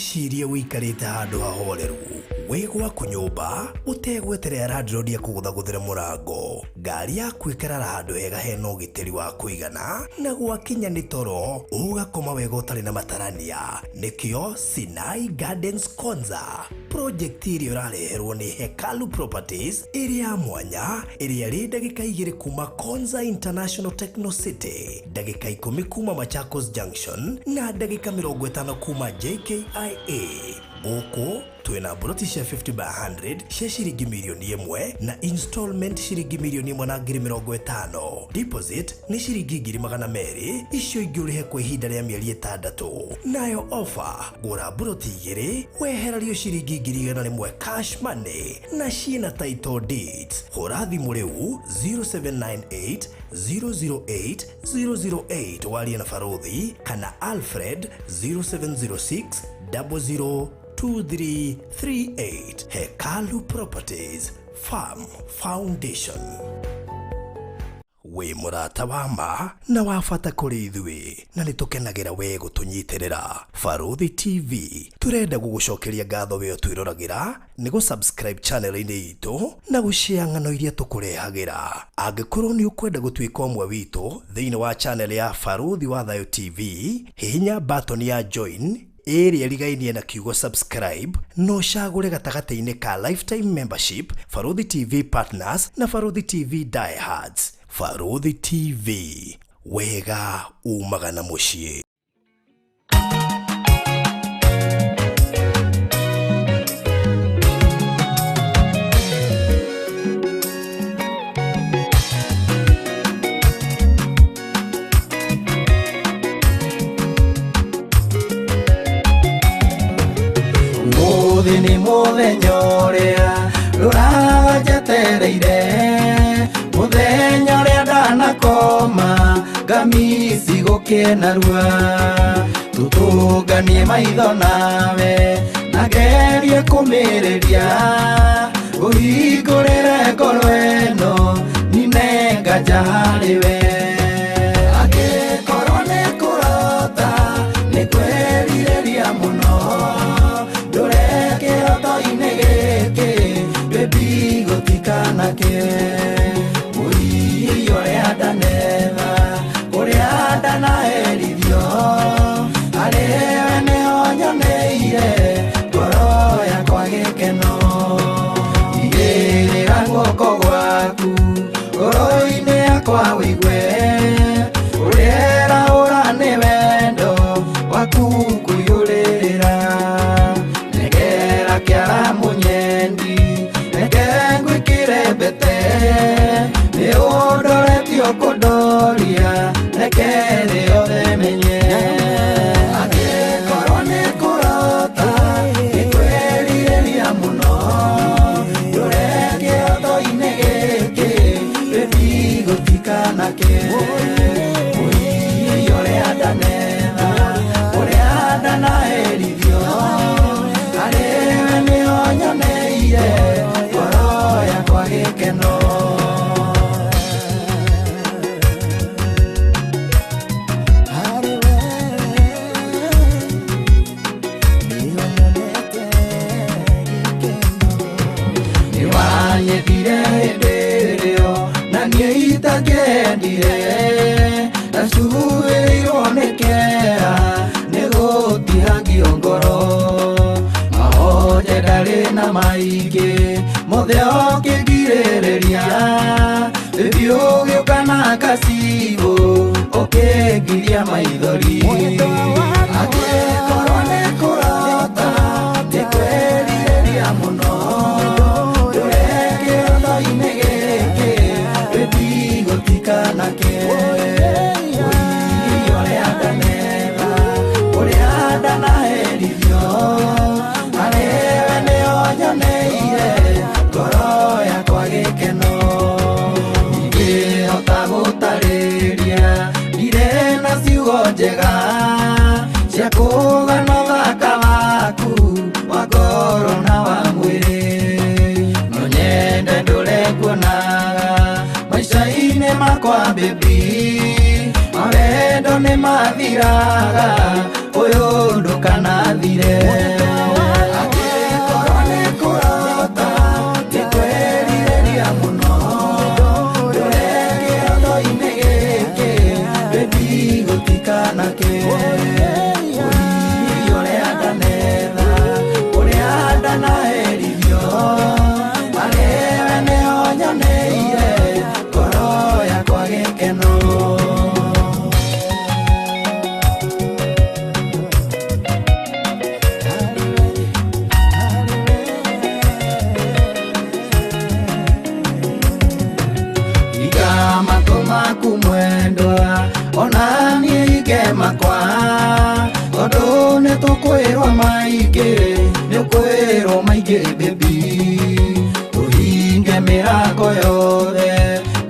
Wĩcirie wĩikarĩte handũ hahoreru wĩ gwaku nyũmba ũtegweterera landlord akũgũthagũthĩre mũrango. Ngari yaku ĩkarara handũ hega hena ũgitĩri wa kũigana na gwakinya nĩ toro ũgakoma wega ũtarĩ na matarania. Nĩkĩo Sinai Gardens Konza project ĩrĩa ũrareherwo nĩ Hekalu Properties ĩrĩ ya mwanya ĩrĩa ĩrĩ ndagĩka 2 kuma Konza International Techno City, ndagĩka 10 kuma Machakos Junction na ndagĩka 50 kuma JKIA. Gũkũ twĩna mburoti cia 50 by 100 cia ciringi mirioni 1 na installment ciringi mirioni 1 na ngiri 50. Deposit nĩ ciringi ngiri 200, icio ingĩ ũrĩhe kwa ihinda rĩa mĩeri 6. Nayo offer, gũra mburoti 2 wehererio ciringi ngiri 100 cash money na ciĩna title deeds. Hũra thimũ rĩu 0798 008 008 warie na Barothi kana Alfred 0706 00 2338. Hekalu Properties Farm Foundation. Wĩ mũrata wa ma na wa bata kũrĩ ithuĩ na nĩ tũkenagĩra we gũtũnyitĩrĩra. Barothi TV tũrenda gũgũcokeria ngatho we ũtwĩroragĩra nĩ gũ-subscribe channel-inĩ itũ na gũshare ng'ano iria tũkũrehagĩra. Angĩkorwo nĩ ũkwenda gũtuĩka ũmwe witũ thĩinĩ wa channel ya Barothi wa Thayo TV, hihinya button ya join ĩrĩa ĩrigainie na kiugo subscribe na ũcagũre gatagatĩ-inĩ ka lifetime membership, Barothi TV Partners na Barothi TV Diehards. Barothi TV, wega umaga na mũciĩ. Mũthĩ nĩ mũthenya ũrĩa ndũraga njetereire, mũthenya ũrĩa ndanakoma ngamisi gũkenarua. Tũtũnganie maitho nawe na ngerie kũmĩrĩria, ngũhingũrĩre ngoro ĩno nine nganja harĩ we. Angĩkorwo nĩ kũrota nĩ kwĩrirĩria mũno, ndũre kĩroto-inĩ gĩkĩ baby gũtikanake. Mũiyi ũrĩa ndanetha kũrĩa ndanaherithio, harĩ we nĩho nyoneire ngoro yakwa gĩkeno. Igĩrĩra guoko gwaku ngoro-inĩ yakwa wĩigue, ũrĩa ũra nĩ wendo waku kũiyũrĩrĩra. Negera kĩara mũnyendi, reke ngwĩkĩre mbete, nĩ ũndoretio kũndoria, reke thĩ yothe menye. Angĩkorwo nĩ kũrota nĩ kwĩrirĩria mũno, ndũre kĩroto-inĩ gĩkĩ baby gũtikanake. Mũiyi ũrĩa ndanetha ũrĩa ndanaherithio, harĩ we nĩho nyoneire ngoro yakwa gĩkeno. Harĩ we nĩho nyonete gĩkeno. Nĩ wanyendire hĩndĩ ĩrĩo na niĩ itakĩendire, ndacuhĩirwo nĩ kĩeha nĩ gũtihangio ngoro. Mahonje ndarĩ na maingĩ mothe ũkĩngirĩrĩria, baby ũgĩũka na kacibũ ũkĩngiria maithori. Angĩkorwo nĩ kũrota nĩ kwĩrirĩria mũno, ndũre kĩroto-inĩ gĩkĩ baby gũtikanake. Mũiyi ũrĩa ndanetha ũrĩa ndanaherithio, harĩ we nĩho nyoneire ngoro yakwa gĩkeno. Ndingĩhota gũtarĩria ndirĩ na ciugo njega cia kũgana ũthaka waku wa ngoro na wa mwĩrĩ. No nyende ndũre nguonaga maica-inĩ makwa baby, mawendo nĩ mathiraga ũyũ ndũkanathire. Ndonire angĩkorwo nĩ kũrota nĩ kwĩrirĩria mũno ndũre kĩroto-inĩ gĩkĩ baby gũtikanake ũrĩ ũrĩa ndanetha ũrĩa ndanaherithio arĩwe nĩho nyoneire ngoro yakwa gĩkeno. Iga matũ maku mwendwa ona niĩ ige makwa tondũ nĩ tũkwĩrwo maingĩ nĩ ũkwĩrwo maingĩ baby tũhinge mĩrango yothe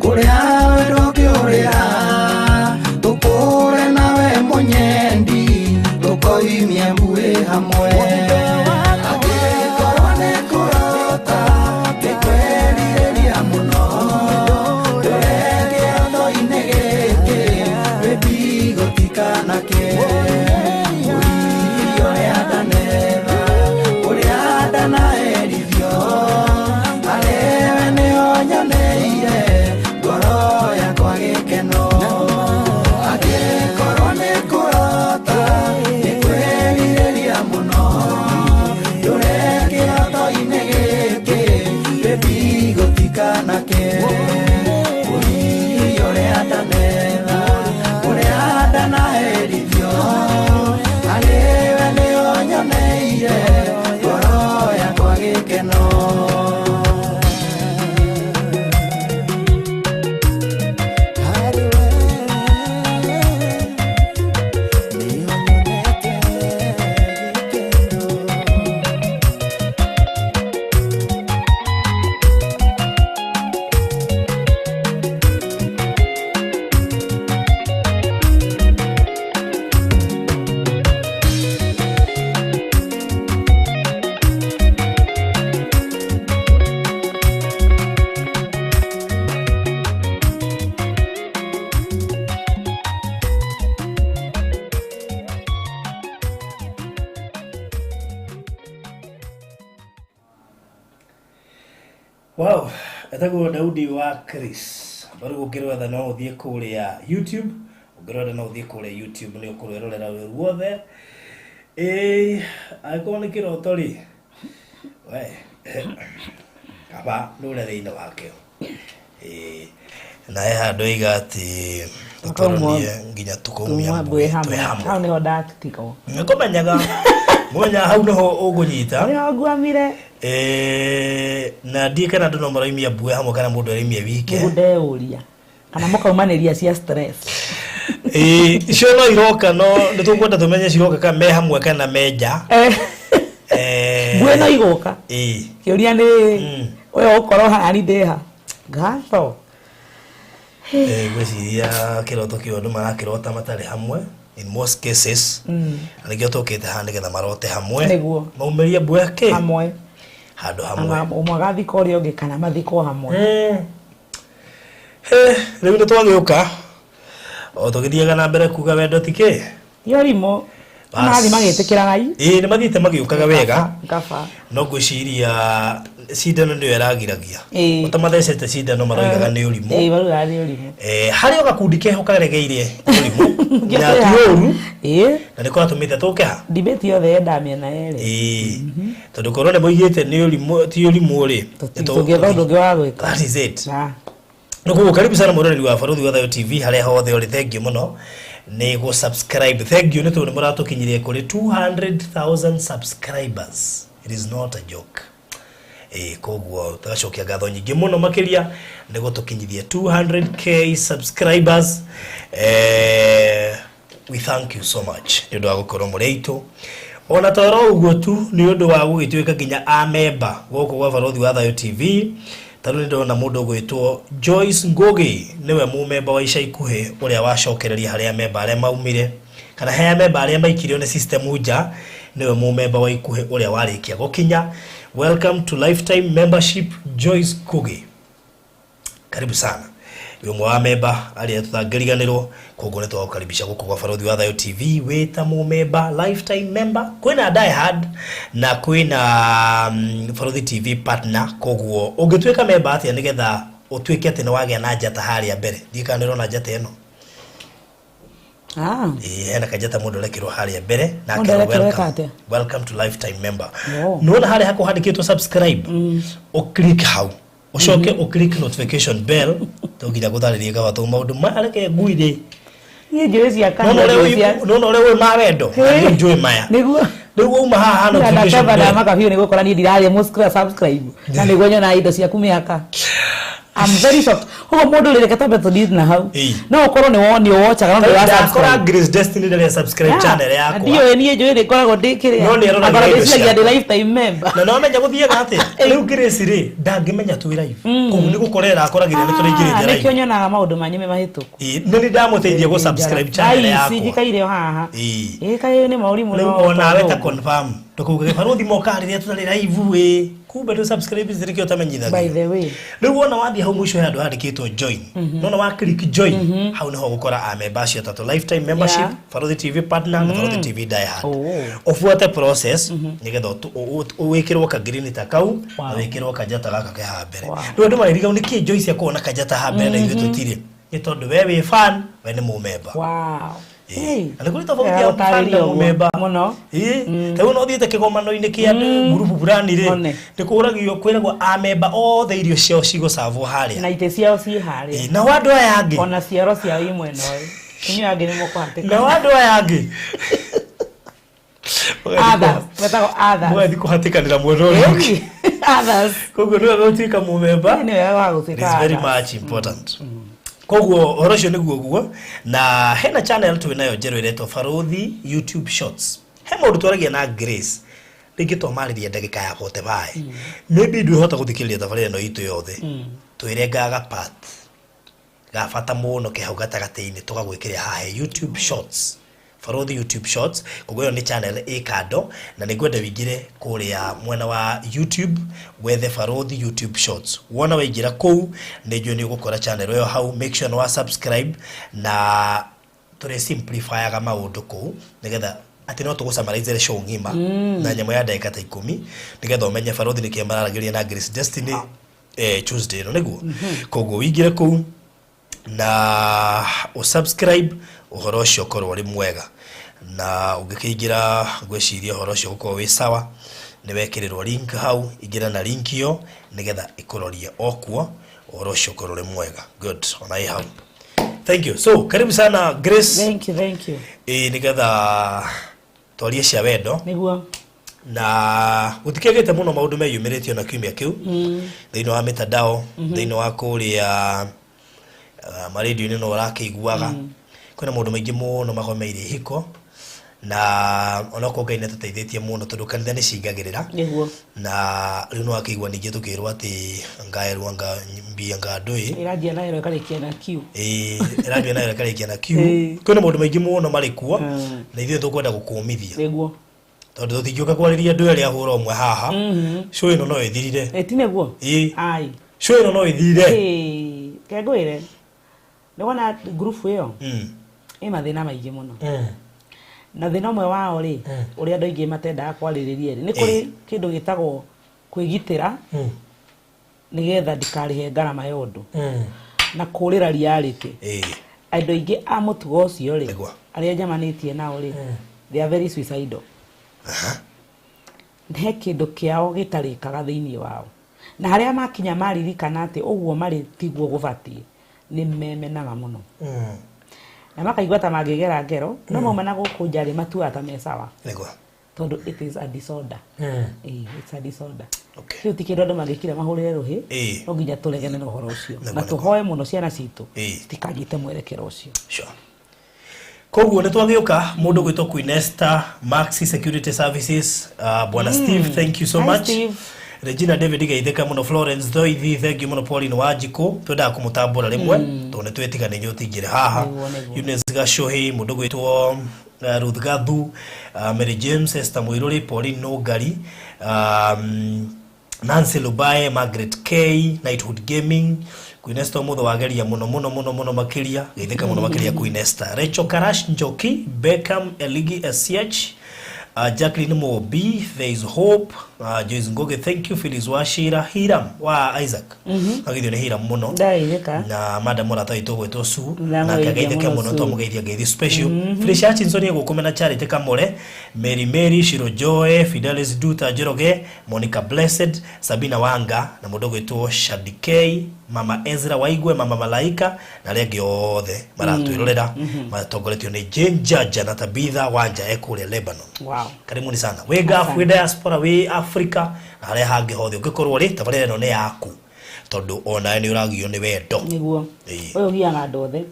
kũrĩa wendo ũngĩũrĩra tũkũre nawe mũnyendi tũkoimie mbuĩ hamwe angĩkorwo nĩ kũrota nĩ kwĩrirĩria mũno ndũre kĩroto-inĩ gĩkĩ baby gũtikanake ũrĩ ũrĩa ndanetha ũrĩa ndanaherithio arĩwe nĩho nyoneire ngoro yakwa gĩkeno angĩkorwo nĩ kũrota nĩ kwĩrirĩria mũno ndũre kĩroto-inĩ gĩkĩ baby gũtikanake ũrĩ ũrĩa ndanetha ũrĩa ndanaherithio arĩwe nĩho nyoneire ngoro yakwa gĩkeno. Harĩ we nĩho nyonete gĩkeno. Wow, etagwo Daudi wa Chris. Barũ ũngĩrwetha no ũthiĩ kũrĩa YouTube, ũngĩrwetha no ũthiĩ kũrĩa YouTube nĩ ũkũrwĩrorera wĩ ruothe. Ĩĩ, angĩkorwo nĩ kĩroto rĩ, we, kaba ndũre thĩinĩ wakĩo. Ĩĩ, na he handũ oiga atĩ tũtũranie nginya tũkaumia Tuma mbuĩ mbwe twĩ hamwe hamwe. hau niho ndatigwo. Nĩkũmenyaga, mũmenyaga hau nĩho ũkũnyita. Niho ngwamire. Na ndiĩ kana andũ no maroimia mbuĩ hamwe kana mũndũ aroimia wike. Nĩguo ndeuria kana mũkaumanĩria cia stress. Ĩĩ, icio no iroka no nĩ tũkwenda tũmenye ciroka kana me hamwe kana me nja. Mbuĩ no igũka. Ĩĩ. Kĩũria nĩ ũyũ ũkorwo harani ndĩha ngatho. Ngwĩciria kĩroto kĩu andũ marakĩrota matarĩ hamwe in most cases. Na nĩkĩo tũkĩte haha nĩgetha marote hamwe. Nĩguo. Maumĩrie mbuĩ kĩ? Hamwe. Handũ hamwe. Ana ũmwe agathika ũrĩa ũngĩ kana mathikwo hamwe. Rĩu nĩ twagĩũka o tũgĩthiaga na mbere kuga wendo ti kĩ? Ti ũrimũ. Bas. Marathiĩ magĩtĩkĩraga i. Ĩĩ nĩ mathiĩte magĩũkaga wega. Kaba. No ngwĩciria cindano nĩyo ĩragiragia. Ĩĩ. Ũtamathecete cindano maroigaga nĩ ũrimũ. Ĩĩ maroigaga nĩ ũrimũ. Harĩ o gakundi keho karegeire ũrimũ na ti ũru. Ĩĩ. Na nĩko gatũmĩte tũke ha. Debate yothe yendaga mĩena yerĩ. Ĩĩ. Tondũ korwo nĩ moigĩte nĩ ũrimũ ti ũrimũ rĩ. Tũngĩetha ũndũ ũngĩ wa gwĩka. That is it. Nĩguo karibu sana mwĩroreri wa Barũthi wa Thayũ TV harĩa hothe ũrĩ thank you mũno nĩ gũ subscribe thank you nĩ tondũ nĩ mũratũkinyirie kũrĩ 200,000 subscribers. It is not a joke. Koguo tũgacokia ngatho nyingĩ mũno makĩria nĩ gũtũkinyithia 200k subscribers. We thank you so much nĩ ũndũ wa gũkorwo mũrĩ aitũ. Ona toro ũguo tu nĩ ũndũ wa gũgĩtuĩka nginya a member gũkũ gwa Barũthi wa Thayũ TV. Tondũ nĩ ndona mũndũ ũgwĩtwo Joyce Ngugi nĩwe mũmemba wa ica ikuhĩ ũrĩa wacokereria harĩa memba arĩa maumire kana harĩa memba arĩa maikirio nĩ system nja, nĩwe mũmemba wa ikuhĩ ũrĩa warĩkia gũkinya. Welcome to lifetime membership Joyce Ngugi. Karibu sana. Wĩ ũmwe wa memba arĩa tũtangĩriganĩrwo, koguo nĩ twagũkaribisha gũkũ gwa Barũthi wa Thayũ TV wĩ ta mũmemba, lifetime member. Kwĩna die hard na kwĩna Barũthi TV partner, koguo ũngĩtuĩka memba atĩa nĩgetha ũtuĩke atĩ nĩ wagĩa na njata harĩa mbere? Ndiũĩ kana nĩ ũrona njata ĩno. Ah. Ĩĩ, hena kanjata mũndũ arekĩrwo harĩa mbere na Mũndũ akerwo arekĩrwo welcome, eka atĩa? welcome to lifetime member. Oh. Nĩwona harĩa hakwa handĩkĩtwo subscribe, ũclick hau, ũcoke ũclick notification bell. To nginya gũtarĩrie gaba tondũ maũndũ maya reke nguire. Niĩ njũĩ cia Nona kanua ũrĩa njũĩ cia nona ũrĩa wĩ ma wendo na niĩ njũĩ maya. Nĩguo. Rĩu wauma haha notification ndakamba bell. ndamaka biũ nĩ gũkora niĩ ndirarĩ mũscra subscribe na nĩguo nyonaga indo ciaku mĩaka. I'm very shocked. Ũguo mũndũ rĩ, reke twambe tũthiĩ na hau. Ĩĩ. No ũkorwo nĩ woni ũwochaga no ndũra Ndakora subscribe. Grace Destiny rĩrĩa subscribe channel yakwa. Ndiũĩ niĩ njũĩ nĩ ngoragwo ndĩ kĩrĩa. No nĩ aroraga Angorwo indo ndĩciragia ciaku. ndĩ lifetime member. Na nĩwamenya gũthiaga atĩa? Rĩu Grace rĩ, ndangĩmenya twĩ live, koguo nĩ gũkorera akoragĩra nĩ tũraingĩrĩte Ah, live. nĩkĩo nyonaga maũndũ manyu me mahĩtũku. Ĩĩ, nĩ nĩ ndamũteithia gũ subscribe channel Ai, yakwa. ici njikaire o haha. Ĩĩ. Ĩĩ, kaĩ nĩ maũri mũno. Rĩu onawe ta tondũ- confirm ndũkauge barũthi moka rĩrĩa tũtarĩ live ĩ, kumbe ndũ subscribe nĩkĩo ũtamenyithagio. By the way. Rĩu wona wathiĩ hau mũico he handũ handĩkĩtwo join, nona wa click join hau nĩho ũgũkora a member acio atatũ, lifetime membership, Barũthi TV partner na Barũthi TV die hard. Oh. Ũbuate process nĩgetha wĩkĩrwo ka green ta kau na wĩkĩrwo kanjata gaka ke haha mbere. Wow. Rĩu andũ marĩriga nĩkĩ Joyce akorwo na kanjata haha mbere na ithuĩ tũtirĩ, nĩ tondũ we wĩ fan, we nĩ mũmemba. Wow. Hey. Na nĩ kũrĩ tofauti ya fan na Gũtarĩria ũguo. mũmemba. Mũno. Ĩĩ, ta rĩu no ũthiĩte kĩgomano-inĩ kĩa andũ ngurubu fulani rĩ, One. nĩ kũragio kwĩragwo amemba othe irio ciao cigũcabwo harĩa. Na itĩ ciao ciĩ harĩa. Ĩĩ, nao andũ aya angĩ, Ona cioro ciao i mwena ũyũ. Inyuĩ angĩ nĩ mũkũhatĩka. nao andũ aya angĩ Others. Metagwo others. Mũgathiĩ kũhatĩkanĩra mwena ũrĩa ũngĩ. Ĩĩ, others. Koguo nĩ wega gũtuĩka mũmemba. Nĩ wega wa gũtuĩka It is very others. much important. Koguo ũhoro ũcio nĩguo guo, na hena channel twĩ nayo njerũ ĩretwo Barũthi YouTube Shorts. He maũndũ twaragia na Grace rĩngĩ twamarĩria ndagĩka ya 45, maybe ndwĩhota gũthikĩrĩria tabarĩra ĩno itũ yothe, twĩrengaga part ga bata mũno ke hau gatagatĩ-inĩ tũgagwĩkĩrĩra haha he YouTube Shorts, Barũthi YouTube Shorts. Koguo ĩyo nĩ channel ĩ kando na nĩ ngwenda wĩingĩre kũrĩa mwena wa YouTube wethe Barũthi YouTube Shorts. Wona waingĩra kũu nĩ njũĩ nĩ ũgũkora channel ĩyo hau. Make sure nĩ wa subscribe na tũrĩ simplifyaga maũndũ kũu nĩgetha atĩ no tũgũcamarizere show ng'ima na nyamũ ya ndagĩka ta 10 nĩgetha ũmenye Barũthi nĩkĩo mararagĩria na Grace Destiny Tuesday ĩno nĩguo. Koguo wĩingĩre kũu na ũsubscribe, ũhoro ũcio ũkorwo ũrĩ mwega, na ũngĩkĩingĩra ngwĩciria ũhoro ũcio ũgũkorwo wĩ sawa. Nĩ wekĩrĩrwo link hau, ingĩra na link ĩyo nĩgetha ĩkũrorie o kuo, ũhoro ũcio ũkorwo ũrĩ mwega. Good, ona ĩ hau. Thank you. So karibu sana Grace. Thank you, thank you. Ĩ, nĩgetha twarie cia wendo. Nĩguo. Na gũtikĩagĩte mũno maũndũ meyumĩrĩtie ona kiumia kĩu thĩinĩ wa mitandao, thĩinĩ wa kũrĩa marendio-inĩ no ũrakĩiguaga kwĩna maũndũ maingĩ mũno magomeire ihiko, na onokorwo Ngai nĩatũteithĩtie mũno tondũ kanitha nĩ cingagĩrĩra. Nĩguo. Na rĩu no akĩigua ningĩ tũkĩrwo atĩ ngaerwo nga mbia nga ndũĩ Ĩranjia na ĩro ĩkarĩkia na Q. Ĩĩ, ĩrambia nayo ĩkarĩkia na Q. Ĩĩ. Kwĩna maũndũ maingĩ mũno marĩ kuo na ithuĩ tũkwenda gũkũmithia Nĩguo. tondũ tũtingĩũka kwarĩria andũ erĩ ahũra ũmwe haha, show ĩno no ĩthirire. Ĩ, ti nĩguo? Ĩĩ. Ai. Show ĩno no ĩthirire. Ĩĩ, ke ngwĩre. Nĩwona ngurubu ĩyo ĩ mathĩna maingĩ mũno. Na thĩna ũmwe wao rĩ, ũrĩa andũ aingĩ matendaga kwarĩrĩria rĩ, nĩ kũrĩ kĩndũ gĩtagwo kwĩgitĩra nĩgetha ndikarĩhe ngarama ya ũndũ na kũrĩra reality. Andũ aingĩ a mũtugo ũcio rĩ, Nĩguo. arĩa njamanĩtie nao rĩ, they are very suicidal. He kĩndũ kĩao gĩtarĩkaga thĩinĩ wao, na harĩa makinya maririkana atĩ ũguo marĩ tiguo gũbatiĩ, nĩ memenaga mũno na makaigua ta mangĩgera ngero, no mauma na gũkũ nja rĩ, matuaga ta me sawa. Nĩguo. Tondũ it is a disorder. Ĩĩ, it's a disorder. Okay. Kĩu ti kĩndũ andũ mangĩkira mahũrĩre rũhĩ. Ĩĩ. No nginya tũregane na ũhoro ũcio na Nĩguo, nĩguo. tũhoe mũno ciana citũ Ĩĩ. citikanyite mwerekero ũcio. Sure. Koguo nĩ twagĩũka mũndũ gwĩtwo Queen Esther Maxi Security Services, bwana Steve, thank you so Hi, much. Steve. Regina David geithĩka mũno, Florence Thoithi thank you mũno, Pauline Wanjikũ twendaga kũmũtambũra rĩmwe tondũ nĩ twĩtigana inyuĩ ũtingĩrĩ haha. Nĩguo, nĩguo. Eunice Gacohi, mũndũ gwĩtwo Ruth Gathu, Mary James, Esther Mũirũrĩ, Pauline Nũngari, Nancy Lubae, Margaret K, Knighthood Gaming, Queen Esther Omotho wageria muno muno muno muno makiria, geithĩka muno makiria Queen Esther. Rachel Karash Njoki, Beckham Eligi SCH, Jacqueline Mobi, There is Hope, Joyce Ngoge, thank you, Phyllis Wachira, Hiram wa Isaac. Agithio nĩ Hiram muno. Ndageithĩka. Na madam mũrata witũ ũgwĩtwo Sue, Ndamũgeithia nake ageithĩke mũno mũno Sue. twamũgeithia ngeithi special. Felicia Hutchinson egũkũmena Charity Kamore, Mary Mary, Shiro Joy, Fidelis Duta Njoroge, Monica Blessed, Sabina Wanga na mũndũ ũgwĩtwo Shadikei, Mama Ezra Waigwe, Mama Malaika na arĩa angĩ othe maratwĩrorera matongoretio nĩ Jane Jaja na Tabitha Wanja e kũrĩa Lebanon. Wow. Karibuni sana wĩ Gulf, wĩ diaspora, wĩ Africa na harĩa hangĩ hothe ũngĩkorwo rĩ tabarĩra ĩno nĩ yaku tondũ onawe nĩ ũragio nĩ wendo. Nĩguo. Ĩĩ. Ũyũ ũgiaga andũ othe.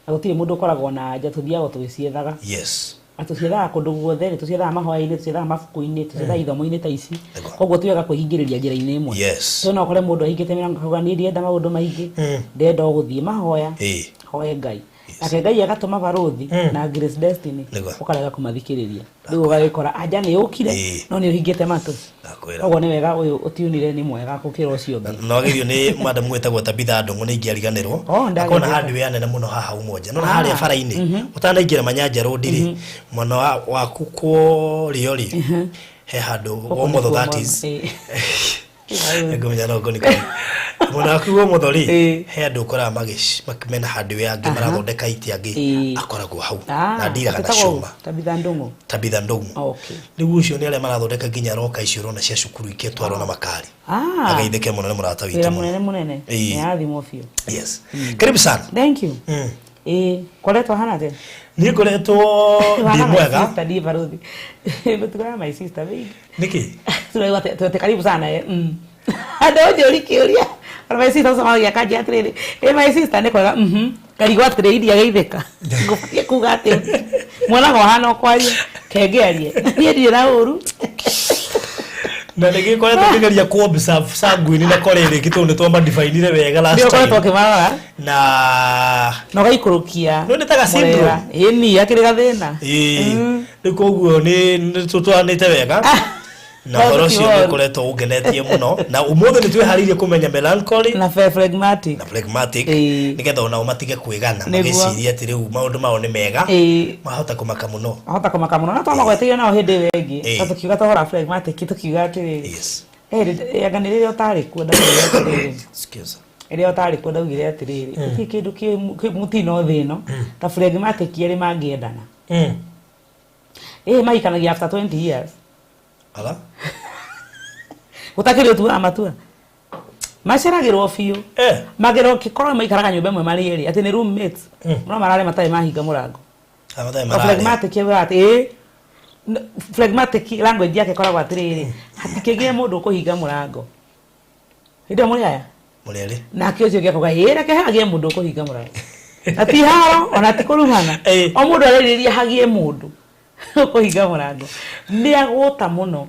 Na gũtirĩ mũndũ ũkoragwo na anja, tũthiaga tũgĩciethaga. Yes. Na tũciethaga kũndũ guothe rĩ, tũciethaga mahoya-inĩ, tũciethaga mabuku-inĩ, tũciethaga ithomo-inĩ ta ici. Nĩguo. Koguo ti wega kwĩhingĩrĩria njĩra-inĩ ĩmwe. Yes. So no ũkore mũndũ ahingĩte mĩrango akauga niĩ ndienda maũndũ maingĩ, ndĩrenda o gũthiĩ mahoya, Ĩĩ. hoe Ngai. Nake Ngai agatũma barũthi na Grace Destiny, Nĩguo. ũkarega kũmathikĩrĩria. Rĩu ũgagĩkora anja nĩ yũkire, Ĩĩ. no nĩ ũhingĩte matũ. Ndakwĩra. Koguo nĩ wega ũyũ ũtiunire nĩ mwega gũkĩra ũcio ũngĩ. Na wagĩrĩirwo nĩ madam wĩtagwo Tabitha Ndung'u nĩ ingĩariganĩrwo. Oh, ndageithĩka. Akona hardware nene mũno haha Umoja. No harĩa bara-inĩ ũtanaingĩra Manyanja Road rĩ, mwena waku kũrĩo rĩ, he handũ Womotho that is. Ĩĩ. Ngũmenya no ngoni kau. Mwena waku Womotho rĩ, Ĩĩ. he andũ ũkoraga mena hardware angĩ marathondeka itĩ angĩ Ĩĩ. akoragwo hau Ah, na ndiraga na etagwo cuma. Tabitha Ndung'u. Tabitha Ndung'u. Okay. Rĩu ũcio nĩ arĩa marathondeka nginya roka icio ũrona cia cukuru ikĩtwarwo na makari. Ah. Ageithĩke mũno nĩ mũrata witũ Wĩra mũno. mũnene mũnene. Ĩĩ. Nĩ arathimwo biũ. Yes. Karibu sana. Thank you. Ĩĩ, koretwo hana atĩa? Niĩ ngoretwo ndĩ mwega. Sister ndiĩ barũthi. Mĩtugo ya my sister baby. Nĩkĩ? Turauga atĩ karibu sana eh. Andũ njũri kĩũria. Ona my sister ũcemagia akanjĩra atĩrĩrĩ, ĩ my sister nĩ kwega, Ngarigwo atĩrĩ iria geithĩka. Ngũbatiĩ kuga atĩ mwonaga ũhana ũkwaria, kengĩarie. Niĩ ndirĩ na ũru. Na nĩ gĩkoretwo ngĩgeria kũ observe sanguine na choleric tondũ nĩ twamadifainire wega Nĩ last ũkoretwo time. ũkĩmarora Na na ũgaikũrũkia. No nĩ ta ga syndrome. Ĩni, akĩrĩ gathĩna. ĩĩ rĩu koguo nĩ tũtwaranĩte wega. Na ũhoro ũcio nĩ ũkoretwo ũngenetie mũno. Na ũmũthĩ nĩ twĩharĩirie kũmenya melancholy Na phlegmatic. na phlegmatic Ĩĩ. nĩgetha onao matige kwĩgana Nĩguo. magĩciria atĩ rĩu maũndũ mao nĩ mega Ĩĩ. mahota kũmaka mũno. Ahota kũmaka mũno na twamagweteire nao hĩndĩ ĩyo ĩngĩ. Ĩĩ. Na tũkiuga twahũra phlegmatic tũkiuga atĩrĩrĩ. Yes. Anga nĩ rĩrĩa ũtarĩ kuo ndaugire atĩrĩrĩ. Excuse. Rĩrĩa ũtarĩ kuo ndaugire atĩrĩrĩ. Gũtirĩ kĩndũ kĩ mũtino thĩ ĩno ta phlegmatic erĩ mangĩendana. Ĩĩ mahikanagia after 20 years. Ala? Gũtakĩrĩ ũtuaga matua. Maceragĩrwo biũ. Eh. Magĩrwo kĩkorwo maikaraga nyũmba ĩmwe marĩ erĩ atĩ nĩ roommates. No marare matarĩ mahinga mũrango. Amathai No mararĩa. phlegmatic augaga atĩ ĩĩ phlegmatic language yake ĩkoragwo atĩrĩrĩ hatikĩgĩe mũndũ ũkũhinga mũrango. Hĩndĩ ĩyo mũrĩ aya? Mũrĩ erĩ. Nake ũcio ũngĩ akauga ĩĩ reke hagĩe mũndũ ũkũhinga mũrango. Na ti haro ona ti kũrumana. Ĩĩ. O mũndũ arerĩria hagĩe mũndũ ũkũhinga mũrango. Nĩ agũta mũno.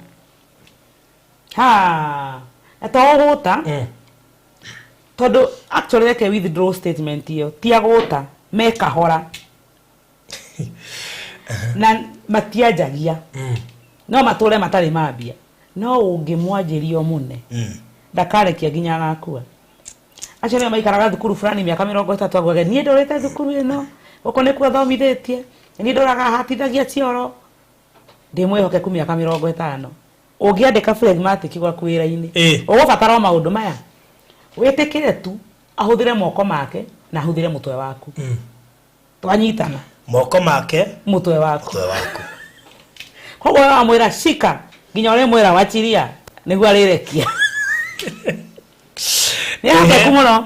Ha. Na to ũgũta tondũ actually reke withdraw statement ĩyo ti agũta me kahora na matianjagia no matũre matarĩ mambia no ũngĩmwanjĩria ũmũne ndakarekia nginya agakua. Acio nĩo maikaraga thukuru fulani mĩaka 30 aguage niĩ ndũrĩte thukuru ĩno gũkũ nĩkuo thomithĩtie niĩ ndũraga hatithagia cioro ndĩ mwĩhokeku mĩaka 50. Ũngĩandĩka phlegmatic gwaku wĩra-inĩ Ĩĩ. ũgũbatara o maũndũ maya wĩtĩkĩre tu ahũthĩre moko make na ahũthĩre mũtwe waku. Twanyitana. Moko make mũtwe waku. Mũtwe waku. Koguo we wamwĩra shika nginya ũrĩmwĩra wachiria nĩguo arĩrekia. Nĩ ehokeku mũno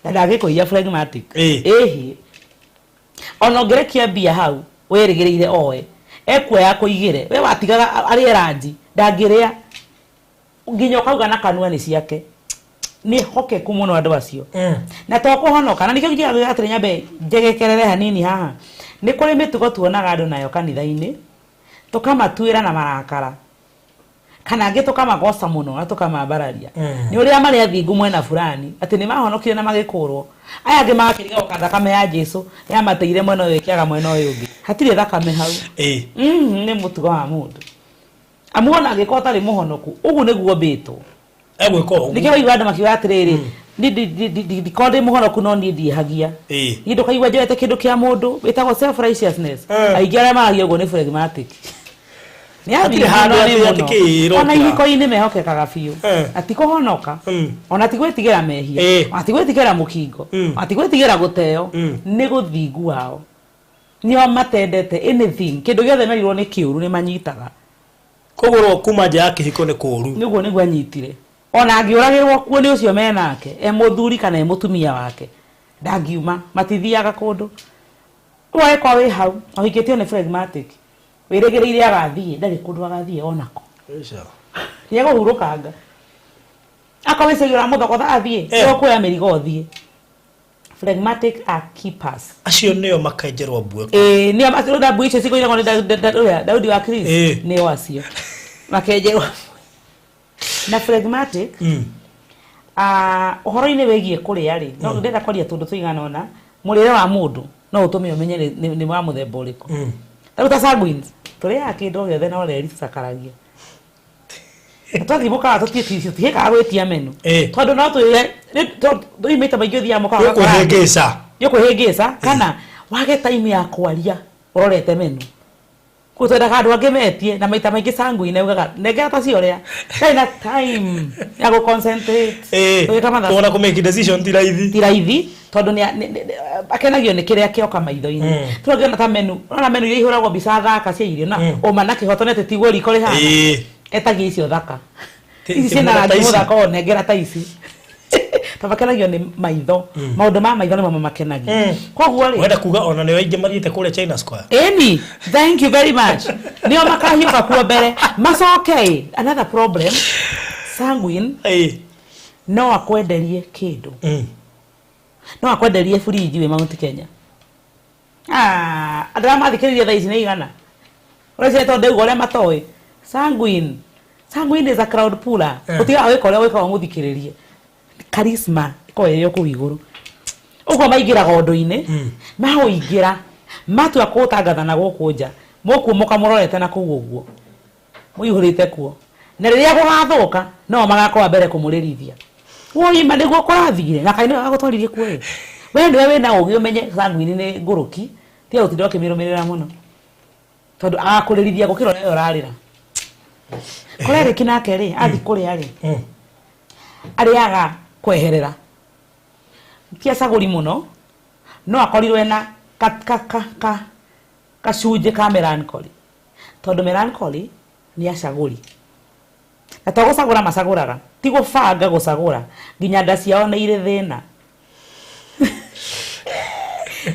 na ndangĩkũiya phlegmatic. Ĩĩ. Ĩhĩ. Ona ũngĩrekia mbia hau wĩrĩgĩrĩire oe ekuoya akũigĩre we watigaga arĩe ranji ndangĩrĩa nginya ũkauga na kanua nĩ ciake. Nĩ hokeku mũno andũ acio. Na to kũhonoka na nĩkĩo njĩraga atĩrĩ nyambe njegekerere hanini haha. Nĩ kũrĩ mĩtugo tuonaga andũ nayo kanitha-inĩ tũkamatuĩra na marakara kana angĩ tũkamagoca mũno na tũkamambararia. Nĩ ũrĩa marĩ athingu mwena fulani atĩ nĩ mahonokire na magĩkũrwo. Aya angĩ magakĩrigagwo kana thakame ya Jesu yamateire mwena ũyũ ĩkĩaga mwena ũyũ ũngĩ. Hatirĩ thakame hau. Ĩĩ. Nĩ mũtugo wa mũndũ. Amu ona angĩkorwo ũtarĩ mũhonoku, ũguo nĩguo mbĩtwo. Egwĩka ũguo. Nĩkĩo waigua andũ makiuga atĩrĩrĩ, ndikorwo ndĩ mũhonoku no niĩ ndiĩhagia. Niĩ ndũkaigua njoete kĩndũ kĩa mũndũ wĩtagwo self righteousness. Aingĩ arĩa maragia ũguo nĩ phlegmatic. Nĩ Hatirĩ athingu handũ no nĩ atĩ- atĩ mũno. kĩĩrokĩra. Ona ihiko-inĩ mehokekaga biũ. Na ti kũhonoka, ona ti gwĩtigĩra mehia, ona ti gwĩtigĩra mũkingo, ona ti gwĩtigĩra gũteo, nĩ gũthingu wao. Nĩo matendete anything, kĩndũ gĩothe merirwo nĩ kĩũru nĩ manyitaga. Koguo kuma nja ya kĩhiko nĩ kũũru. Nĩguo nĩguo anyitire. Ona angĩũragĩrwo kuo nĩ ũcio menake, e mũthuri kana e mũtumia wake, ndangiuma, matithiaga kũndũ. Rĩu angĩkorwo wĩ hau ũhikĩtio nĩ phlegmatic, wĩrĩgĩrĩire agathiĩ, ndarĩ kũndũ agathiĩ onako. Nĩegũhurũkanga. Akorwo wĩcagia ũramũthogotha athiĩ, nĩũkuoya mĩrigo ũthiĩ. Phlegmatic are keepers. Acio nĩo makenjerwo mbue. Ĩĩ, nĩo acio na mbui icio cikũiragwo nĩ ũrĩa Daudi wa Kristo. Nĩo acio makenjerwo na phlegmatic. Ũhoro-inĩ wĩgiĩ kũrĩa rĩ, no ndĩrenda kwaria tũndũ tũigana ũna. Mũrĩre wa mũndũ no ũtũme ũmenye nĩ wa mũthemba ũrĩkũ. Ta rĩu ta sanguines, tũrĩaga kĩndũ o gĩothe no reri tũcakaragia. Na twathiĩ mũkawa tũtihĩkaga gwĩtia menu. Tondũ no twĩre, rĩu maita maingĩ ũthiaga mũkawa ũgakora andũ. Nĩũkwĩhĩngĩca. Nĩũkwĩhĩngĩca, kana wage time ya kwaria ũrorete menu. Koguo twendaga andũ angĩ metie, na maita maingĩ sanguine augaga nengera ta cio ũrĩa. Ndarĩ na time ya gũ concentrate. Tũgĩka mathabu. Ona kũ make decision ti raithi. Ti raithi, tondũ akenagio nĩ kĩrĩa kĩoka maitho-inĩ. Tũngĩona ta menu, ũrona menu iria ihũragwo mbica thaka cia irio na ũma na kĩhoto nĩ atĩ tiguo riko rĩhana. Etagia icio thaka. Ici Ti ciĩna mũno ta rangi ici. mũthaka o nengera ta ici. Tondũ makenagio nĩ maitho. Maũndũ ma maitho nĩmo mamakenagia. Koguo rĩ, Wenda kuga ona nĩo aingĩ mathiĩte kũrĩa China Square. Ĩni, thank you very much. Nĩo makahiũka kuo mbere. Macoke, another problem, sanguine no akwenderie kĩndũ. No akwenderie fridge wĩ Mount Kenya. Andũ arĩa mathikĩrĩria thaa ici nĩ igana. Ũreciria tondũ ndauga ũrĩa matoĩ. Sanguine. Sanguine is a crowd puller. Ũtigaga gwĩka ũrĩa wĩkaga ũmũthikĩrĩrie. Charisma ĩkoragwo ĩrĩ o kũu igũrũ. Ũguo maingĩraga ũndũ-inĩ, maũingĩra, matua kũũtangatha na gũkũ nja, mũkuo mũkamũrorete na kũu ũguo. Mũihũrĩte kuo. Na rĩrĩa gũgathũka, no magakorwo mbere kũmũrĩrithia. Woi ma nĩguo kũrathire, na kaĩ nĩwe wagũtwaririe kuo ĩ. We nĩwe wĩna ũgĩ ũmenye sanguine nĩ ngũrũki, tiga gũtinda ũkĩmĩrũmĩrĩra mũno. Tondũ agakũrĩrithia gũkĩra ũrĩa we ũrarĩra. Choleric nake rĩ, athiĩ kũrĩa rĩ, arĩaga kweherera. Ti acagũri mũno, no akorirwo ena gacunjĩ ka melancholy. Tondũ melancholy nĩ acagũri. Na to gũcagũra macagũraga, ti gũbanga gũcagũra, nginya nda ciao nĩ irĩ thĩna.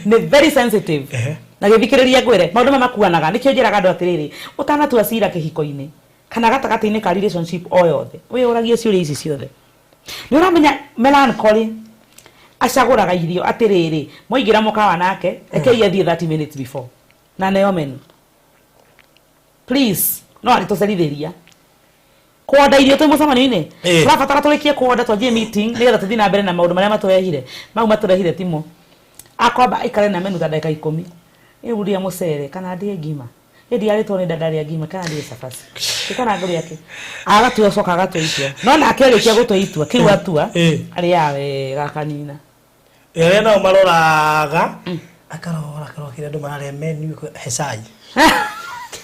Nĩ very sensitive. Na gĩthikĩrĩria ngwĩre, maũndũ maya makuanaga, nĩkĩo njĩraga andũ atĩrĩrĩ, ũtanatua cira kĩhiko-inĩ, kana gatagatĩ-inĩ ka relationship o yothe, wĩyũragie ciũria ici ciothe. Nĩ ũramenya melancholy acagũraga irio atĩrĩrĩ, mwaingĩra mũkawa nake, rekei athiĩ 30 minutes before. Na neo menu. Please, no arĩtũcerithĩria. Kuonda irio twĩ mũcemanio-inĩ. Tũrabatara tũrĩkie kuonda twanjie meeting nĩgetha tũthiĩ na mbere na maũndũ marĩa matũrehire. Mau matũrehire timo. Akwamba aikare na menu ta ndagĩka 10. Rĩu ndĩa mũcere kana ndĩe ngima. Ĩ ndiarĩtwo nĩ nda ndarĩa ngima kana ndĩe cabaci. Ĩ kana ngũrĩa kĩ. Agatua acoka agatua itua. No nake arĩkia gũtua itua kĩu atua, arĩaga wega akanina. Arĩa nao maroraga, akarora, akarora kĩrĩa andũ mararĩa menu, he cai.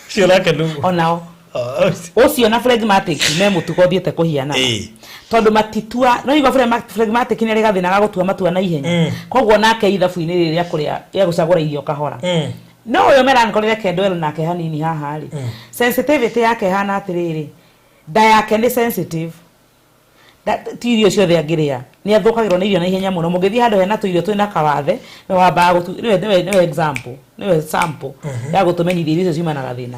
Ũcio nake nũ? Onao. Ũcio na phlegmatic me mũtugo ũthiĩte kũhianana. Tondũ matitua, no igua phlegmatic nĩ arĩ gathĩna ga gũtua matua na ihenya. Koguo nake ithabu-inĩ rĩrĩ rĩa kũrĩa, rĩa gũcagũra irio kahora. No ũyũ melancholy reke ndwere nake hanini haha rĩ. Sensitivity yake ĩhana atĩrĩrĩ, nda yake nĩ sensitive. Ti irio ciothe angĩrĩa. Nĩ athũkagĩrwo nĩ irio na ihenya mũno. Mũngĩthiĩ handũ hena tũirio twĩna kawathe, nĩwe wambaga gũtu-, nĩwe, nĩwe, nĩwe example, nĩwe sample ya gũtũmenyithia irio icio ciuma na gathĩna.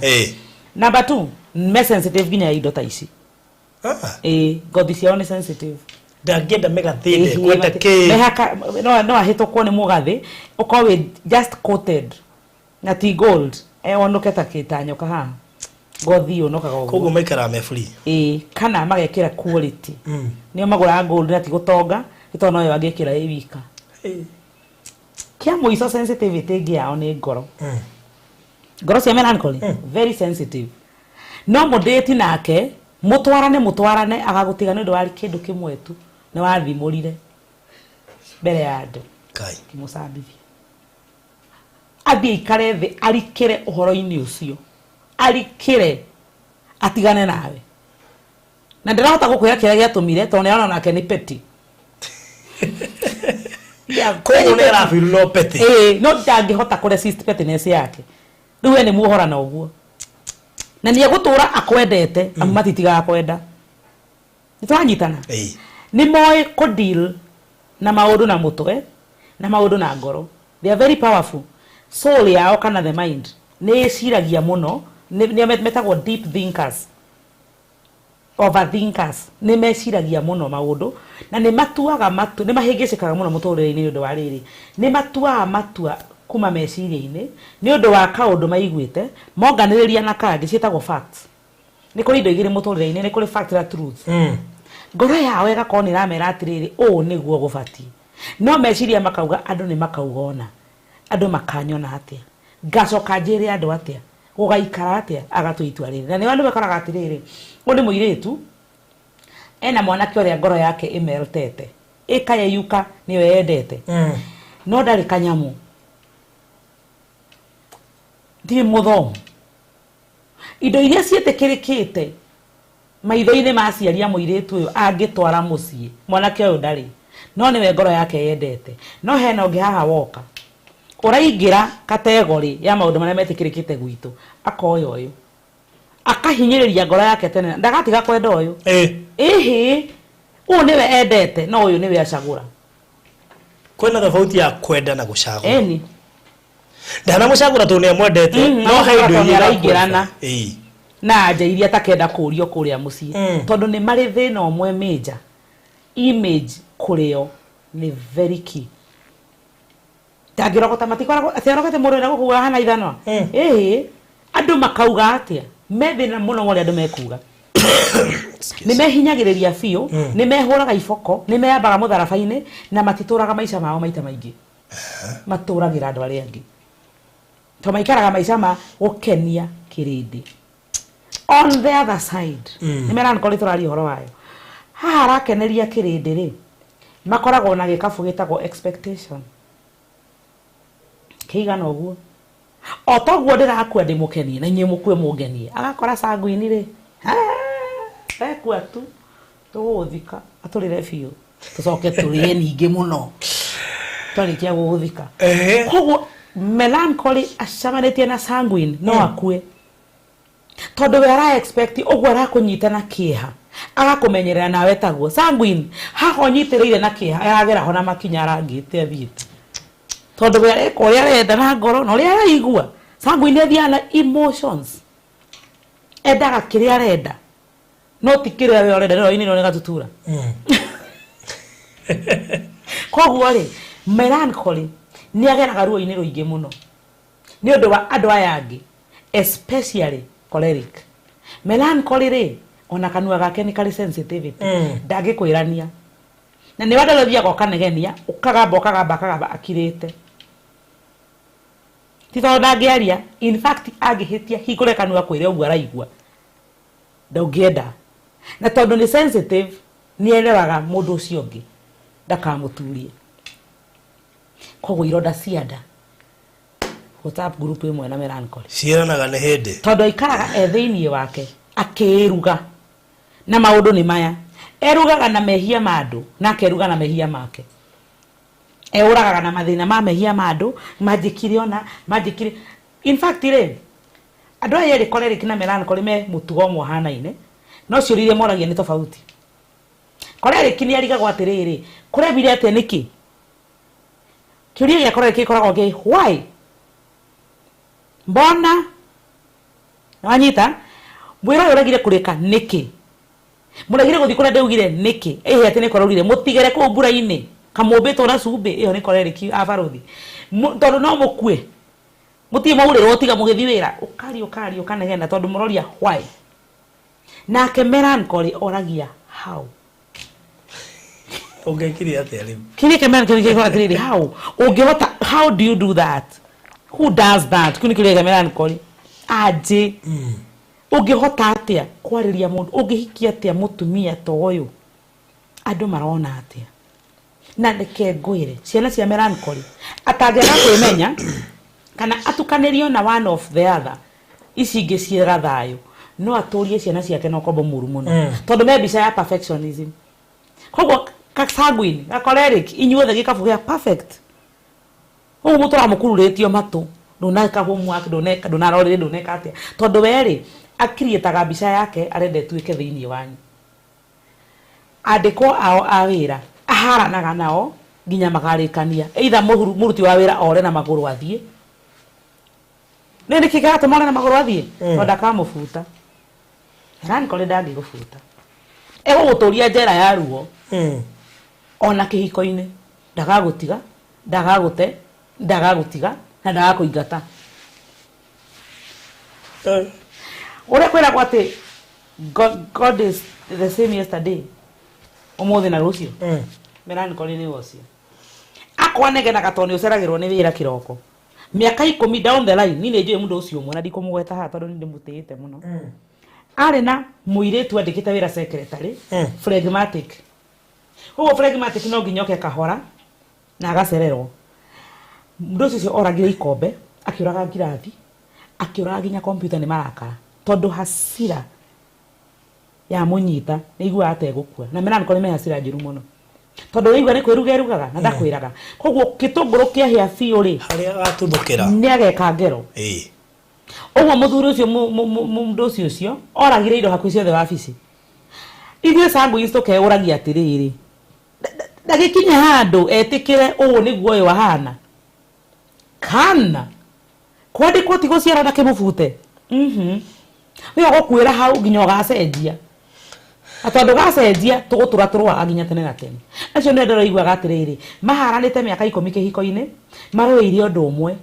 Number 2, me sensitive nginya ya indo ta ici. Ngothi ciao nĩ sensitive. Ndangĩenda mĩgathĩ, ndekwenda kĩ. Mehaka, no ahĩtũkwo nĩ mũgathĩ, ũkorwo wĩ just coated na ti gold, onuke ta kĩ, ta nyoka haha. Ngothi yũnũkaga ũguo. Koguo maikaraga me free. Kana magekĩra quality. Nĩo magũraga gold na ti gũtonga, nĩ tondũ noyo angĩkĩra ĩ wika. Kĩa mũico sensitivity ĩngĩ yao nĩ ngoro. Ngoro cia melancholy, very sensitive. No mũndĩti nake Mũtwarane mũtwarane agagũtiga nĩ ũndũ wa kĩndũ kĩmwe tu, nĩ wathimũrire mbere ya andũ. Kai. Kĩmũcambithia. Athiĩ aikare thĩ arikĩre ũhoro-inĩ ũcio, arikĩre atigane nawe. Na ndĩrahota gũkwĩra kĩrĩa gĩatũmire tondũ nĩarona nake nĩ petty. Yeah, Koguo nĩ arafeel no petty. Ĩĩ, no ndangĩhota kũ resist pettiness yake. Rĩu we nĩ muohorana ũguo. Na nĩ egũtũra akwendete, amu matitigaga kwenda. Nĩ tũranyitana? Ĩĩ. Nĩ moĩ kũ deal na maũndũ na mũtwe na maũndũ na ngoro. They are very powerful. Soul yao kana the mind nĩ ĩciragia mũno, nĩ metagwo deep thinkers. Overthinkers. Nĩ meciragia mũno maũndũ na nĩ matuaga matua, nĩ mahĩngĩcĩkaga mũno mũtũrĩre-inĩ nĩ ũndũ wa rĩrĩ. Nĩ matuaga matua kuma meciria-inĩ nĩ ũndũ wa kaũndũ maiguĩte, monganĩrĩria na kangĩ, ciĩtagwo facts. Nĩ kũrĩ indo igĩrĩ mũtũrĩre-inĩ, nĩ kũrĩ fact na truth. Ngoro yao ĩgakorwo nĩ ĩramera atĩrĩrĩ, ũũ nĩguo gũbatiĩ. No meciria makauga andũ nĩ makauga ũna, andũ makanyona atĩa, ngacoka njĩre andũ atĩa, gũgaikara atĩa, agatua itua rĩrĩ. Na nĩ andũ makoraga atĩrĩrĩ, ũyũ nĩ mũirĩtu, ena mwanake ũrĩa ngoro yake ĩmeltete, ĩkayeyuka nĩyo yendete. No ndarĩ kanyamũ. Ndirĩ mũthomu. Indo iria ciĩtĩkĩrĩkĩte maitho-inĩ ma aciari a mũirĩtu ũyũ angĩtwara mũciĩ, mwanake ũyũ ndarĩ. No nĩwe ngoro yake yendete. No hena ũngĩ haha woka. Ũraingĩra kategori ya maũndũ marĩa metĩkĩrĩkĩte gwitũ, akoya ũyũ. Akahinyĩrĩria ngoro yake tene, ndagatiga kwenda ũyũ. Ĩhĩ, ũyũ nĩwe endete, no ũyũ nĩwe acagũra. Kwĩna tofauti ya kwenda na gũcagũra. Ĩni. Ndanamũcagũra tondũ nĩamwendete, no he indo Tondũ iria nĩaraingĩrana. Ĩĩ. Na anja iria atakenda kũrio kũrĩa mũciĩ. Tondũ nĩ marĩ thĩna ũmwe major. Image kũrĩo nĩ very key. Ndangĩrogota matikoragwo atĩ arogete mũndũ wĩna gũkũ ahana ithanwa. Ĩhĩ, andũ makauga atĩa? Me thĩna mũno wa ũrĩa andũ mekuga. Nĩ mehinyagĩrĩria biũ, nĩ mehũraga iboko, nĩ meyambaga mũtharaba-inĩ na matitũraga maica mao maita maingĩ. Matũragĩra andũ arĩa angĩ. Tondũ maikaraga maica ma gũkenia kĩrĩndĩ. On the other side, nĩ melancholy tũraria ũhoro wayo. Haha arakeneria kĩrĩndĩ rĩ, makoragwo na gĩkabũ gĩtagwo expectation. Kĩigana ũguo. O toguo ndĩrakua ndĩmũkenie na inyuĩ mũkue mũngenie. Agakora sanguine rĩ, ekua tu tũgũgũthika atũrĩre biũ tũcoke tũrĩe ningĩ mũno twarĩkia gũgũthika. Koguo melancholy acemanĩtie na sanguine no akue. Tondũ we ara expect ũguo arakũnyita na kĩeha, agakũmenyerera nawe taguo. Sanguine haha ũnyitĩrĩire na kĩeha, aragera ho na makinya arangĩte athiĩte. Tondũ we areka ũrĩa arenda na ngoro na ũrĩa araigua. Sanguine athiaga na emotions. Endaga kĩrĩa arenda. No ti kĩrĩa we ũrenda, nĩ nĩ gatutura. Koguo rĩ, melancholy nĩ ageraga ruo-inĩ rũingĩ mũno. Nĩ ũndũ wa andũ aya angĩ, especially choleric. Melancholy rĩ, ona kanua gake nĩ karĩ sensitivity. Ndangĩkwĩrania. Na nĩ wandũ ũthiaga ũkanegenia, ũkagamba ũkagamba akagamba akirĩte. Ti tondũ ndangĩaria, in fact angĩhĩtia hingũre kanua kwĩre ũguo araigua. Ndũngĩenda. Na tondũ nĩ sensitive, nĩ eroraga mũndũ ũcio ũngĩ ndakamũturie. Koguo ironda cia nda WhatsApp group ĩmwe na melancholy. Ciĩranaga nĩ hĩndĩ. Tondũ aikaraga e thĩinĩ wake akĩĩruga. Na maũndũ nĩ maya. Erugaga na mehia ma andũ, na akeruga na mehia make. Eũragaga na mathĩna ma mehia ma andũ, manjĩkire ona, manjĩkire. In fact rĩ, andũ aya erĩ choleric na melancholy me mũtugo ũmwe ũhanaine, no ciũria iria moragia nĩ tofauti. Choleric nĩ arigagwo atĩrĩrĩ, kũremire atĩa nĩkĩ? Kĩũria gĩa choleric gĩkoragwo kĩ why? Mbona? Wanyita? Mwĩra ũyũ ũregire kũrĩka nĩkĩ? Mũregire gũthiĩ kũrĩa ndaugire nĩkĩ? Ĩhĩ atĩ nĩ kũraurire, mũtigere kũu mbura-inĩ, kamũmbĩtwo na cumbĩ, ĩyo nĩ choleric a barũthi. Tondũ no mũkue. Mũtirĩ mwaurĩrwo tiga mũgĩthiĩ wĩra. Ũkaria, ũkaria, ũkanegena tondũ mũroria why? Nake melancholy oragia how? Ũngĩkire atĩa rĩu? Kĩrĩa kĩa melancholy kĩkoragwo atĩrĩrĩ, how? Ũngĩhota, how do you do that? Who does that? Kĩu nĩ kĩũria kĩa melancholy. Anjĩ. Ũngĩhota atĩa kwarĩria mũndũ, ũngĩhikia atĩa mũtumia ta ũyũ? Andũ marona atĩa? Na reke ngwĩre, ciana cia melancholy atangĩaga kwĩmenya kana atukanĩrio na one of the other, ici ingĩ ciĩga thayũ, no atũrie ciana ciake na ũkombo mũru mũno, tondũ me mbica ya perfectionism. Koguo ka sanguine, ka choleric, inyuothe gĩkabu gĩa perfect ũguo mũtũra mũkururĩtio matũ, ndũneka homework, ndũneka, ndũnarorire, ndũneka atĩa, tondũ we rĩ akiriĩtaga mbica yake arenda ĩtuĩke thĩinĩ wanyu. Andĩkwo ao a wĩra aharanaga nao nginya makarĩkania, either mũruti wa wĩra ore na magũrũ athiĩ. Nĩ nĩkĩ kĩratũma ore na magũrũ athiĩ? Tondũ ndakamũbuta. Melancholy ndangĩgũbuta, egũgũtũria njera ya ruo. Ona kĩhiko-inĩ ndagagũtiga, ndagagũte, ndagagũtiga na ndagakũingata. Ũrĩa kwĩragwo atĩ God is the same yesterday, ũmũthĩ na rũciũ. Melancholy nĩ ũcio akwanegenaga tondũ nĩ ũceragĩrwo nĩ wĩra kĩroko. Mĩaka 10 down the line, niĩ nĩ njũĩ mũndũ ũcio ũmwe na ndikũmũgweta haha tondũ nĩ ndĩmũtĩĩte mũno. Arĩ na mũirĩtu andĩkĩte wĩra secretary phlegmatic. Koguo phlegmatic no nginya oke kahora na agacererwo. Mũndũ ũcio oragire ikombe, akĩũraga ngirathi, akĩũraga nginya kompiuta nĩ marakara, tondũ hasira yamũnyita nĩ aiguaga ta egũkua. Na melancholy me hasira njũru mũno, tondũ ũraigua nĩ kwĩruga erugaga na ndakwĩraga. Koguo gĩtũngũrũ kĩahĩa biũ rĩ, harĩa gatuthũkĩra nĩ ageka ngero. Ũguo mũthuri ũcio, mũndũ ũcio oragire indo hakuhĩ ciothe wabici. Ithuĩ sanguines tũkeũragia atĩrĩrĩ, ndagĩkinya handũ etĩkĩre ũũ nĩguo ũyũ ahana, kana kwandĩkwo ti gũciara na kĩmũbute. We ũgũkuĩra hau nginya ũgacenjia, na tondũ gacenjia tũgũtũra tũrũaga nginya tene na tene. Acio nĩo ndĩraiguaga atĩrĩrĩ, maharanĩte mĩaka 10 kĩhiko-inĩ, marũĩire ũndũ ũmwe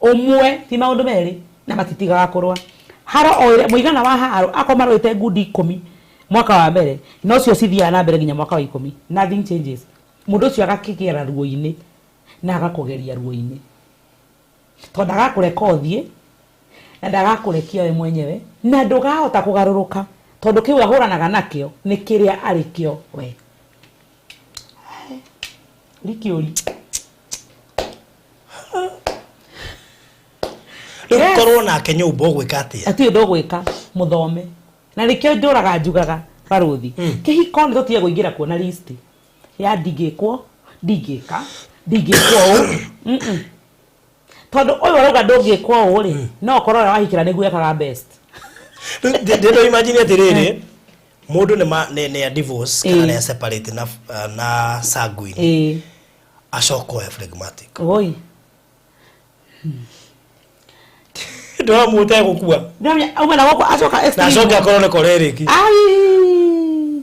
ũmwe, ti maũndũ merĩ, na matitigaga kũrũa. Haro o ĩrĩa mũigana wa haro, akorwo marũĩte ngundi 10 mwaka wa mbere, nocio cithiaga na mbere nginya mwaka wa 10. Nothing changes. Mũndũ ũcio agakĩgera ruo-inĩ na agakũgeria ruo-inĩ, tondũ ndagakũreka ũthiĩ na ndagakũrekia we mwenyewe, na ndũgahota kũgarũrũka, tondũ kĩu ahũranaga nakĩo nĩ kĩrĩa arĩ kĩo we. Rikĩũri. Rĩu korwo nake nyũmba ũgwĩka atĩa? Atirĩ ũndũ ũgwĩka, mũthome. Na nĩkĩo njũraga njugaga barũthi, kĩhiko nĩ tũtige kũingĩra kuona list ya ndingĩkwo, ndingĩka, ndingĩkwo ũũ. Tondũ ũyũ ũrauga ndũngĩkwo ũũ rĩ, no ũkorwo ũrĩa wahikĩra nĩguo ekaga best. Ndĩndo imagine atĩrĩrĩ, mũndũ nĩ a divorce kana nĩ a separate na sanguine, acoka oe phlegmatic. Oi. Ndĩramũte gũkua. Ndĩramenya auma na gũkũ acoka na extreme. Acoke akorwo nĩ choleric. Ai!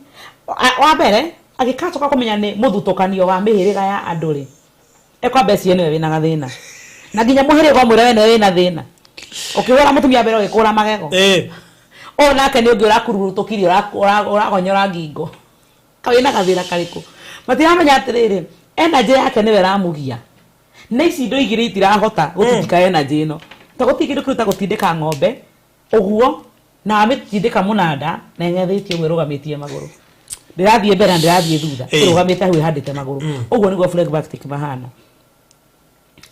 Wa mbere agĩkacoka kũmenya nĩ mũthutũkanio wa mĩhĩrĩga ya andũ rĩ, ekwamba ecirie nĩwe wĩna gathĩna, na nginya mũhĩrĩga ũmwĩre we nĩwe wĩna thĩna. Ũkĩhũra mũtumia mbere ũgĩkũra magego, ũyũ nake nĩ ũngĩ ũrakururutũkirie, ũragonyora ngingo, wĩna gathĩna karĩkũ? Matiramenya atĩrĩrĩ, energy yake nĩwe ĩramũgia, na ici indo igĩrĩ itirahota gũtindĩka energy ĩno, to gũtirĩ kĩndũ kĩruta gũtindĩka ng'ombe ũguo na wamĩtindĩka mũnanda na ĩng'ethĩtie ũguo ĩrũgamĩtie magũrũ, ndĩrathiĩ mbere na ndĩrathiĩ thutha, ĩrũgamĩte hau ĩhandĩte magũrũ. Ũguo nĩguo phlegmatic mahana.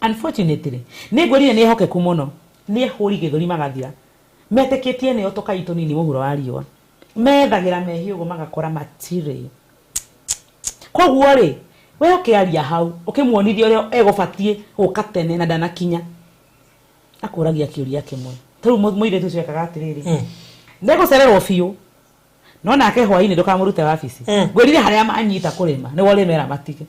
Unfortunately, nĩ ngwĩrire nĩ ehokeku mũno, nĩ ehũri gĩthũri magathira, metĩkĩtie nĩo tũkai tũnini mũhuro wa riũa, methagĩra mehia ũguo magakora matirĩ. Koguo rĩ, we ũkĩaria hau ũkĩmuonithia ũrĩa egũbatiĩ gũka tene na ndanakinya, akũragia kĩũria kĩmwe. Ta rĩu mũirĩtu ũcio ekaga atĩrĩrĩ, nĩegũcererwo biũ, no nake hwainĩ ndũkamũrute wabici. Ngwĩrire harĩa manyita kũrĩma nĩwe ũrĩmera matige.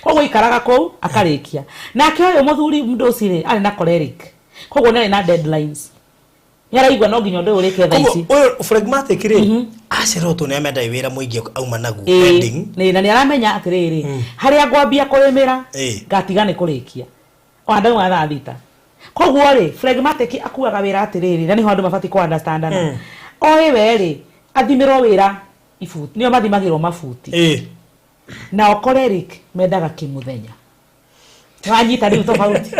Koguo ikaraga kũu akarĩkia. Nake ũyũ mũthuri mũndũ ũcio rĩ, arĩ na choleric, koguo nĩ arĩ na deadlines, nĩ araigua no nginya ũndũ ũyũ ũrĩke thaa ici. Ũyũ phlegmatic rĩ, acererwo tondũ nĩ amenda wĩra mũingĩ auma naguo pending. Nĩ na nĩ aramenya atĩrĩrĩ, harĩa ngwambia kũrĩmĩra ngatiga nĩ kũrĩkia ona ndauma thaa 6. Koguo rĩ, phlegmatic akuaga wĩra atĩrĩrĩ, na nĩho andũ mabatiĩ kũ understandana. Oĩ we rĩ, athimĩrwo wĩra ibuti, nĩo mathimagĩrwo mabuti. Nao choleric mendaga kĩmũthenya. Wanyita rĩu tofauti?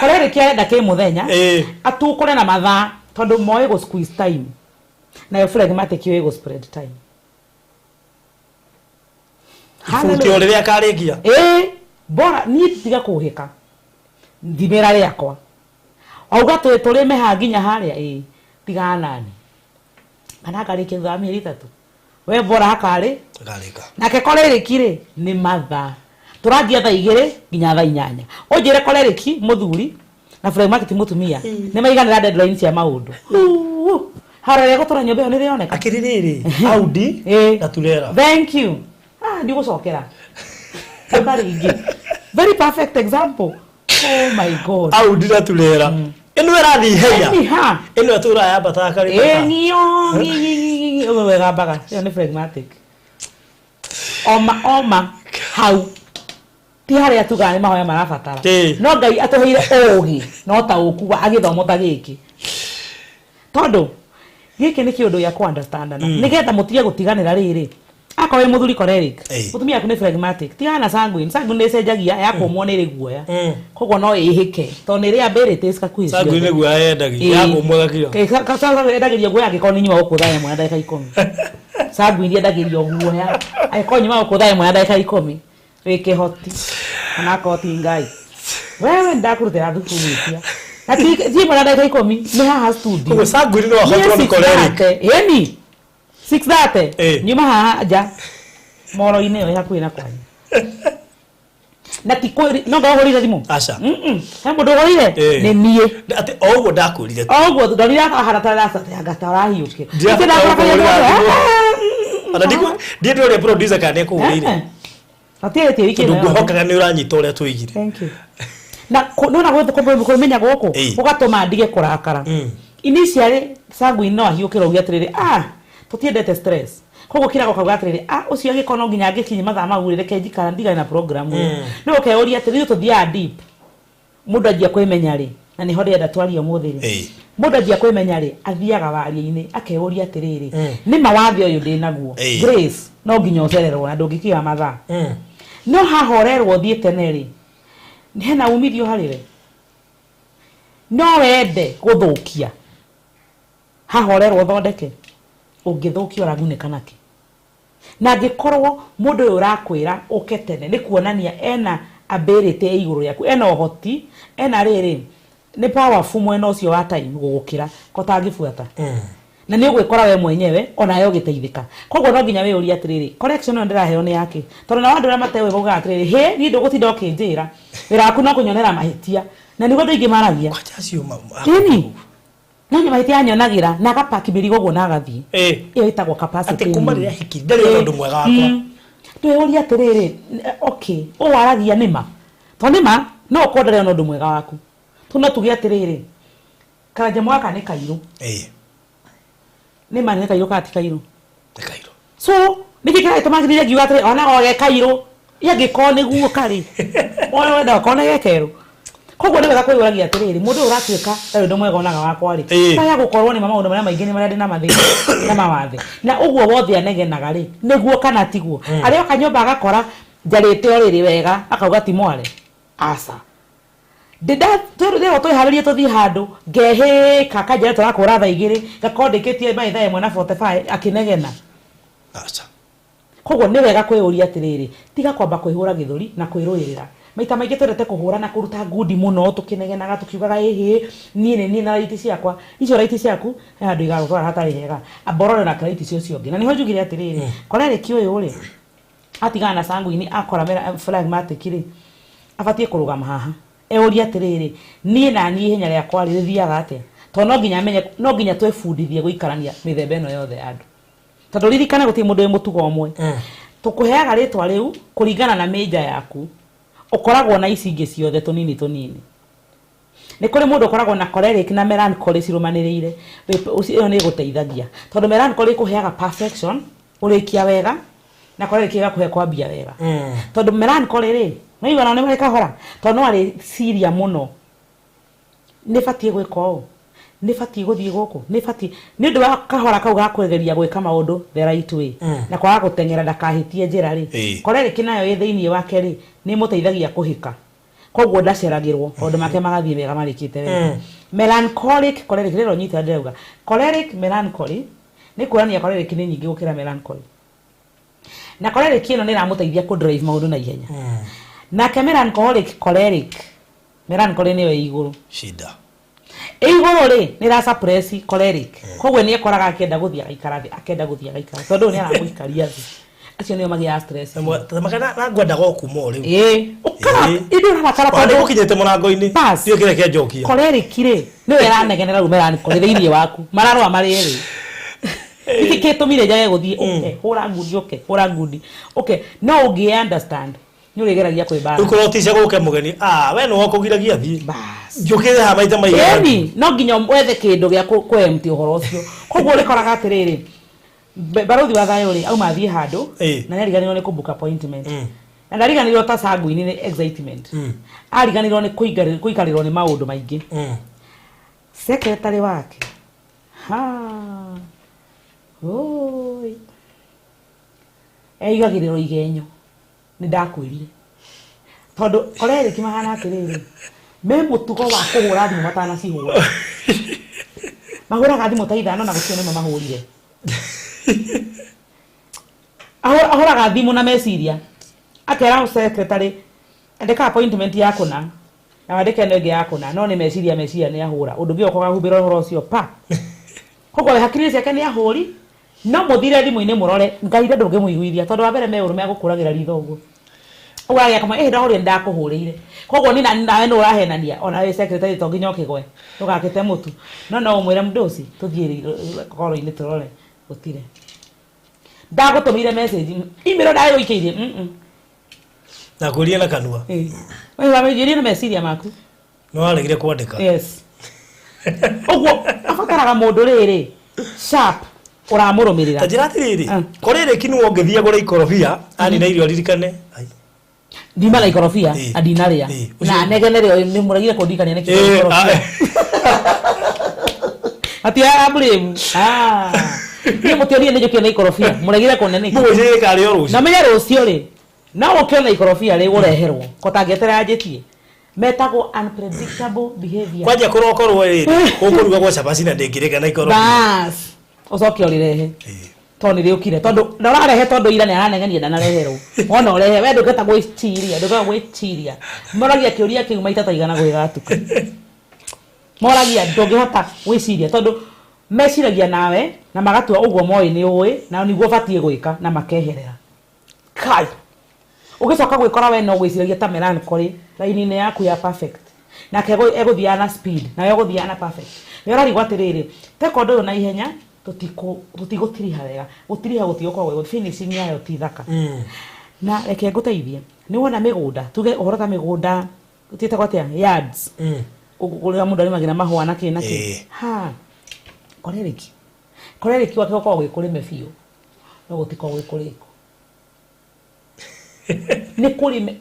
Choleric arenda kĩmũthenya, atukũre na mathaa. Tondũ moĩ gũ squeeze time, nayo phlegmatic yũĩ gũ spread time. Ibuti o rĩrĩa akarĩkia. Ĩĩ, bora niĩ tiga kũhĩka, thimĩra rĩakwa auga tũrĩme haha nginya harĩa. Ĩĩ, tigana nani kana akarĩkia thutha wa mĩeri 3, we bora hakarĩ. Akarĩka. Nake choleric rĩ, nĩ mathaa, tũranjia thaa 2 nginya thaa 8. Ũnjĩre choleric mũthuri na phlegmatic mũtumia nĩ maiganĩra deadline cia maũndũ harĩa gũtũra nyũmba ĩyo nĩ rĩoneka. Akĩrĩ rĩrĩ Audi na turera. Thank you. Ah, ndigũcokera ũka rĩngĩ. Very perfect example. Oh my God. Audi na turera ĩno ĩrathiĩ ihenya. Anyhow. Ĩno ĩtũraga yambataga karĩ. Ĩ ng'io ng'i, ng'i, ng'i, ng'i, ũguo wegambaga ĩyo nĩ phlegmatic. Oma oma hau ti harĩa tugaga nĩ mahoya marabatara. No Ngai atũheire ũũgĩ no ta ũku wa agĩthomo ta gĩkĩ, tondũ gĩkĩ nĩ kĩũndũ gĩa kũ understandana nĩgetha mũtige gũtiganĩra. Rĩrĩ, akorwo wĩ mũthuri choleric, mũtumia waku nĩ phlegmatic, tigana na sanguine. Sanguine nĩ ĩcenjagia, yakũmwo nĩ ĩrĩ guoya, koguo no ĩhĩke tondũ nĩ ĩrĩ abilities hakuhĩ Sanguine. Ciothe. Nĩguo yendagia yakũmwe gakira. Endagĩrio guoya angĩkorwo nĩ nyuma gũkũ 1:10. Sanguine endagĩrio guoya angĩkorwo nyuma gũkũ 1:10. Wĩ kĩhoti ona akorwo ti Ngai, wewe ndakũrutĩra thubu gwĩtia na ti 1:10, nĩ haha studio. Koguo sanguine no ahotwo nĩ choleric. Ĩni 6:30. Nyuma haha nja moro-inĩ ĩyo ĩ hakuhĩ na kwanyu na ti no ngahũrire thimũ. Aca. He mũndũ ũhũrire? Nĩ niĩ. Atĩ o ũguo ndakwĩrire. O ũguo ndonire ahana ta anga ta ũrahiũkĩra. Ndiabatara kũhũrĩra thimũ. Ona ndiĩ ndĩrĩa producer kana nĩekũhũrĩire. Gũtirĩ wiki tondũ ĩno yothe. Ngwĩhokaga nĩ ũranyita ũrĩa tũigire. Thank you. Na nona kũmenya gũkũ gũgatũma ndige kũrakara. Initially sanguine no ahiũkĩra uge atĩrĩrĩ, ah, tũtiendete stress, koguo kĩrago kauga atĩrĩrĩ, ah, ũcio angĩkorwo no nginya angĩkinye mathaa mau rĩ, reke njikara ndigane na program ĩyo. No ũkeyũria atĩrĩ, ithuĩ tũthiaga deep. Mũndũ anjia kwĩmenya rĩ, na nĩho ndĩrenda twarie ũmũthĩ rĩ, mũndũ anjia kwĩmenya rĩ, athiaga waria-inĩ akeyũria atĩrĩrĩ, nĩ mawathe ũyũ ndĩ naguo. Grace, no nginya ũcererwo na ndũngĩkinya mathaa, no haha ũrerwo ũthiĩ tene rĩ, hena umithio harĩ we? No wende gũthũkia haha ũrerwo ũthondeke? Ũngĩthũkia ũragunĩka nakĩ? Na angĩkorwo mũndũ ũyũ ũrakwĩra ũke tene nĩ kuonania ena ability ĩ igũrũ rĩaku, ena ũhoti, ena rĩrĩ, nĩ powerful mwena ũcio wa time gũgũkĩra ko tangĩbuata, na nĩ ũgwĩkora we mwenyewe onawe ũgĩteithĩka. Koguo no nginya wĩyũrie atĩrĩrĩ, correction ĩno ndĩraheo nĩ yake? Tondũ nao andũ arĩa mateũĩ maugaga atĩrĩrĩ, hĩ, niĩ ndũgũtinda ũkĩnjĩra, wĩra waku no kũnyonera mahĩtia, na nĩguo andũ aingĩ maragia. Kwanja acio Ĩni no nĩ mahĩtia anyonagĩra na agapaki mĩrigo ũguo na agathiĩ. Ĩyo ĩtagwo capacity Atĩ kuma nini. rĩrĩa hiki ndarĩ ona ũndũ mwega wakwa. Twĩyũrie atĩrĩrĩ, okay, ũũ aragia nĩma? To nĩma no ũkorwo ndarĩ ona ũndũ mwega waku tu. No tuge atĩrĩrĩ, karanja gaka nĩ kairũ. Nĩma nĩ kairũ kana ti kairũ? Nĩ kairũ. So nĩkĩ kĩragĩtũma ngithire ngiuga atĩrĩ ona ge kairũ? Angĩkorwo nĩguo karĩ ona wenda okorwo nĩ gekerũ. Koguo nĩ wega kwĩyũragia atĩrĩrĩ, mũndũ ũyũ ũratuĩka ndarĩ ũndũ mwega onaga wakwa rĩ, kaya gũkorwo nĩ ma maũndũ marĩa maingĩ nĩ marĩa ndĩ na mathĩna na mawathe na ũguo wothe anegenaga rĩ, nĩguo kana tiguo? Arĩa oka nyũmba agakora njarĩte ũrĩrĩ wega, akauga ti mware. Aca, ndĩrwo twĩharĩrie tũthiĩ handũ, ngehĩka, akanjĩra tũrakũra thaa 2, ngakorwo ndĩkĩtie by 1:45 akĩnegena. Aca. Koguo nĩ wega kwĩyũria atĩrĩrĩ, tiga kwamba kwĩhũra gĩthũri na kwĩrũĩrĩra. Maita maingĩ twendete kũhũra na kũruta ngundi mũno, tũkĩnegenaga tũkiugaga, ĩhĩ, niĩ nĩ niĩ na right ciakwa. Icio right ciaku he handũ igagũtwara hatarĩ hega. Amba ũrore na right ũcio ũngĩ. Na nĩho njugire atĩrĩrĩ, choleric ũyũ rĩ, atigana na sanguine akora phlegmatic rĩ, abatiĩ kũrũgama haha euria atĩrĩrĩ, niĩ na niĩ ihenya rĩakwa rĩ rĩthiaga atĩa? Tondũ no nginya amenye, no nginya twĩbundithie gũikarania mĩthemba ĩno yothe ya andũ, tondũ ririkana gũtirĩ mũndũ wĩ mũtugo ũmwe. Tũkũheaga rĩtwa rĩu kũringana na mĩnja yaku, ũkoragwo na ici ingĩ ciothe tũnini tũnini. Nĩ kũrĩ mũndũ ũkoragwo na choleric na melancholy cirũmanĩrĩire. Ĩyo nĩ ĩgũteithagia tondũ melancholy ĩkũheaga perfection, ũrĩkia wega, na choleric ĩgakũhe kwambia wega, tondũ melancholy rĩ, nĩwaigua nao nĩ marĩ kahora, tondũ no arĩciria mũno, nĩ batiĩ gwĩka ũũ, nĩ batiĩ gũthiĩ gũkũ, nĩ batiĩ. Nĩ ũndũ wa kahora kau ga kũgeria gwĩka maũndũ the right way na kwaga gũteng'era ndakahĩtie njĩra rĩ, choleric nayo ĩ thĩinĩ wake rĩ, nĩ ĩmũteithagia kũhĩka. Koguo ndaceragĩrwo maũndũ make magathiĩ wega marĩkĩte wega. Melancholic choleric rĩro nyita ndĩrauga choleric melancholy nĩ kuonania choleric nĩ nyingĩ gũkĩra melancholy, na choleric ĩno nĩ ĩramũteithia kũ drive maũndũ na ihenya. Nake melancholic choleric, melancholy nĩyo ĩ igũrũ. Shida. Ĩ igũrũ rĩ, nĩ ĩra suppress choleric, koguo nĩ ekoraga akĩenda gũthiĩ agaikara thĩ, akĩenda gũthiĩ agaikara, tondũ nĩ aramũikaria thĩ. Acio nĩo magĩaga stress. Makana na ngwendaga o kuma o rĩu. Ĩĩ, ũkara ĩndĩ ũrabatara tondũ tondũ gũkinyĩte mũrango-inĩ. Bas. Ndiũĩ kĩrĩa kĩanjokia. Choleric rĩ, nĩwe ĩranegenera rĩu melancholy thĩinĩ waku, mararũa marĩ erĩ. Nĩkĩ kĩtũmire njage gũthiĩ? Ũke hũra ngundi, ũke hũra ngundi, ũke. No ũngĩ understand nĩ ũrĩgeragia kwĩ Rĩu kũrotica gũke mũgeni, ah, we nĩwe ũkũgiragia thiĩ. Bas. Njũkĩre haha maita maigana. Ĩni no nginya wethe kĩndũ gĩa kũ empty ũhoro ũcio. Koguo ũrĩkoraga atĩrĩrĩ, barũthi wa thayũ rĩ, auma athiĩ handũ na nĩariganĩirwo nĩ kũbook appointment, na ndariganĩirwo ta sanguine nĩ excitement, ariganĩirwo nĩ kũikarĩrwo nĩ maũndũ maingĩ. Secretary wake ha oi eigagĩrĩrwo igenyo, nĩ ndakwĩrire, tondũ choleric mahana atĩrĩrĩ, me mũtugo wa kũhũra thimũ matanacihũra. Mahũraga thimũ ta 5 na gũtirĩ nĩmo mahũrire. Ahũraga thimũ na meciria, akera secretary, andĩka appointment ya kũna na wandĩke ĩno ĩngĩ ya kũna, no nĩ meciria, meciria nĩ ahũra ũndũ ũngĩ ũka ũkahumbĩra ũhoro ũcio pa. Koguo hakiri ciake nĩ ahũri, no mũthire thimũ-inĩ mũrore ngai ndũngĩmũiguithia, tondũ wa mbere me ũrũme agũkũragĩra ritho ũguo ũgagĩa kama ĩhĩ ndahũrire, ndakũhũrĩire. Koguo ni nawe nĩ ũrahenania ona wĩ secretary, to nginya ũkĩgwe ndũgakĩte mũtu, no no ũmwĩre mũndũ ũcio tũthiĩ koro-inĩ tũrore gũtirĩ ndagũtũmĩire message, email ndagũikĩirie. Nakwĩrire na kanua. We wamĩnjĩrie na meciria maku. Nĩ waregire kwandĩka. Yes, ũguo abataraga mũndũ rĩrĩ sharp ũramũrũmĩrĩra. Ta njĩra atĩrĩrĩ, choleric nĩwe ũngĩthiĩ agũre ikorobia anina irio aririkane. Ai. Ndima na ikorobia na ndinarĩa. Na negene rĩo nĩ mũregire kũndirikania nĩkĩ ikorobia atioyaga blame. Ah, niĩ mũtionire nĩ njũkire na ikorobia, mũregire kũne nĩkĩ? Mũgwĩciria ĩkarĩo rũciũ. Na menye rũciũ rĩ, no ũkĩona na ikorobia rĩ, ũreherwo ko tangĩeterera njĩtie. Metagwo unpredictable behavior. Kwanja kũrokorwo rĩrĩ gũkũrugagwo cabaci na ndĩngĩrĩka na ikorobia. Bas, ũcoke ũrĩrehe tondũ nĩ rĩũkire, tondũ na ũrarehe tondũ ira nĩ aranegenia ndanareherwo. Wona ũrehe we ndũngĩhota gwĩciria, ndũngĩhota gwĩciria. Moragia kĩũria kĩu maita ta 100 gũgĩgatuka. Moragia ndũngĩhota gwĩciria tondũ meciragia nawe na magatua ũguo moĩ nĩ ũĩ na nĩguo ũbatiĩ gwĩka na makeherera. Kai ũgĩcoka gwĩkora we no gwĩciragia ta melancholy raini-inĩ yaku ya perfect, nake egũthiaga na speed, nawe ũgũthiaga na perfect. We ũrarigwo atĩrĩrĩ, teka ũndũ ũyũ na ihenya, tũtigũtiriha wega, gũtiriha gũtigũkorwo gwĩ finishing yayo ti thaka. Na reke ngũteithie, nĩ wona mĩgũnda, tuge ũhoro ta mĩgũnda tĩtagwo atĩa, yards, kũrĩa mũndũ arĩmagĩra mahũa na kĩ na kĩ. Ha choleric, choleric gwake gũkoragwo gwĩ kũrĩme biũ, no gũtikoragwo gwĩ kũrĩku, nĩ kũrĩme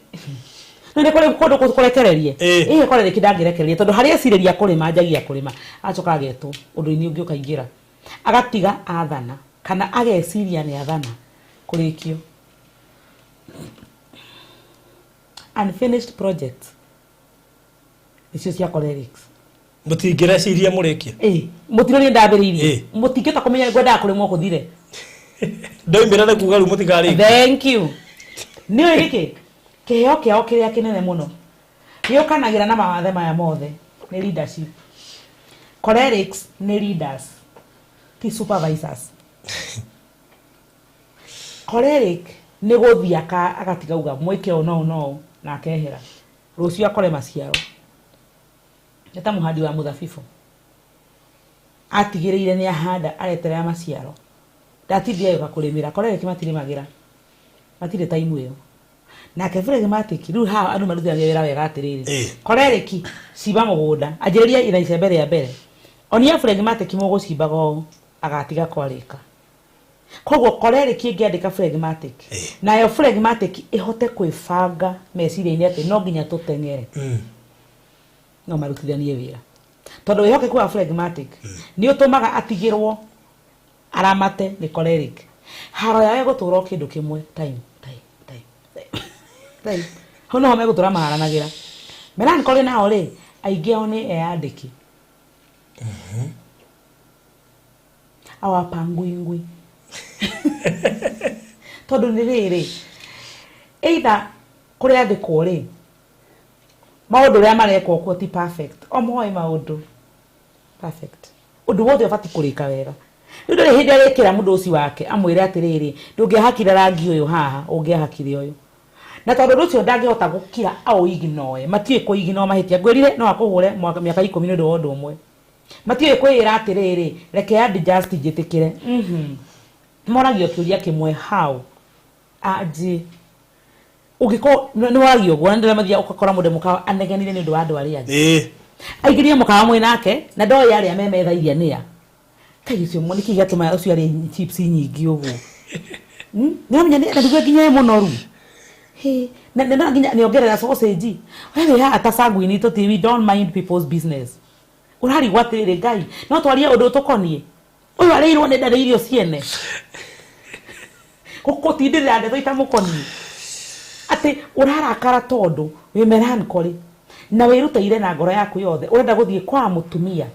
no nĩ kũrĩ kũndũ kũrekererie. Ĩĩ, choleric ndangĩrekereria, tondũ harĩa ecirĩria kũrĩma, anjagia kũrĩma, acoka agetwo ũndũ-inĩ ũngĩ ũkaingĩra, agatiga athana kana ageciria nĩ athana kũrĩkio. Unfinished projects nĩcio cia cholerics. Mũtingĩreciria mũrĩkie. Ĩĩ, mũtino nĩ ndambĩrĩirie, mũtingĩhota kũmenya ngwendaga kũrĩmwo kũthire. Ndoimĩra nĩ kuga rĩu mũtikarĩkia. Thank you. Nĩ ũĩ nĩkĩ kĩheo kĩao kĩrĩa kĩnene mũno gĩũkanagĩra na mawathe maya mothe nĩ leadership. Cholerics nĩ leaders, ti supervisors. Choleric nĩ gũthiĩ agatiga uga mwĩke ũũ no ũũ no ũũ na akehera, rũciũ akore maciaro. Nĩ ta mũhandi wa mũthabibũ, atigĩrĩire nĩ ahanda, areterera maciaro, ndatindire agĩũka kũrĩmĩra. Choleric matirĩmagĩra, matirĩ time ĩyo. Nake phlegmatic, rĩu haha andũ marutithania wĩra wega atĩrĩrĩ, choleric cimba mũgũnda, anjĩrĩria na icembe rĩa mbere, onia phlegmatic mũgũcimbaga ũũ, agatiga kwarĩka. Koguo choleric ĩngĩandĩka phlegmatic, nayo phlegmatic ĩhote kwĩbanga meciria-inĩ atĩ no nginya tũteng'ere, no marutithanie wĩra, tondũ wĩhokeku wa phlegmatic nĩ ũtũmaga atigĩrwo aramate nĩ choleric. Haro yao ĩgũtũra o kĩndũ kĩmwe, time, time, time, time, time. Hau noho megũtũra maharanagĩra. Melancholy nao rĩ, aingĩ ao nĩ eyandĩki, awapangwingwi, tondũ nĩ rĩrĩ, either kũrĩa andĩkwo rĩ, maũndũ ũrĩa marekwo kuo ti perfect, o moĩ maũndũ perfect, ũndũ wothe ũbatiĩ kũrĩka wega. Rĩu ndũrĩ hĩndĩ arĩkĩra mũndũ ũcio wake amwĩre atĩrĩrĩ, ndũngĩahakire rangi ũyũ haha, ũngĩahakire ũyũ, na tondũ ũndũ ũcio ndangĩhota gũkira aũignore. Matiũĩ kũignore mahĩtia. Ngwĩrire no akũhũre mĩaka 10 nĩ ũndũ wa ũndũ ũmwe. Matiũĩ kwĩĩra atĩrĩrĩ, reke adjust njĩtĩkĩre. Moragio kĩũria kĩmwe, how anjĩ ũngĩkorwo nĩ waragio ũguo, na nĩ mathiaga ũgakora mũndũ mũkawa anegenire nĩ ũndũ wa andũ arĩa angĩ. Aingĩrire mũkawa mwĩ nake na ndoĩ arĩa me metha iria nĩa kai ũcio nĩkĩ gĩatũma ũcio arĩe chips nyingĩ ũguo. Nĩũramenya na nĩguo nginya e mũnoru. Hĩ, na nginya nĩongerera sausage. We wĩ haha ta sanguine tũti, we don't mind people's business. Ũrarigwo atĩrĩrĩ, Ngai, no twarie ũndũ ũtũkoniĩ, ũyũ arĩirwo nĩ ndarĩ irio ciene gũtindĩrĩra ndeto itamũkoniĩ, atĩ ũrarakara tondũ wĩ melancholy na wĩrutĩire na ngoro yaku yothe, ũrenda gũthiĩ kwa mũtumia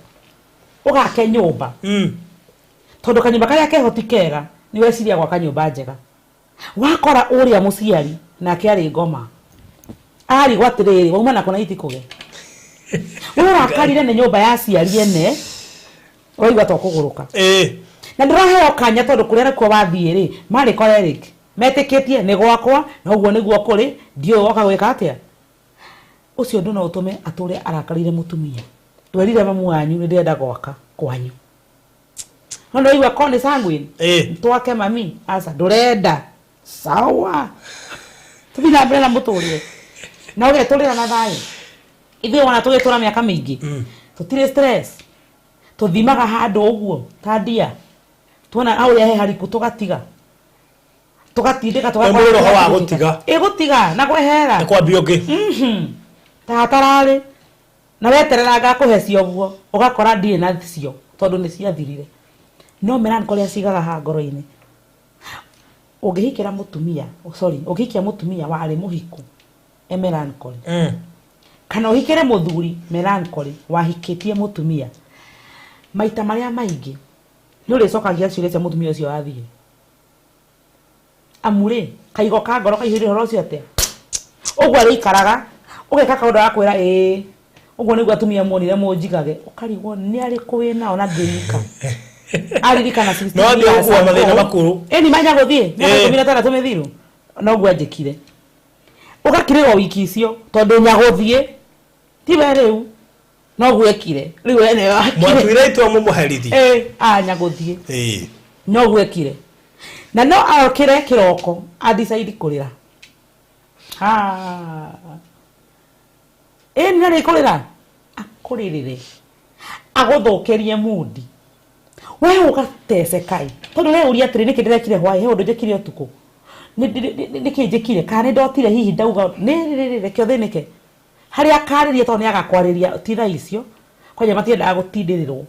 ũgake nyũmba, tondũ kanyũmba karĩa keho ti kega, nĩ weciria gwaka nyũmba njega. Wakora ũrĩa mũciari nake arĩ ngoma, arigwo atĩrĩrĩ, wauma nako na itikũge we ũrakarire nĩ nyũmba ya aciari ene, ũraigua ta ũkũgũrũka. Na ndũraheo kanya, tondũ kũrĩa nakuo wathiĩ rĩ, marĩ choleric, metĩkĩtie nĩ gwakwa na ũguo nĩguo kũrĩ, ndiũĩ woka gwĩka atĩa. Ũcio ũndũ no ũtũme atũre arakarĩire mũtumia. Ndwerire mamu wanyu nĩ ndĩrenda gwaka kwanyu, no ndũraigua ko nĩ sanguine. Twake mami, aca ndũrenda, sawa, tũthiĩ na mbere na mũtũrĩre na ũgetũrĩra na thayũ. Ithuĩ wona tũgĩtũra mĩaka mĩingĩ, tũtirĩ stress, tũthimaga handũ ũguo ta ndia, tuona haũrĩa he hariku tũgatiga, tũgatindĩka. Nĩ mũrĩ roho wa gũtiga. Ĩ, gũtiga na kwehera. Nĩ kwambia ũngĩ. Ta hatararĩ na weterera ngakũhe cio ũguo, ũgakora ndirĩ na cio tondũ nĩ ciathirire. No melancholy acigaga haha ngoro-inĩ. Ũngĩhikĩra mũtumia, oh, sorry, ũngĩhikia mũtumia warĩ mũhiku e melancholy, kana ũhikĩre mũthuri melancholy wahikĩtie mũtumia, maita marĩa maingĩ nĩ ũrĩcokagia ciũria cia mũtumia ũcio wathire. Amu rĩ, kaigo ka ngoro kaihũire ũhoro ũcio atĩa, ũguo arĩikaraga ũgeka kaũndũ agakwĩra, ĩĩ, ũguo nĩguo atumia muonire mũnjigage. Ũkarigwo nĩ arĩkũ wĩ nao na ndĩika aririkana 16 No athiĩ years gũkua mathĩna ago. makũrũ. Ĩni manya gũthiĩ mĩaka 16 mĩthiru noguo anjĩkire, ũgakirĩrwo wiki icio tondũ nyagũthiĩ tiwe rĩu noguo ekire, rĩu we nĩwe wakire. Mwatuire itua mũmũherithi. Ĩ, anya gũthiĩ noguo ekire, na no aokĩre kĩroko adecide kũrĩra. Ha, ĩni na rĩ kũrĩra akũrĩrĩre agũthũkĩrie mundi, we ũgatecekai tondũ ũreuria atĩrĩ, nĩkĩ ndĩrekire hwaĩ, he ũndũ njĩkire ũtukũ? Nĩkĩ njĩkire? Kana nĩ ndotire hihi ndauga nĩ rĩrĩ, reke ũthĩnĩke harĩa akarĩria, tondũ nĩ agakwarĩria ti thaa icio. Kwanja matiendaga gũtindĩrĩrwo.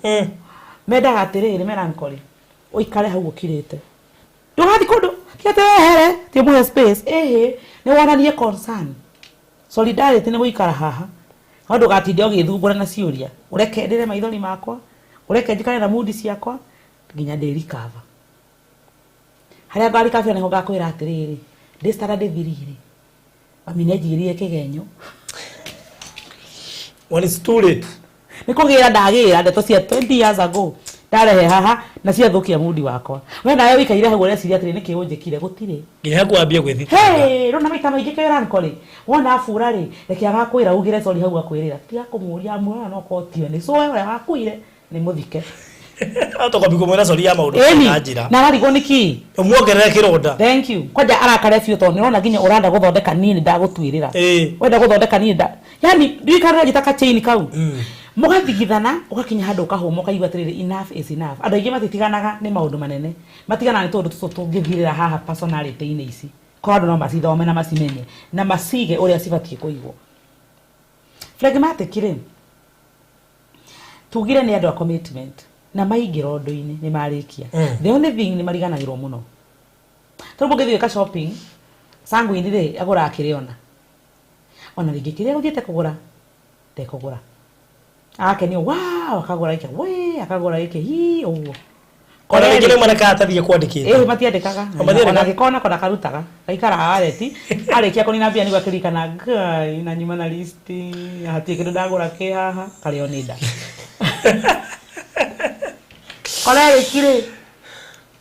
Mendaga atĩrĩrĩ, melancholy ũikare hau ũkirĩte, ndũgathiĩ kũndũ, ti atĩ wehere, ti ũmũhe space, ĩhĩ, nĩ wonanie concern, solidarity nĩ gũikara haha, no ndũgatinde ũgĩthumbũra na ciũria. Ũreke ndĩre maithori makwa, ũreke njikare na mundi ciakwa nginya ndĩrikava. Harĩa ngarikabia nĩho ngakwĩra atĩrĩrĩ, ndĩ standard 3 rĩ, mami nĩ anjigĩrĩire kĩgenyo. When it's too late. Nĩ kũgĩra ndagĩra ndeto cia 20 years ago ndarehe haha na ciathũkia mundi wakwa. We nawe wĩikaire hau ũreciria atĩrĩ, nĩkĩ ũnjĩkire? Gũtirĩ. Nginya haku wambie gwĩthitanga. Hey, rona maita maingĩ melancholy wona abura rĩ, reke agakwĩra ugire sorry hau akwĩrĩra, tiga kũmũria amuona no korwo tiwe, nĩ cũe ũrĩa wakuire nĩ mũthike. Atokwambia kũmwĩra sorry ya maũndũ Ĩni na njĩra na ararigwo nĩ kĩ. Ũmuongerere kĩronda. Thank you. Kwanja arakare biũ tondũ nĩũrona nginya ũrenda gũthondeka, niĩ nĩ ndagũtuĩrĩra. Wenda gũthondeka niĩ nda yani ndiũĩ njĩta kachain kau, mũgathigithana, ũgakinya handũ ũkahũma, ũkaigua atĩrĩrĩ, enough is enough. Andũ aingĩ matitiganaga nĩ maũndũ manene, matiganaga nĩ tũndũ tũtũ tũngĩthirĩra haha personality-inĩ ici. Korwo andũ no macithome na macimenye na macige ũrĩa cibatiĩ kũigwo. Phlegmatic rĩ, tugire nĩ andũ a commitment, na maingĩra ũndũ-inĩ nĩ marĩkia. The only thing, nĩ mariganagĩrwo mũno, tondũ mũngĩthiĩ gwĩka shopping, sanguine rĩ agũraga kĩrĩa ona rĩngĩ kĩrĩa gũthiĩte kũgũra. Ndekũgũra. Agakenio, wow, akagũra gĩkĩ, we, akagũra gĩkĩ, hi, ũguo. Ona rĩngĩ rĩmwe na karatathi ekwandĩkĩte. Ĩĩ, matiandĩkaga. O matiandĩkaga? Ona gĩkona kona karutaga. Gaikaraga wallet, arĩkia kũnina mbia nĩguo akĩririkana, Ngai, na nyuma na list, hatirĩ kĩndũ ndagũra kĩ haha, karĩo nĩ nda. Choleric rĩ,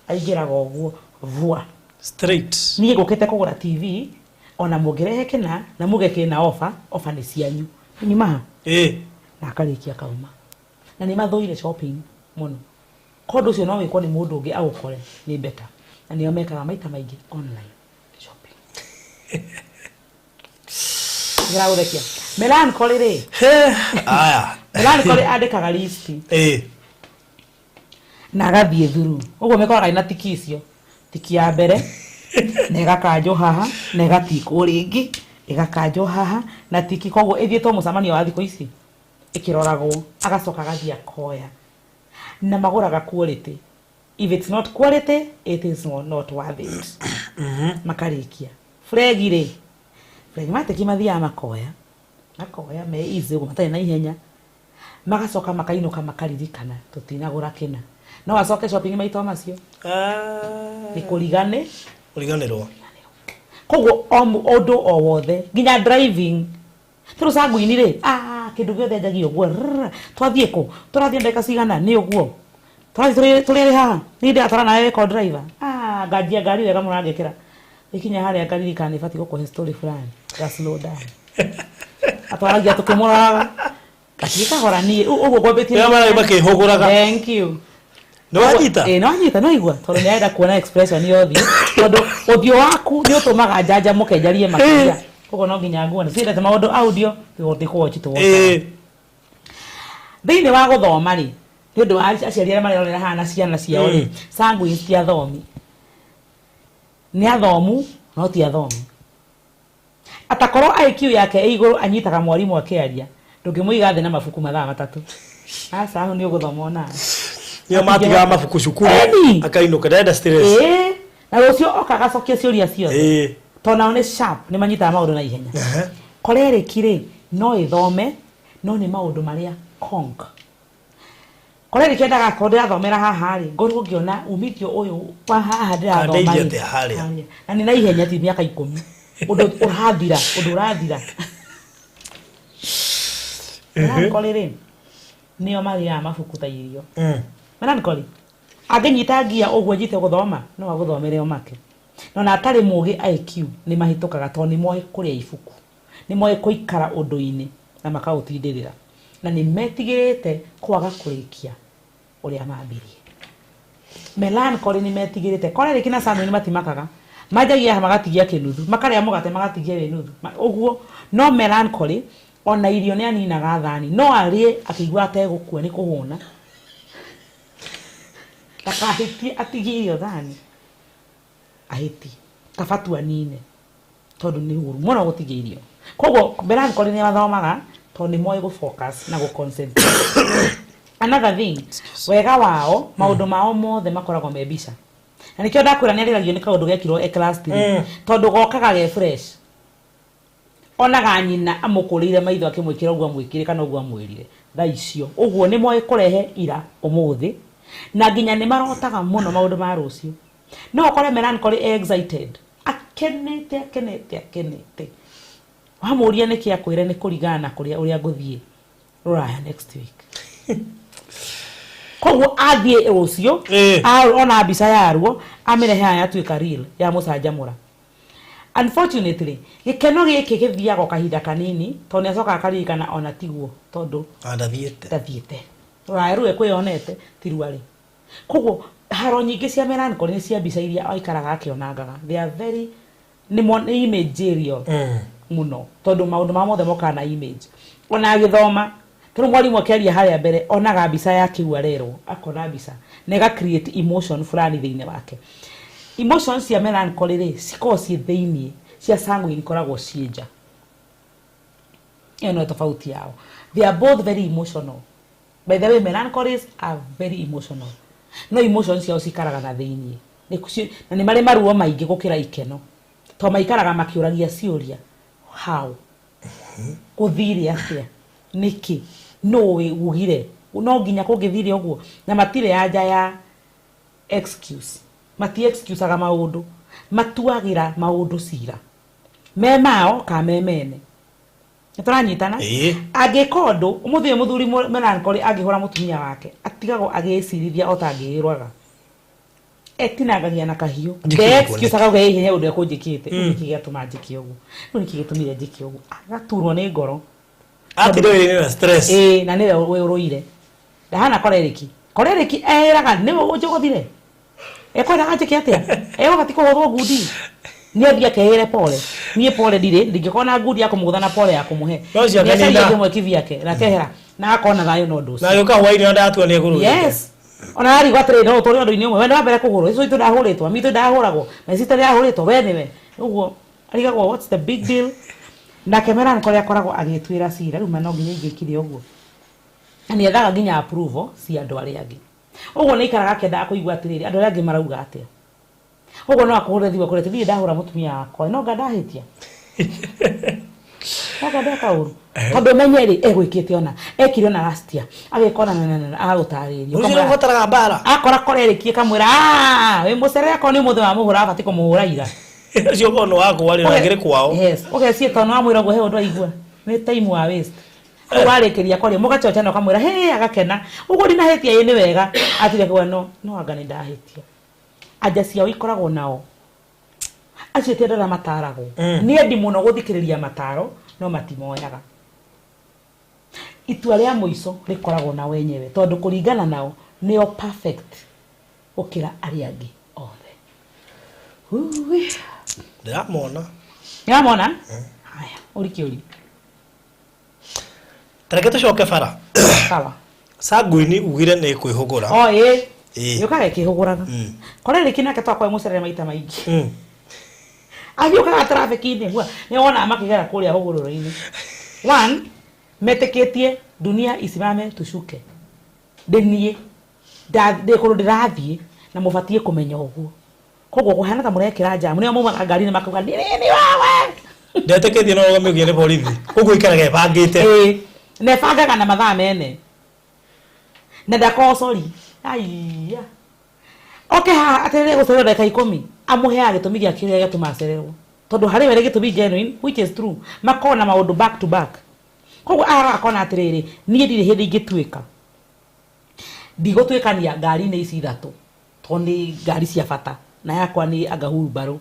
aingĩraga ũguo, vua. Straight. Niĩ ngũkĩte kũgũra TV, ona mũngĩrehe kĩna, na muge kĩna offer, offer nĩ cianyu. Nyuma ha? Ĩĩ. Na akarĩkia akauma. Na nĩ mathũire shopping mũno. Ko ũndũ ũcio no wĩkwo nĩ mũndũ ũngĩ agũkore nĩ better. Na nĩo mekaga maita maingĩ online shopping. Ndĩragũthekia. Melancholy rĩ, Aya. melancholy andĩkaga list Ĩĩ. Na agathiĩ through. Ũguo mĩkoraga ĩna tiki icio. Tiki ya mbere na ĩgakanjwo haha na ĩgatikwo rĩngĩ ĩgakanjwo haha na tiki, koguo ĩthiĩtwo mũcemanio wa thikũ ici ĩkĩroragwo, agacoka agathiĩ akoya na magũraga quality. If it's not quality, it is not worth it. Makarĩkia. Fregi rĩ, phlegmatic mathiaga makoya makoya me easy ũguo, matarĩ na ihenya, magacoka makainũka makaririkana tũtinagũra kĩna, no acoke shopping maita o macio nĩ kũrigane. Kũriganĩrwo. Koguo o ũndũ o wothe, nginya driving tondũ sanguine rĩ, ah, kĩndũ gĩothe njagia ũguo rrrr, twathiĩ kũ, tũrathiĩ ndagĩka cigana, nĩ ũguo tũrathiĩ tũrĩ erĩ haha, niĩ ndĩratwara nawe wĩko driver, ah, nganjia ngari wega mũno angĩkĩra ikinya harĩa ngaririkana nĩ batiĩ gũkũhe story fulani, ga slow down, atwaragia tũkĩmũroraga gathiĩ kahora, niĩ ũguo ngwambĩtie. Rĩrĩa marathiĩ makĩhũgũraga. Thank you. Nĩ wanyita? Ĩĩ, nĩwanyita, nĩwaigua, tondũ nĩarenda kuona expression ya ũthiũ, tondũ ũthiũ waku nĩ ũtũmaga njanjamũke njarie makĩria, koguo no nginya nguone. Ciendete maũndũ audio, nĩ kũwatch tũwatchaga. Thĩinĩ wa gũthoma rĩ, nĩ ũndũ wa aciari arĩa marerorera haha na ciana ciao rĩ, sanguines ti athomi, nĩ athomu no ti athomi. Atakorwo IQ yake ĩ igũrũ, anyitaga mwarimũ akĩaria, ndũngĩmũiga thĩ na mabuku mathaa 3, aca, hau nĩ ũgũthoma onawe. Nĩo matigaga mabuku cukuru. Eni. Akainũka ndarenda stress. Ĩĩ, na rũciũ oka agacokia ciũria ciothe, tondũ nao nĩ sharp, nĩ manyitaga maũndũ na ihenya. Choleric rĩ, no ĩthome, no nĩ maũndũ marĩa conk. Choleric endaga akorwo ndĩrathomera haha rĩ, ngorwo ngĩona umithio ũyũ wa haha ndĩrathoma. Kandeithia rĩ, atĩa harĩa? Na nĩ na ihenya, ti mĩaka 10, ũndũ ũrathira, ũndũ ũrathira. Melancholy rĩ, nĩo marĩaga mabuku ta irio. Melancholy angĩnyita ngia ũguo njite gũthoma, no agũthomere o make, no na atarĩ mũgĩ IQ nĩ mahĩtũkaga, tondũ nĩ moĩ kũrĩa ibuku, nĩ moĩ kũikara ũndũ-inĩ na makaũtindĩrĩra, na nĩ metigĩrĩte kwaga kũrĩkia ũrĩa mambirie. Melancholy nĩ metigĩrĩte. Choleric na sanguine matimakaga, manjagia haha magatigia kĩnuthu, makarĩa mũgate magatigia wĩ nuthu. Ũguo no melancholy ona irio nĩ aninaga thani, no arĩe akĩigua ategũkua nĩ kũhũna, ndakahĩtie atigie irio thani, ahĩtie kaba tu anine, tondũ nĩ ũru mũno gũtigia irio. Koguo melancholy nĩ mathomaga tondũ nĩ moĩ gũ focus na gũ concentrate. Another thing, wega wao, maũndũ mao mothe makoragwo me mbica, na nĩkĩo ndakwĩra nĩ arĩragio nĩ kaũndũ gekirwo e class 3, tondũ gokaga ge fresh, onaga nyina amũkũrĩire maitho akĩmwĩkĩra ũguo amwĩkĩre kana ũguo amwĩrire thaa icio. Ũguo nĩ moĩ kũrehe ira ũmũthĩ, na nginya nĩ marotaga mũno maũndũ ma rũciũ. No ũkore melancholy e excited, akenete, akenete, akenete, wamũria nĩkĩ, akwĩre nĩ kũringana na kũrĩa ũrĩa ngũthiĩ rũraya next week. Koguo athiĩ rũciũ, ona mbica yaruo amĩrehe haha, yatuĩka real, yamũcanjamũra. Unfortunately, gĩkeno gĩkĩ gĩthiaga o kahinda kanini, tondũ nĩ acokaga akaririkana ona tiguo, tondũ Ndathiĩte. Ndathiĩte rũraya rũu ekwĩyonete ti ruarĩ. Koguo haro nyingĩ cia melancholy nĩ cia mbica iria aikaraga akĩonangaga. They are very nĩ nĩ imagerial mũno, tondũ maũndũ mao mothe mokaga na image. Ona agĩthoma, tondũ mwarimũ akĩaria harĩa mbere, onaga mbica ya kĩu arerwo, akona mbica na ĩga create emotion fulani thĩinĩ wake. Emotions cia melancholy rĩ, cikoragwo ciĩ thĩinĩ, cia sanguine ikoragwo ciĩ nja. Ĩyo nĩyo tofauti yao. They are both very emotional. By the way, melancholies are very emotional, no emotions ciao cikaraga na thĩinĩ. Na nĩ marĩ maruo maingĩ gũkĩra ikeno, tondũ maikaraga makĩũragia ciũria, how, gũthire atĩa. Nĩkĩ no ugire no nginya kũngĩthire ũguo na matirĩ anja ya excuse mati excuseaga maũndũ matuagĩra maũndũ cira me mao ka me mene nĩtũranyitana. Ĩĩ. Angĩka ũndũ ũmũthĩ ũyũ mũthuri melancholy angĩhũra mũtumia wake atigagwo agĩcirithia o ta angĩĩrwaga etinangagia na kahiũ. Njĩkĩte Nde ũguo excuse akauga ĩ hinya ũndũ ekũnjĩkĩte rĩu nĩkĩ gĩatũma njĩke ũguo rĩu nĩkĩ gĩtũmire njĩke ũguo agaturwo nĩ ngoro. Atinda wĩra-inĩ na stress. Ĩĩ na nĩwe ũrũire ndahana koreriki koreriki eĩraga nĩwe ũnjũgũthire ekwendaga njĩke atĩa egũbati kũhũthwo ngundi nĩ athiĩ akeĩre pole niĩ pole ndirĩ ndingĩkorwo na ngundi ya kũmũgũtha na pole ya kũmũhe. No ũcio Nĩacaria akanina. kĩmwe kivyake na kehera na akona thayũ na ũndũ Na ũcio. agĩũka hwaĩ-inĩ na ndatua nĩ egũrũĩte. Yes, ona arigwo atĩrĩrĩ no ũtũre ũndũ-inĩ ũmwe we nĩ wa mbere kũhũrwo icio itũ ndahũrĩtwo mitũ ndahũragwo my sister ndahũrĩtwo we nĩwe ũguo arigagwo what's the big deal nake melancholy akoragwo agĩtuĩra cira rĩu ma no nginya ingĩkire ũguo na nĩ ethaga nginya approval cia andũ arĩa angĩ ũguo nĩ aikaraga akĩendaga kũigua atĩrĩrĩ andũ arĩa angĩ marauga atĩa ũguo no akũhũre thimũ akwĩre atĩ niĩ ndahũra mũtumia wakwa no nga ndahĩtia no nga ndeka ũru tondũ menye rĩ egwĩkĩte ona ekire ona last year agĩka ona na agagũtarĩria. Ũcio nĩ ũbataraga mbara. Akora korerikie kamwĩra "Ah, wĩ mũcerere akorwo nĩ ũmũthĩ wamũhũra abatiĩ kũmũhũra ira." Ũcio ũkorwo nĩ wakwa rĩ na ngĩrĩ kwao. Yes, ũgeciria tondũ nĩwamwĩra ũguo he ũndũ aigua nĩ time wa waste rĩu warĩkĩria kwaria mũgachochana ũkamwĩra hĩ agakena ũguo ndinahĩtia ĩ nĩ wega atire kuga no no anga nĩ ndahĩtia anja ciao ikoragwo nao acio ti andũ arĩa mataragwo. Nĩ endi mũno gũthikĩrĩria mataro no matimoyaga itua rĩa mũico rĩkoragwo na wenyewe tondũ kũringana nao nĩo perfect gũkĩra arĩa angĩ othe. Hui. Ndĩramona. Nĩwamona haya ũrikĩ ũri. Tareke tũcoke bara. Sawa. Sanguini ugire nĩ kwĩhũgũra. O ĩ. Ĩĩ. Yũkaga ĩkĩhũgũraga. Korerĩki nake twakwae mũcerere maita maingĩ agiũkaga traffic-inĩ hua nĩ wonaga makĩgera kũrĩa hũgũrũrũ-inĩ one metĩkĩtie dunia isimame tushuke ndĩ niĩ ndĩ kũndũ ndĩrathiĩ na mũbatiĩ kũmenya ũguo koguo kũhana ta mũrekĩra njamu nĩo maumaga ngari-inĩ makauga ndĩrĩ wawe. Ndetĩkĩtie no rũgamio nginya nĩ borithi koguo ikaraga ĩbangĩte. Ĩĩ na ĩbangaga na mathaa mene na ndakorwo sorry aiya oke haha atĩrĩrĩ gũcererwo ndagĩka 10 amũheaga gĩtũmi gĩa kĩrĩa gĩatũma acererwo tondũ harĩ we nĩ gĩtũmi genuine which is true makorwo na maũndũ back to back koguo arora akona atĩrĩrĩ niĩ ndirĩ hĩndĩ ingĩtuĩka ndigũtuĩkania ngari-inĩ ici ithatũ tondũ nĩ ngari cia bata na yakwa nĩ anga hurumbarũ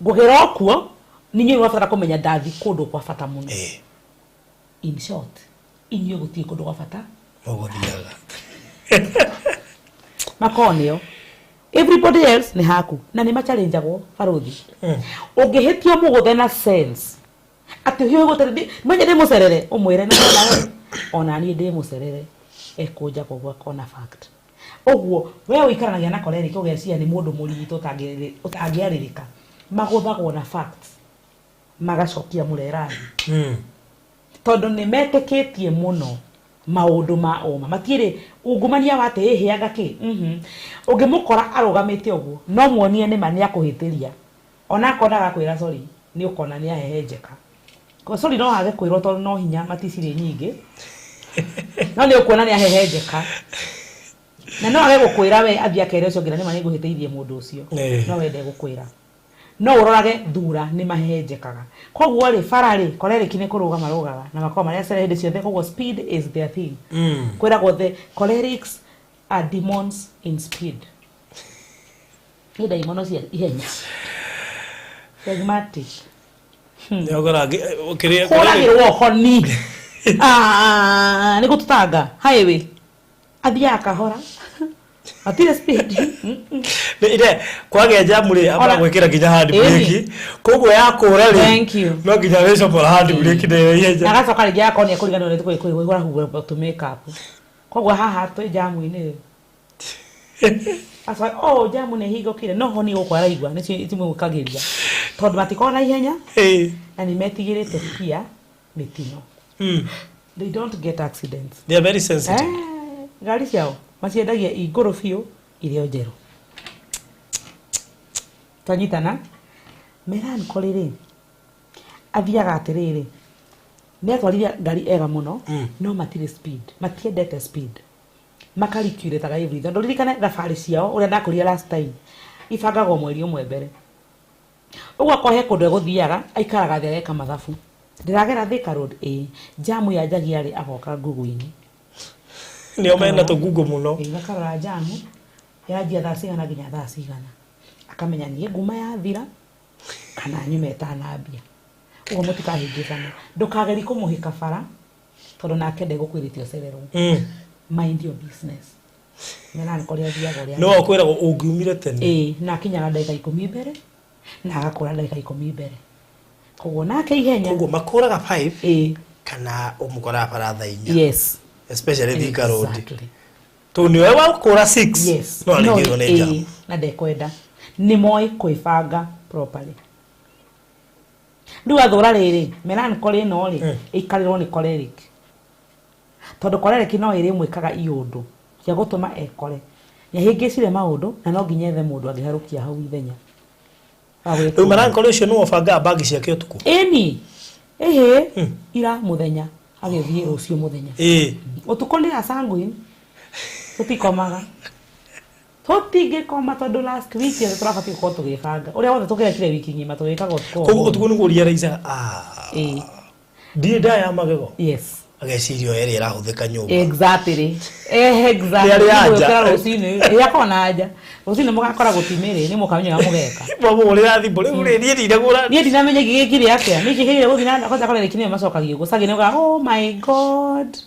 ngũgera o kuo nĩ inyuĩ mwabatara kũmenya ndathi kũndũ kwa bata mũno. Ĩĩ. In short inyuĩ gũtirĩ kũndũ kwa bata Mũgũthiaga. Makorwo nĩo everybody else nĩ haku na nĩ machalenjagwo barothi ũngĩhĩtio mũgũthe na sense atĩ ũhiũhe gũtere menye ndĩ mũcerere ũmwĩre na we ona niĩ ndĩ mũcerere ekũnja koguo akona fact ũguo we ũikaranagia na choleric ũgeciria nĩ mũndũ mũritũ ũtangĩarĩrĩka magũthagwo na facts magacokia mũrera thĩ tondũ nĩ metĩkĩtie mũno maũndũ ma ũma matirĩ ungumania wa atĩ ĩhĩanga kĩ ũngĩmũkora arũgamĩte ũguo no muonie nĩma nĩ akũhĩtĩria ona akorwo ndagakwĩra sorry nĩ ũkona nĩ ahehenjeka. Ko sorry no age kwĩrwo tondũ no hinya maticirĩ nyingĩ no nĩ ũkuona nĩ ahehenjeka na no age gũkwĩra we athiĩ akere ũcio ũngĩ na nĩma nĩ ngũhĩtĩirie mũndũ ũcio. No wende gũkwĩra no ũrorage thura nĩ mahehenjekaga koguo rĩ bara rĩ choleric nĩ kũrũga marũgaga na makoragwo marĩ acere hĩndĩ ciothe koguo speed is their thing. Kwĩragwo the cholerics are demons in speed nĩ ndaimono cia ihenya phlegmatic. Nĩ ũkora kĩrĩa hũragĩrwo honi. Ah, nĩ gũtũtanga highway athiaga kahora hatirĩ speed. Ire kwagĩa jamu rĩ amba Ona- gwĩkĩra nginya hand Ĩni. brake koguo yakũra rĩ Thank you. no nginya wĩcomora hand brake na Na ihenya. agacoka rĩngĩ agakorwo nĩ ekũriganĩrwo nĩ kwĩhũra tũ make up koguo haha twĩ jamu-inĩ acoka oh jamu nĩ hingũkire no honi gũkũ araigua nĩcio itimũkagĩria tondũ matikoragwo na ihenya. Ĩĩ. Na nĩ metigĩrĩte pia mĩtino. They don't get accidents. They are very sensitive. Eh, ngari ciao maciendagia i ngũrũ biũ irĩ o njerũ twanyitana melancholy rĩ athiaga atĩrĩrĩ Nĩ atwarithia ngari ega mũno, no matirĩ speed, matiendete speed, makaricurĩtaga everything. Tondũ ririkane thabarĩ ciao ũrĩa ndakũria last time ibangagwo mweri ũmwe mbere. Ũguo akorwo he kũndũ egũthiaga, aikaraga thĩ ageka mathabu, ndĩragera Thika Road, ĩĩ, jamu yanjagia rĩ, agoka Google-inĩ. Nĩo mena tũgungo mũno. Ĩĩ, gakarora jamu yanjia thaa cigana nginya thaa cigana, akamenya niĩ nguma yathira kana nyume ĩtanambia. Ũguo mũtikahĩngĩcane, ndũkageri kũmũhĩka bara tondũ nake ndegũkwĩrĩte ũcererwo. Mind your business. Melancholy athiaga ũrĩa No akwĩragwo ũngiumire tene. Ĩĩ, na akinyaga ndagĩka 10 mbere na agakũra ndagĩka 10 mbere, koguo nake ihenya. Koguo makũraga 5 kana ũmũkoraga bara thaa 4. Especially Thika Road. Tondũ nĩwe wakũra 6, no arĩngĩrwo nĩ jam. Na ndekwenda, nĩ moĩ kwĩbanga properly. Rĩu athũra rĩrĩ melancholy ĩno rĩ, ĩikarĩrwo nĩ choleric, tondũ choleric no ĩrĩ ĩmwĩkaga iũndũ cia gũtũma ekore nĩahĩngĩcire maũndũ, na no nginya ethe mũndũ angĩharũkia hau ithenya wa gwĩkũria. Rĩu melancholy ũcio nĩwe ũbangaga bagi ciake ũtukũ? Ĩni, ĩhĩ, ira mũthenya agĩthiĩ, rũciũ mũthenya. Ũtukũ nĩ a sanguine, tũtikomaga, tũtingĩkoma, tondũ last week yothe tũrabatiĩ gũkorwo tũgĩbanga ũrĩa wothe tũkĩrekire wiki ng'ima tũgĩkaga ũtukũ wa Koguo ũmũthĩ. Ũtukũ nĩguo ũriaraicaga, ah, ndirĩ ndaya magego. Ageciria o ĩrĩa ĩrahũthĩka nyũmba. Exactly. Nĩ arĩ anja. Nĩgũkĩra rũcinĩ, ĩ, akorwo na anja rũcinĩ mũgakora gũtimĩrĩ, nĩ mũkamenya ũrĩa mũgeka. Mwamũgũrĩra thimũ rĩu rĩ, niĩ ndinagũra. Niĩ ndinamenya gĩgĩkire atĩa, nĩ kĩgĩire gũthiĩ na kwanza kore nĩkĩ macokagia ũguo sagi nĩugaga, "Oh my God,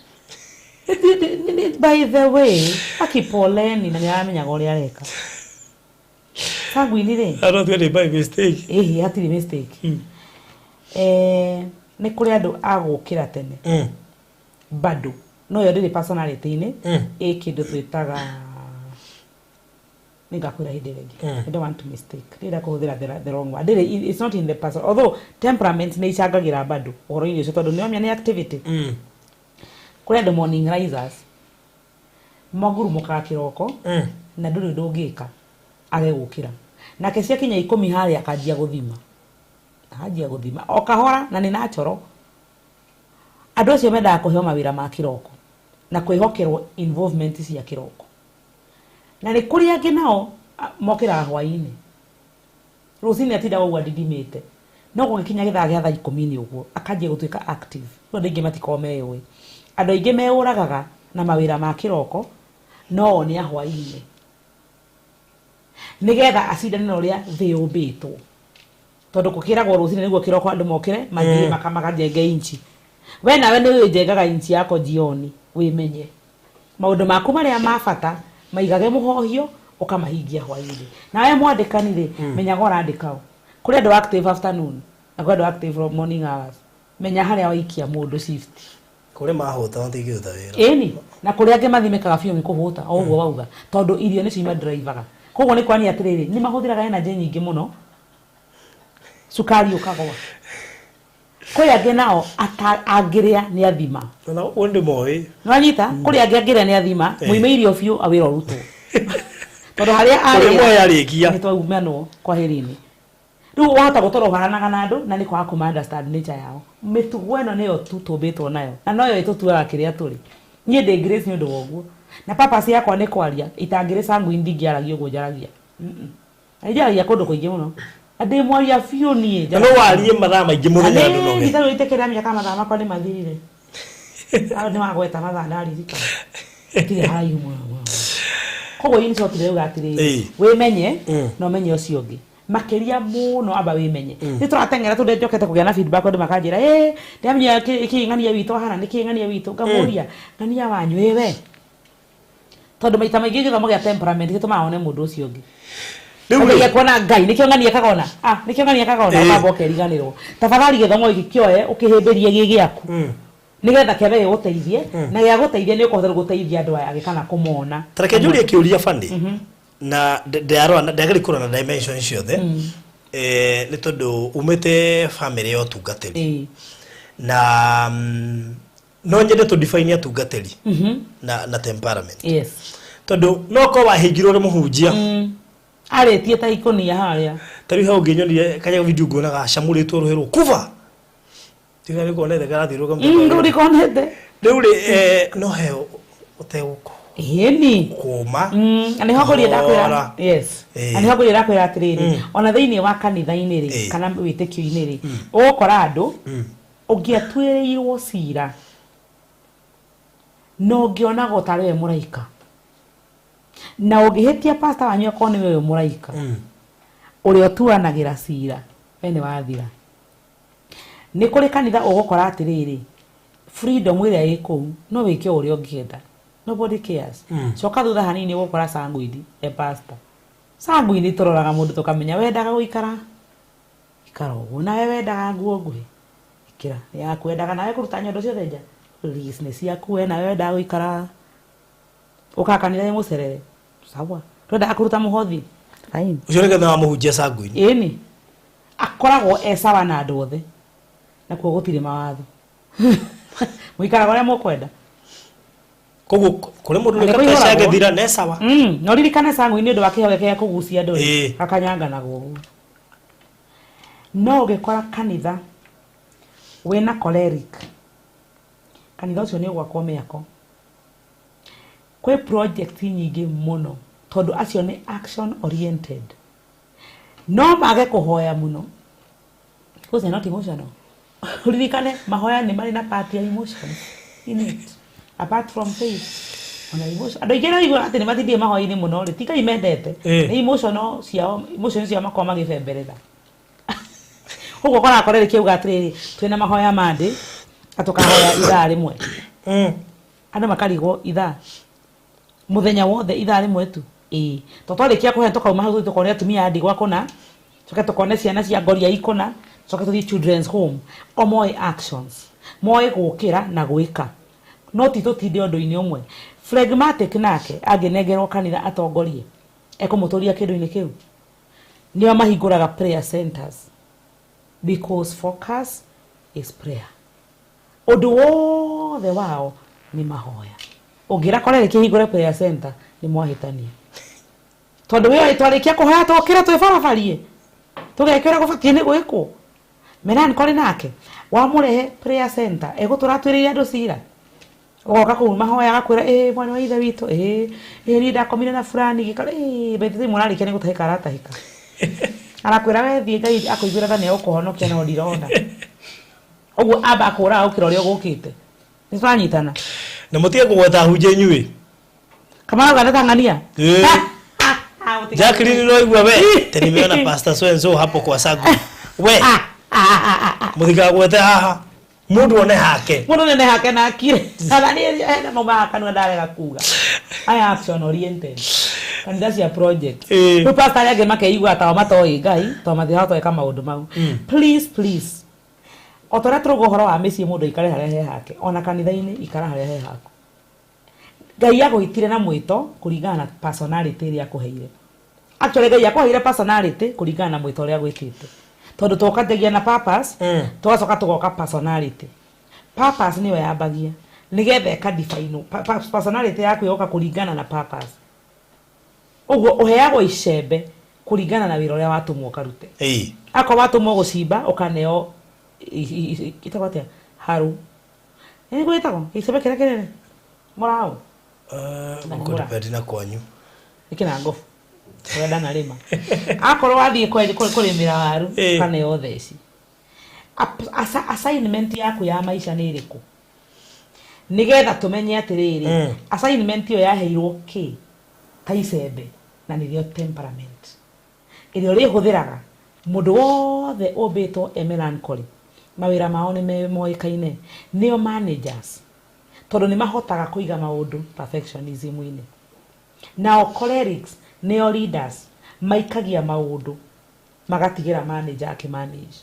by the way, akipoleni," na nĩ aramenyaga ũrĩa areka. Sanguine rĩ, No tuge nĩ by mistake. Ĩhĩ, hatirĩ mistake. Nĩ kũrĩ andũ a gũkĩra tene, bado no yo ndĩrĩ personality-inĩ. Ĩ kĩndũ twĩtaga, nĩngakwĩra hĩndĩ ĩyo ĩngĩ. I don't want to mistake, ndĩrenda kũhũthĩra the wrong word. Ndĩrĩ, it's not in the person, although temperament nĩ icangagĩra bado ũhoro-inĩ ũcio, tondũ nĩwamenya nĩ activity. Kũrĩ andũ morning risers, magurumũkaga kĩroko, na ndũrĩ ũndũ ũngĩka age gũkĩra nake. Ciakinya 10 harĩa akanjia gũthima, akanjia gũthima o kahora, na nĩ natural. Andũ acio mendaga kũheo mawĩra ma kĩroko na kwĩhokerwo involvement cia kĩroko. Na nĩ kũrĩ angĩ nao mokĩraga hwaĩ-inĩ. Rũcinĩ atindaga ũguo andindimĩte, no gũgĩkinya gĩthaa gĩa thaa 10 nĩ ũguo akanjia gũtuĩka active. Rĩu andũ aingĩ matikoragwo meyũĩ. Andũ aingĩ meũragaga na mawĩra ma kĩroko, no o nĩ a hwaĩ-inĩ, nĩgetha acindane na ũrĩa thĩ yũmbĩtwo, tondũ gũkĩragwo rũcinĩ nĩguo kĩroko andũ mokĩre mathiĩ makajenge inchi. We nawe nĩ wĩjengaga inchi yako jioni. Wĩmenye maũndũ maku marĩa ma bata, maigage mũhohio, ũkamahingia hwaĩ-inĩ. Nawe mwandĩkani rĩ, menyaga ũrandĩka ũ. Kũrĩ andũ active afternoon na kũrĩ andũ active from morning hours. Menya harĩa waikia mũndũ shift. Kũrĩ mahũta matingĩruta wĩra. Ĩni, na kũrĩ angĩ mathimĩkaga biũ nĩ kũhũta o ũguo wauga, tondũ irio nĩcio imadrivaga. Koguo nĩ kwania atĩrĩrĩ, nĩ mahũthĩraga energy nyingĩ mũno, cukari ũkagwa. Kwĩ angĩ nao angĩrĩa nĩ athima. Ona ũguo ndĩmoĩ. Nĩwanyita, kũrĩ angĩ angĩrĩa nĩ athima. Mũime irio biũ, awĩra ũrutwo, tondũ harĩa Kũrĩ arĩra moĩ arĩkia. Nĩ twaumanwo kwahĩrĩ-inĩ. Rĩu wahota gũtũra ũharanaga na andũ na nĩ kwaga kũma understand nature yao. Mĩtugo ĩno nĩyo tu tũmbĩtwo nayo, na noyo ĩtũtuaga kĩrĩa tũrĩ. Niĩ ndĩ Grace nĩ ũndũ wa ũguo, na purpose yakwa nĩ kwaria. Itangĩrĩ sanguine, ndingĩaragia ũguo njaragia. Na njaragia kũndũ kũingĩ mũno, na ndĩ mwaria biũ niĩ. Na no warie mathaa maingĩ mũthenya ndũnoge. Nĩ itekĩra mĩaka, mathaa makwa nĩ mathirire. Hau nĩ wagweta mathaa, ndaririkana tirĩ haraihu mũno mũno. Koguo in short ndĩrauga atĩrĩrĩ, wĩmenye na ũmenye ũcio ũngĩ makĩria mũno. Amba wĩmenye. Nĩ tũrateng'era tondũ njokete kũgĩa na feedback, andũ makanjĩra, "Ĩ, ndĩramenya kĩ ng'ania witũ ahana nĩ kĩ ng'ania witũ." Ngamũria, "Ng'ania wanyu ĩwe?" Tondũ maita maingĩ gĩthomo gĩa temperament gĩtũmaga wone mũndũ ũcio ũngĩ. Rĩu Ambĩrĩria rĩ, kuona Ngai nĩkĩo ng'ania kagona, ah, nĩkĩo ng'ania kagona. Ũkamba ũkeriganĩrwo. Tafadhali gĩthomo gĩkĩ kĩoe ũkĩhĩmbĩrie gĩ gĩaku, nĩgetha kĩambe gĩgũteithie, na gĩagũteithia nĩ ũkũhota gũteithia andũ aya angĩ kana kũmona. Ta reke njũrie kĩũria bani, na ndĩrarora na ndagĩrĩ kũrora na dimension ciothe, nĩ tondũ umĩte family ya ũtungatĩri, na no nyende tũ define atungatĩri na temperament, tondũ no korwo wahingirwo nĩ mũhunjia. Arĩtie ta ikũnia harĩa. Ta rĩu he ũngĩ nyonire kanya video nguonaga acamũrĩtwo rũhĩ rũkuba. Tiga nĩ kuonete karathiũrũrũka. Ndũrikonete. Rĩu rĩ, no he ũtegũkũ Ĩni. Kũma. Na nĩho ngũria ndakwĩra. Hora. Yes. Na nĩho ngũria ndakwĩra atĩrĩrĩ, ona thĩinĩ wa kanitha-inĩ rĩ, kana wĩtĩkio-inĩ rĩ, ũgũkora andũ ũngĩatuĩrĩirwo cira na ũngĩonagwo tarĩ we mũraika, na ũngĩhĩtia pastor wanyu akorwo nĩwe wĩ mũraika ũrĩa ũtuanagĩra cira, we nĩ wathira. Nĩ kũrĩ kanitha ũgũkora atĩrĩrĩ, freedom ĩrĩa ĩ kũu, no wĩke o ũrĩa ũngĩenda, nobody cares. Coka thutha hanini ũgũkora sanguine e pastor. Sanguine tũroraga mũndũ tũkamenya wendaga gũikara ikara ũguo, nawe wendaga nguo nguhĩ ĩkĩra yaku, wendaga nawe kũruta nyondo ciothe nja, please, nĩ ciaku. We nawe wendaga gũikara ũkaga kanitha wĩ mũcerere, sawa, twendaga kũruta mũhothi, fine. Ũcio nĩ ketha wa mũhunjia sanguine. Ĩni, akoragwo e sawa na andũ othe, nakuo gũtirĩ mawatho, mũikaraga ũrĩa mũkwenda. Koguo kũrĩ mũndũ Na nĩ rĩka kũihũragwo. ciangĩthira ne sawa. Na ũririkane sanguine nĩ ũndũ wa kĩheo gĩake gĩa kũgucia andũ rĩ, gakanyanganagwo ũguo. No ũngĩkora kanitha wĩna choleric, kanitha ũcio nĩ ũgwakwo mĩako, kwĩ project nyingĩ mũno, tondũ acio nĩ action oriented. No mage kũhoya mũno because they're not emotional. Uririkane mahoya nĩ marĩ na part ya emotions in it, apart from faith, ona emotion. Andũ aingĩ no atĩ nĩ matindie mahoya-inĩ mũno rĩ, ti Ngai mendete, nĩ emotional ciao, emotions ciao makoragwo magĩbemberera ũguo. Ũkoraga choleric auga atĩrĩrĩ, twĩna mahoya mandĩ na tũkahoya ithaa rĩmwe. Andũ makarigwo, ithaa mũthenya wothe, ithaa rĩmwe tu? Ĩĩ, to twarĩkia kũhoya tũkauma hau tũthiĩ tũkone atumia a ndigwa kũna, coke tũkone ciana cia ngoria ikũna, coke tũthiĩ children's home. O moĩ actions, moĩ gũkĩra na gwĩka, no ti tũtinde ũndũ-inĩ ũmwe. Phlegmatic nake angĩnengerwo kanitha atongorie, ekũmũtũria kĩndũ-inĩ kĩu. Nĩo mahingũraga prayer centers because focus is prayer. Ũndũ wothe wao nĩ mahoya. Ũngĩra choleric kĩhingũre prayer center, nĩ mwahĩtania, tondũ wĩoĩ twarĩkia kũhoya tũkĩra twĩbarabarie tũgeke ũrĩa gũbatiĩ nĩ gwĩkwo. Melancholy nake wamũrehe prayer center, egũtũra atwĩrĩire andũ cira. Ũgoka kũu mahoya, agakwĩra, ĩ mwana wa ithe witũ, ĩ ĩ niĩ ndakomire na fulani gĩkara ĩ by the time ũrarĩkia nĩ gũtahĩka aratahĩka, arakwĩra we thiĩ, Ngai akũiguĩra tha, nĩ egũkũhonokia, no ndirona ũguo. Amba akũraga gũkĩra ũrĩa ũgũkĩte. Nĩ tũranyitana? Na mũtige kũgweta hunjia inyuĩ. Kamarauga nĩ Ĩ. Jacqueline, unaigua we te nimeona pastor so and so hapo kwa sagu, we mũthikagwete haha, mũndũ one hake. Mũndũ nene hake na akire ona niĩ hena maumaga kanua ndarega kuga. Aya action oriented, kanitha cia project. Rĩu pastor arĩa angĩ makeigua tao matoĩ Ngai, tondũ matirahota gwĩka maũndũ mau. Please, please, o ta ũrĩa tũrauga ũhoro wa mĩciĩ, mũndũ aikare harĩa he hake, ona kanitha-inĩ ikara harĩa he haku. Ngai agwĩtire na mwĩto kũringana na personality ĩrĩa akũheire. Actually, Ngai akũheire personality kũringana na mwĩto ũrĩa agwĩtĩte, tondũ tũkanjagia na purpose, tũgacoka tũgoka personality. Purpose nĩyo yambagia nĩgetha ĩka define personality yaku, ĩgoka kũringana na purpose. Ũguo ũheagwo icembe kũringana na wĩra ũrĩa watũmwo ũkarute. Akorwo watũmwo gũcimba, ũkaneo ĩtagwo atĩa, haru, nĩguo ĩtagwo gĩcembe kĩrĩa kĩnene, mũraũ. Na nĩ mũra. Kũdepend na kwanyu. Ĩkĩra ngobu ũrĩa ndanarĩma. Akorwo wathiĩ kũrĩmĩra waru, ũkaneo theci. Assignment yaku ya maica nĩ ĩrĩkũ, nĩgetha tũmenye atĩrĩrĩ, assignment ĩyo yaheirwo kĩ ta icembe, na nĩrĩo temperament ĩrĩa ũrĩhũthĩraga. Mũndũ wothe ũmbĩtwo e melancholy, mawĩra mao nĩ moĩkaine, nĩo managers, tondũ nĩ mahotaga kũiga maũndũ perfectionism-inĩ. Nao cholerics nĩo leaders, maikagia maũndũ magatigĩra manager akĩmanage.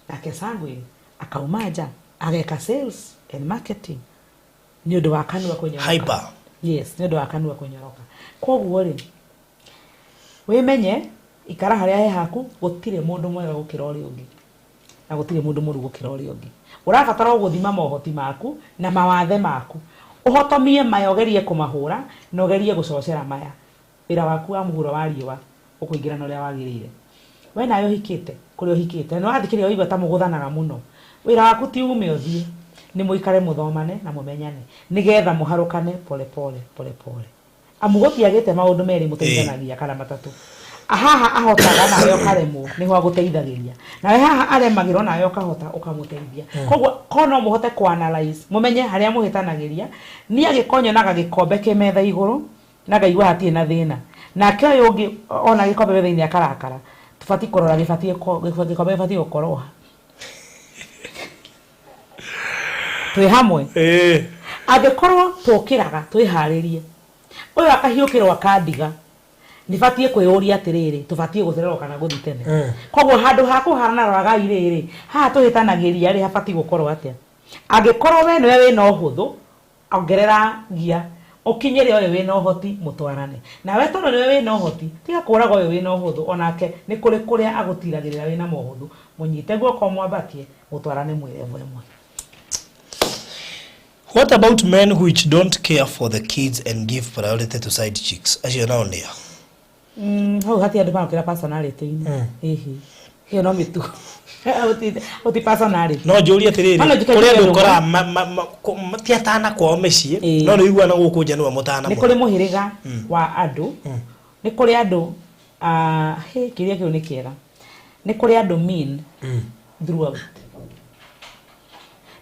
Nake sanguine akauma nja ageka sales and marketing nĩ ũndũ wa kanua kũnyoroka. Hyper. Yes, nĩ ũndũ wa kanua kũnyoroka. Koguo rĩ, wĩmenye, ikara harĩa he haku. Gũtirĩ mũndũ mwega gũkĩra ũrĩa ũngĩ, na gũtirĩ mũndũ mũru gũkĩra ũrĩa ũngĩ. Ũrabatara o gũthima mohoti maku na mawathe maku, ũhotomie maya, ũgerie kũmahũra na ũgerie gũcocera maya. Wĩra waku wa mũhuro wa riũa ũkũingĩra na ũrĩa wagĩrĩire. We nawe ũhikĩte kũrĩa ũhikĩte, nĩ wathikĩrĩria waigua ta mũgũthanaga mũno, Wĩra waku ti ume ũthiĩ, nĩ mũikare mũthomane na mũmenyane nĩgetha mũharũkane pole pole pole pole, amu gũtiagĩte maũndũ merĩ mũteithanagia kana matatũ. Haha ahotaga nawe ũkaremwo, nĩho agũteithagĩria, nawe haha aremagĩrwo nawe ũkahota ũkamũteithia. Koguo ko no mũhote kũ analyze, mũmenye harĩa mũhĩtanagĩria. Niĩ angĩkorwo nyonaga gĩkombe kĩ metha igũrũ na ngaigua hatirĩ na thĩna, nake ũyũ ũngĩ ona gĩkombe metha-inĩ akarakara, tũbatiĩ kũrora gĩbatiĩ gĩkombe gĩbatiĩ gũkorwo ha. Twĩ hamwe? Ĩĩ. Angĩkorwo tũkĩraga twĩharĩrie, ũyũ akahiũkĩrwo akandiga, nĩbatiĩ kwĩyũria atĩrĩrĩ, tũbatiĩ gũcererwo kana gũthiĩ tene? Koguo handũ ha kũharana, roragai rĩrĩ, haha tũhĩtanagĩria rĩ, habatiĩ gũkorwo atĩa? Angĩkorwo we nĩwe wĩna ũhũthũ, ongerera gia ũkinyĩre ũyũ wĩna ũhoti, mũtwarane. Nawe tondũ nĩwe wĩna ũhoti, tiga kũraga ũyũ wĩna ũhũthũ, onake nĩ kũrĩ kũrĩa agũtiragĩrĩra wĩna mohũthũ. Mũnyite guoko, mwambatie, mũtwarane mwĩ level ĩmwe. What about men which don't care for the kids and give priority to side chicks? Acio nao nĩa? Hau hatirĩ andũ marokĩra personality-inĩ. Ĩhĩ, ĩyo no mĩtugo, ũti personality. No njũrie atĩrĩrĩ, No njũke kũrĩ njuge andũ rũgano. ũkoraga ti atana kwao mĩciĩ, no nĩ ũiguaga na gũkũ nja nĩwe mũtana Nĩ mũno. kũrĩ mũhĩrĩga wa andũ, nĩ kũrĩ andũ, ah, hĩ, kĩũria kĩu nĩ kĩega. Nĩ kũrĩ andũ mean throughout,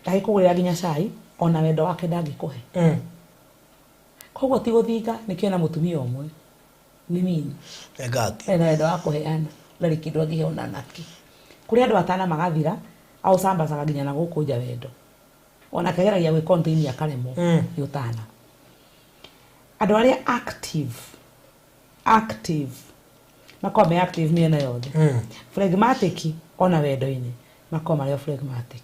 ndagĩkũgũrĩra nginya cai, ona wendo wake ndangĩkũhe. Koguo ti gũthinga nĩkĩo na mũtumia ũmwe nĩ mean. Engati. Ena wendo wa kũheana, ndarĩ kĩndũ angĩhe ona nakĩ. Kũrĩ andũ atana magathira, aũcambacaga nginya na gũkũ nja wendo, ona akĩgeragia gwĩ contain akaremwo. Nĩ ũtana. Andũ arĩa active, active makoragwo me active mĩena yothe. Phlegmatic ona wendo-inĩ makoragwo marĩ o phlegmatic.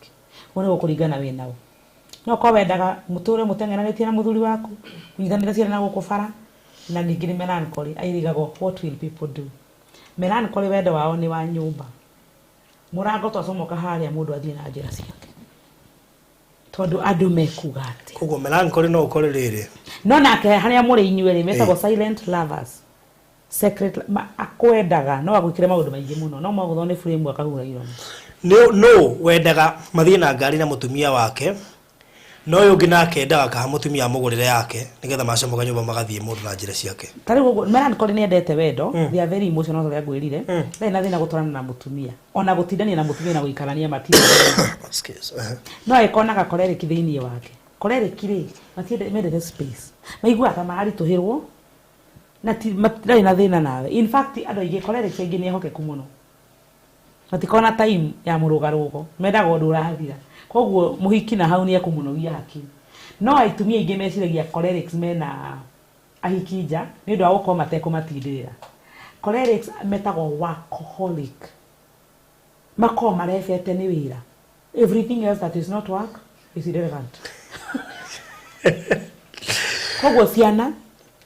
Ũguo nĩguo kũringana wĩna ũ. No ũkorwo wendaga mũtũre mũteng'eranĩtie na mũthuri waku, mũnyitanĩre ciana na gũkũ bara, na ningĩ nĩ melancholy airigagwo what will people do. Melancholy wendo wao nĩ wa nyũmba, mũrango twacomoka harĩa, mũndũ athiĩ na njĩra ciake, tondũ andũ mekuga atĩ. Koguo melancholy no ũkore rĩrĩ. No nake harĩa mũrĩ inyuĩ rĩ, metagwo silent lovers, secret akwendaga no agwĩkĩre maũndũ maingĩ mũno, no mwagũthwo nĩ frame akahura iromo. Nĩ no wendaga mathiĩ na ngari na mũtumia wake, no ũyũ ũngĩ nake endaga kaha mũtumia amũgũrĩre yake nĩgetha macomoka nyũmba magathiĩ mũndũ na njĩra ciake. Ta rĩu ũguo melancholy nĩ endete wendo. They are very emotional, ũrĩa ngwĩrire. Ndarĩ na thĩna gũtwarana na mũtumia, ona gũtindania na mũtumia na gũikarania matirĩ thĩna. Excuse. No angĩkorwo na gacholeric thĩinĩ wake, choleric rĩ, matiende, mendete space, maiguaga ta mararitũhĩrwo na ti ndarĩ na thĩna nawe. In fact, andũ aingĩ choleric aingĩ nĩ ehokeku mũno, matikona time ya mũrũgarũgo, mendaga ũndũ ũrathira. Koguo mũhiki na hau nĩ ekũmũnogia hakiri. No atumia aingĩ meciragia cholerics mena ahiki nja nĩ ũndũ wa gũkorwo matekũmatindĩrĩra. Cholerics metagwo workaholic, makoragwo marebete nĩ wĩra. Everything else that is not work is irrelevant. Koguo ciana,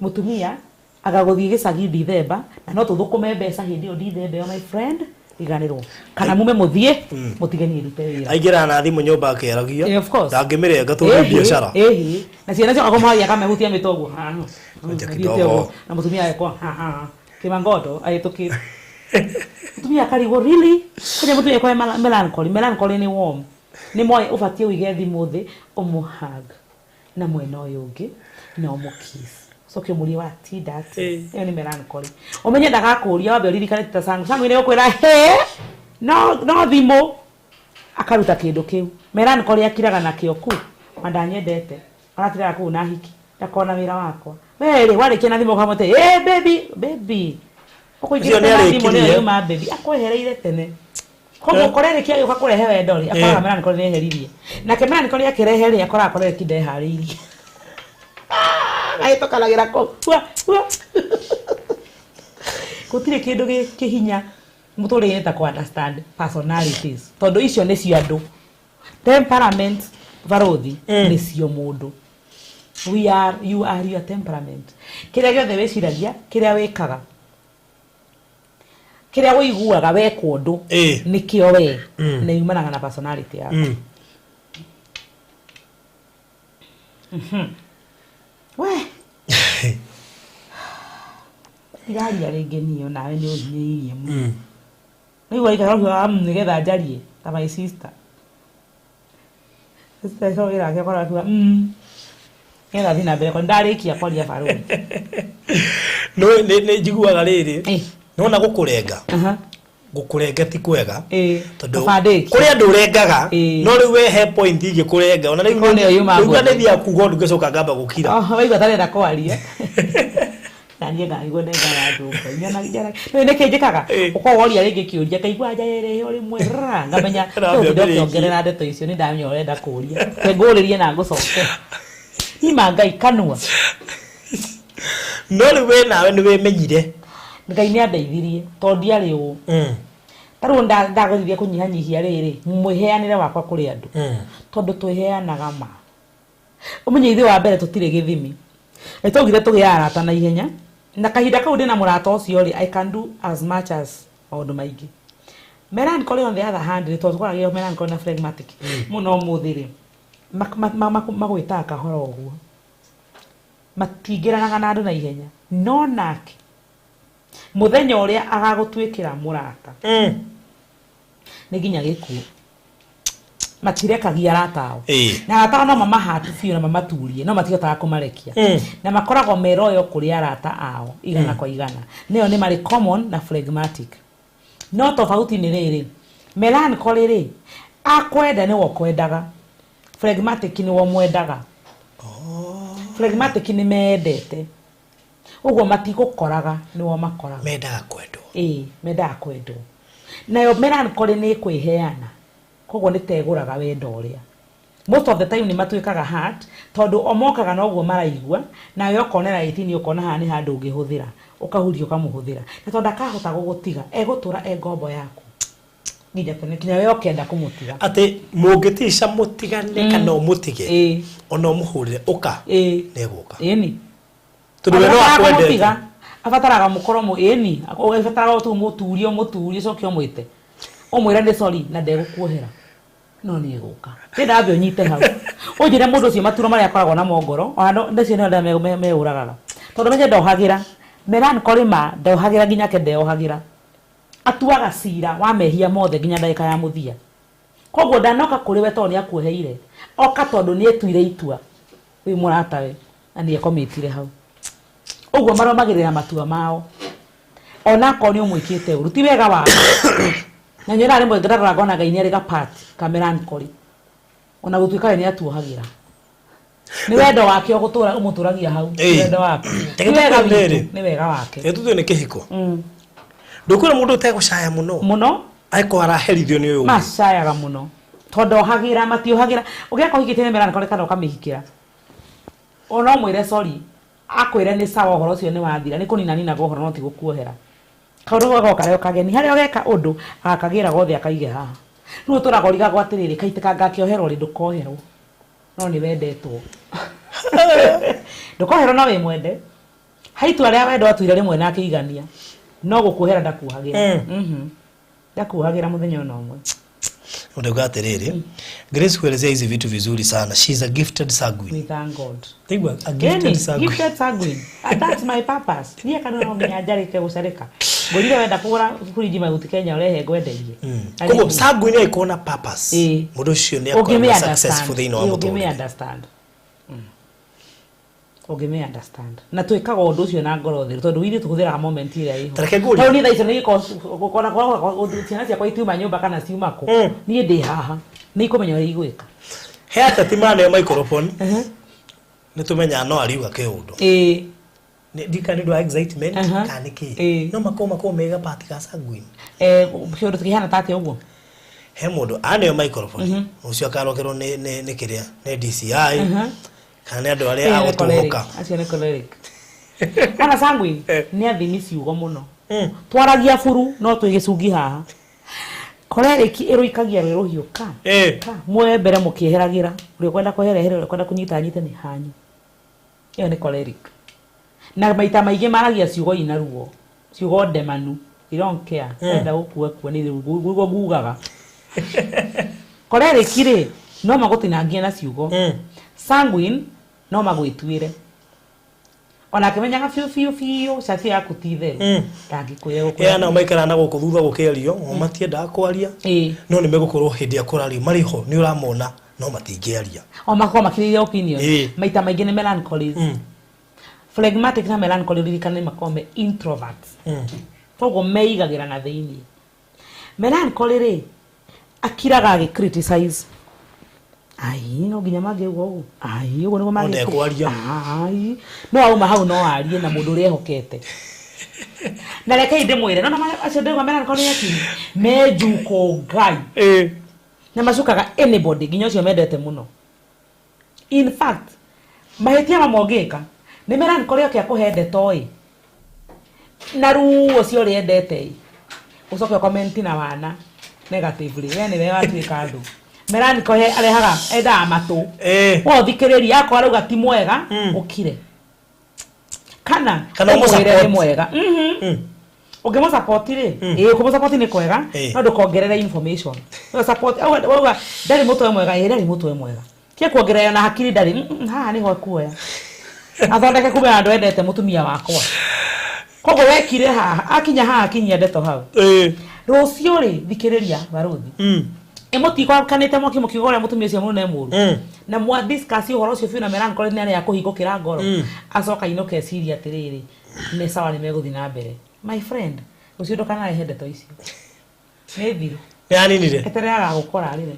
mũtumia aga gũthiĩ gĩcagi Dithemba, na no tũthũkũme mbeca hĩndĩ ĩyo Dithemba ĩyo, my friend, riganĩrwo kana mume mũthiĩ mũtige niĩ ndute wĩra. Aingĩraga na thimũ nyũmba akĩaragia. Eh, of course. Ndangĩmĩrenga tondũ nĩ biacara. Ĩhĩ, na ciana cio akomagia akamehutia mĩtwe ũguo. Ngoja Athiĩte kidogo. ũguo, na mũtumia agekwo kĩmangondo ahĩtũkĩte, mũtumia akarigwo really kũrĩa mũtumia ekwa melancholy. Melancholy nĩ warm, nĩ moĩ ũbatiĩ ũige thimũ thĩ, ũmũhug na mwena ũyũ ũngĩ na ũmũkiss, ũcoke ũmũrie watinda atĩa. Ĩyo nĩ melancholy. Ũmenye ndagakũria, wambe ũririkane ti ta sangu sangu nĩ gũkwĩra he no no thimũ akaruta kĩndũ kĩu. Melancholy akiraga nakĩo ku na ndanyendete, aratiraga kũu na hiki ndakona wĩra wakwa. We rĩ, warĩkia na thimũ ũkamwĩta, "Hey baby, baby," ũkũingĩrĩte Ũcio na thimũ nĩyo nĩarĩkirie. yuma baby akwehereire tene. Koguo choleric agĩũka kũrehe wendo rĩ, akoraga melancholy nĩ eheririe. Nake melancholy akĩrehe rĩ, akoraga choleric ndeharĩirie, ahĩtũkanagĩra kũu. Hua, hua. Gũtirĩ kĩndũ gĩ kĩhinya mũtũrĩre ta kũ understand personalities, tondũ icio nĩcio andũ, temperament barothi nĩcio mũndũ. We are, you are your temperament. Kĩrĩa gĩothe wĩciragia, kĩrĩa wĩkaga, kĩrĩa ũiguaga wekwo ũndũ, nĩkĩo we na yumanaga na personality yaku. We ndiraria rĩngĩ niĩ, nawe nĩ ũhinyĩrĩirie mũno. Rĩu waikara ũguo, nĩgetha njarie ta my sister. Sister wĩra wake akorwo akiuga nĩgetha thiĩ na mbere kwa ndarĩkia kwaria barũthi. No nĩ njiguaga rĩrĩ. Eh. Nĩwona gũkũrenga. Aha. Gũkũrenga ti kwega. Eh. Tondũ Kaba ndĩkie. kũrĩ andũ ũrengaga Ĩĩ. no rĩu we he point ingĩkũrenga ona rĩu Korwo nĩyo yuma rĩu ngwenda. nĩ thiaga kuga ũndũ ngĩcoka ngamba gũkira. Oh, waigua tarenda kwaria. Na niĩ ngaigua nĩ ngaranjũka. Nĩ nĩkĩ njĩkaga? Ĩĩ. Ũkorwo woria rĩngĩ kĩũria ngaigua nja ĩrĩ o rĩmwe rrrra, ngamenya Ũrambia ũngĩenda mbĩrĩki. ũkĩongerera ndeto icio nĩ ndamenya ũrenda kũria. Reke ngũrĩrie na ngũcoke. Ima Ngai kanua. No rĩu we nawe nĩ wĩmenyire. Ngai nĩ andeithirie tondũ ndiarĩ ũũ. Ta rĩu ndagũthirie kũnyihanyihia rĩrĩ mwĩheanĩre wakwa kũrĩ andũ. Tondũ twĩheanaga ma. Ũmenye ithuĩ wa mbere tũtirĩ gĩthimi. Nĩ twaugire tũgĩe arata na ihenya. Na kahinda kau ndĩna mũrata ũcio rĩ, I can do as much as maũndũ maingĩ. Melancholy on the other hand rĩ, tondũ tũkoragio melancholy na phlegmatic mũno ũmũthĩ rĩ, magwĩtaga kahora ũguo. Matingĩranaga na andũ na ihenya. No nake, mũthenya ũrĩa agagũtuĩkĩra mũrata, nĩ nginya gĩkuũ. Matirekagia arata ao. Ĩĩ. Na arata ao no mamahatu biũ na mamaturie, no matihotaga kũmarekia. Na makoragwo meroyo kũrĩ arata ao igana kwa igana. Nĩyo nĩ marĩ common na phlegmatic. No tofauti nĩ rĩrĩ, melancholy rĩ, akwenda nĩwe ũkwendaga. Phlegmatic nĩwe ũmwendaga. Phlegmatic nĩ mendete. Ũguo matigũkoraga nĩwe makoraga. Mendaga kwendwo. Ĩĩ, mendaga kwendwo. Nayo melancholy nĩ ĩkwĩheana. Koguo nĩ tegũraga wendo ũrĩa. Most of the time nĩ matuĩkaga hurt tondũ o mokaga noguo maraigua nawe ũkonera 18 ũkona haha nĩ handũ ũngĩhũthĩra ũkahuria ũkamũhũthĩra na tondũ ndakahota gũgũtiga egũtũra e ngombo yaku nginya tene nginya we ũkenda kũmũtiga. Atĩ mũngĩtica mũtigane kana ũmũtige Ĩĩ. ona ũmũhũrĩre ũka Ĩĩ. nĩegũka. Ĩni. Tondũ we no Abataraga akwendete. kũmũtiga, abataraga mũkorwo ĩni abataraga tu mũturie ũmũturie ũcoke ũmwĩte ũmwĩre nĩ sorry na ndegũkuohera no nĩ egũka. Nĩ ndambe ũnyite hau ũnjĩre mũndũ ũcio maturo marĩa akoragwo namo ngoro ona ndacio nĩ arĩa meũragaga tondũ menye ndohagĩra melancholy ma ndohagĩra nginya ke ndeohagĩra atuaga cira wa mehia mothe nginya ndagĩka ya mũthia. Koguo ndanoka kũrĩ we tondũ nĩ akuoheire oka tondũ nĩ etuire itua wĩ mũratawe na nĩ ekomĩtire hau. Ũguo marũmagĩrĩra matua mao ona akorwo nĩ ũmwĩkĩte ũru ti wega wao. Na nyonaga rĩmwe ndarora ngona Ngai nĩ arĩ ga part ka melancholy ona gũtuĩka we nĩ atuohagĩra nĩ wendo wake ũgũtũra ũmũtũragia hau Ĩĩ. nĩ wendo wake Reke ti wega tũkwĩre witũ rĩ. nĩ wega wake. Reke tũtue nĩ kĩhiko. Ndũkwĩra mũndũ ũtegũcaya mũno. Mũno. Angĩkorwo araherithio nĩ ũyũ ũngĩ. Macayaga mũno tondũ ohagĩra matiohagĩra ũgĩaka ũhikĩtie nĩ melancholy kana ũkamĩhikĩra ona ũmwĩre sorry akwĩre nĩ sawa ũhoro ũcio nĩ wathira nĩ kũnina ninaga ũhoro no ti gũkuohera. Kaũndũ gagoka karĩ o kageni harĩa ũgeka ũndũ agakagĩra gothe akaige haha. Rĩu ũtũraga ũrigagwo atĩrĩrĩ kaitĩka ngakĩoherwo rĩ ndũkoherwo no nĩ wendetwo. Ndũkoherwo no wĩ mwende. He itua rĩa wendo atuire rĩmwe na akĩigania no gũkuohera ndakuohagĩra. Ndakuohagĩra mũthenya ona ũmwe. Ndauga atĩrĩrĩ, Grace kuelezea hizi vitu vizuri sana. She's a gifted sanguine. We thank God. Ndaigua a gifted Ĩni, sanguine. gifted sanguine. And that's my purpose. Niĩ kana no nginya njarĩke gũcarĩka. Ngũrire wenda kũgũra fridge mahuti Kenya ũrehe ngwenderie. Koguo sanguine angĩkorwo na purpose. Ĩĩ. Mũndũ ũcio nĩ akoragwo Ũngĩmĩ successful understand. thĩinĩ wa Ĩĩ, ũngĩmĩ mũtũrĩre. understand. Ũngĩmĩ understand. Na twĩkaga ũndũ ũcio na ngoro theru tondũ ithuĩ tũhũthĩraga moment ĩrĩa ĩho. Ta reke ngũrie. Tondũ niĩ thaa icio nĩ gĩkorwo ciana ciakwa itiuma nyũmba kana ciuma kũ. Niĩ ndĩ haha. Nĩ ikũmenya ũrĩa igwĩka. He ateti maneo microphone. Nĩ tũmenyaga no ariuga kĩũndũ. Ĩĩ. Ndika nĩ ũndũ wa excitement kana nĩ kĩ. Ĩĩ. No makorwo makorwo mega part ka sanguine. Kĩũndũ kĩhana ta atĩa ũguo? He mũndũ aneo microphone. Ũcio akarokerwo nĩ kĩrĩa nĩ DCI. Kana nĩ andũ arĩa Ĩĩ, a nĩ choleric. gũtũhũka. Acio nĩ choleric. Ona sanguine nĩ athimi ciugo mũno. Twaragia buru no twĩ gĩcungi haha. Choleric ĩrũikagia rwĩ rũhiũ ka. Ka. Muoye mbere mũkĩeheragĩra. Ũrĩa ũkwenda kwehera ehere, ũrĩa ũkwenda kũnyita anyite nĩ hanyu. Ĩyo nĩ choleric. Na maita maingĩ maragia ciugo ina ruo. Ciugo ndemanu. You don't care. Enda gũkua kua nĩ guo ngugaga. Choleric rĩ no magũtinangie na ciugo. Sanguine no magwĩtuĩre. Ona akĩmenyaga biũ biũ biũ cati yaku ti theru. Ndangĩkwĩra gũkwĩra. Ĩĩ nao maikaraga na gũkũ thutha gũkĩario, o matiendaga kwaria. Ĩĩ. No nĩ megũkorwo hĩndĩ ĩrĩa kũrario marĩ ho nĩ ũramona No matingĩaria. O makorwo makĩrĩire opinion. Maita maingĩ nĩ melancholies. Phlegmatic na melancholy, ririkane makorwo me introverts. Koguo meigagĩra na thĩinĩ. Melancholy rĩ, akiraga agĩ criticize, ai no nginya mangĩuga ũguo, ai ũguo nĩguo No ndekwaria. Ai no auma hau no arie na mũndũ ũrĩa ehokete. Na rekei ndĩmwĩre, no acio ndĩrauga melancholy akinyi menjuko ngai na macukaga anybody, nginya ũcio mendete mũno. In fact, mahĩtia mamwe ũngĩka nĩ melancholy oke akũhe ndeto ĩ na ruo ũcio ũrĩa endete ĩ, ũcoke ũcomment na wana negatively, we nĩwe watuĩka thũ. Melancholy arehaga, endaga matũ wothikĩrĩria, akorwo arauga ti mwega, ũkire kana Kana ũmwĩre nĩ ũmũsupport. mwega. Ũngĩmũsupport rĩ, ĩĩ, kũmũsupport nĩ kwega, no ndũkongerere information. No support wauga ndarĩ mũtwe mwega, ĩĩ ndarĩ mũtwe mwega, tia kuongerera na hakiri ndarĩ. Haha nĩho ekuoya athondeke kumbe andũ endete mũtumia wakwa, koguo wekire haha akinya haha akinyia ndeto hau. Rũciũ rĩ, thikĩrĩria barũthi, ĩmũtikwakanĩte mwaki mũkiuga ũrĩa mũtumia ũcio mũnene mũru na mwa discuss ũhoro ũcio biũ na melancholy nĩ arĩa kũhingũkĩra ngoro, acoka inũke eciria atĩrĩrĩ, nĩ sawa, nĩ megũthiĩ na mbere. My friend, rũciũ ndũkanarehe ndeto icio, nĩ thiru. Nĩ aninire. Etereraga gũkora rĩre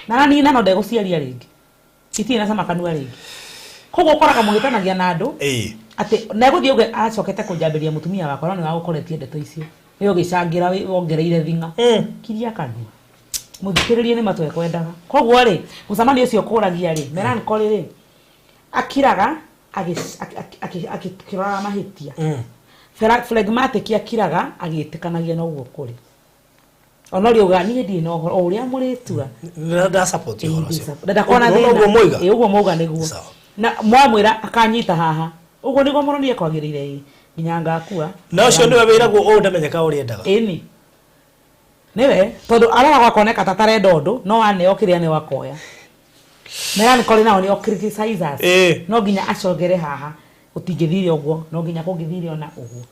na anina no ndegũciaria rĩngĩ, itirĩ na cama kanua rĩngĩ. Koguo ũkoraga mũhĩtanagia na andũ atĩ na egũthiĩ uge acokete kũnjambĩria mũtumia wakwa, no nĩ wagũkoretie ndeto icio nĩ ũgĩcangĩra wongereire thing'a. Kiria kanua, mũthikĩrĩrie, nĩ matũ ekwendaga. Koguo rĩ, mũcemanio ũcio kũragia rĩ, melancholy rĩ akiraga akĩroraga mahĩtia. Phlegmatic akiraga agĩtĩkanagia na ũguo kũrĩ, ona ũrĩa uga niĩ ndirĩ na ũhoro o ũrĩa mũrĩtua. Nda support ũhoro ũcio. Ndakona Ũguo thĩna. Ũguo moiga. Ĩ, ũguo mauga nĩguo. Sawa. Na mwamwĩra akanyita haha ũguo nĩguo mũronire kwagĩrĩire, ĩ nginya ngakua. Na ũcio nĩwe wĩragwo ũũ ndamenyeka ũrĩa endaga. Ĩni nĩwe, tondũ arora gwakoneka ta tarenda ũndũ, no aneo kĩrĩa nĩo akoya. Melancholy nao nĩo criticizers. No nginya acongere haha gũtingĩthire ũguo, no nginya kũngĩthire ona ũguo.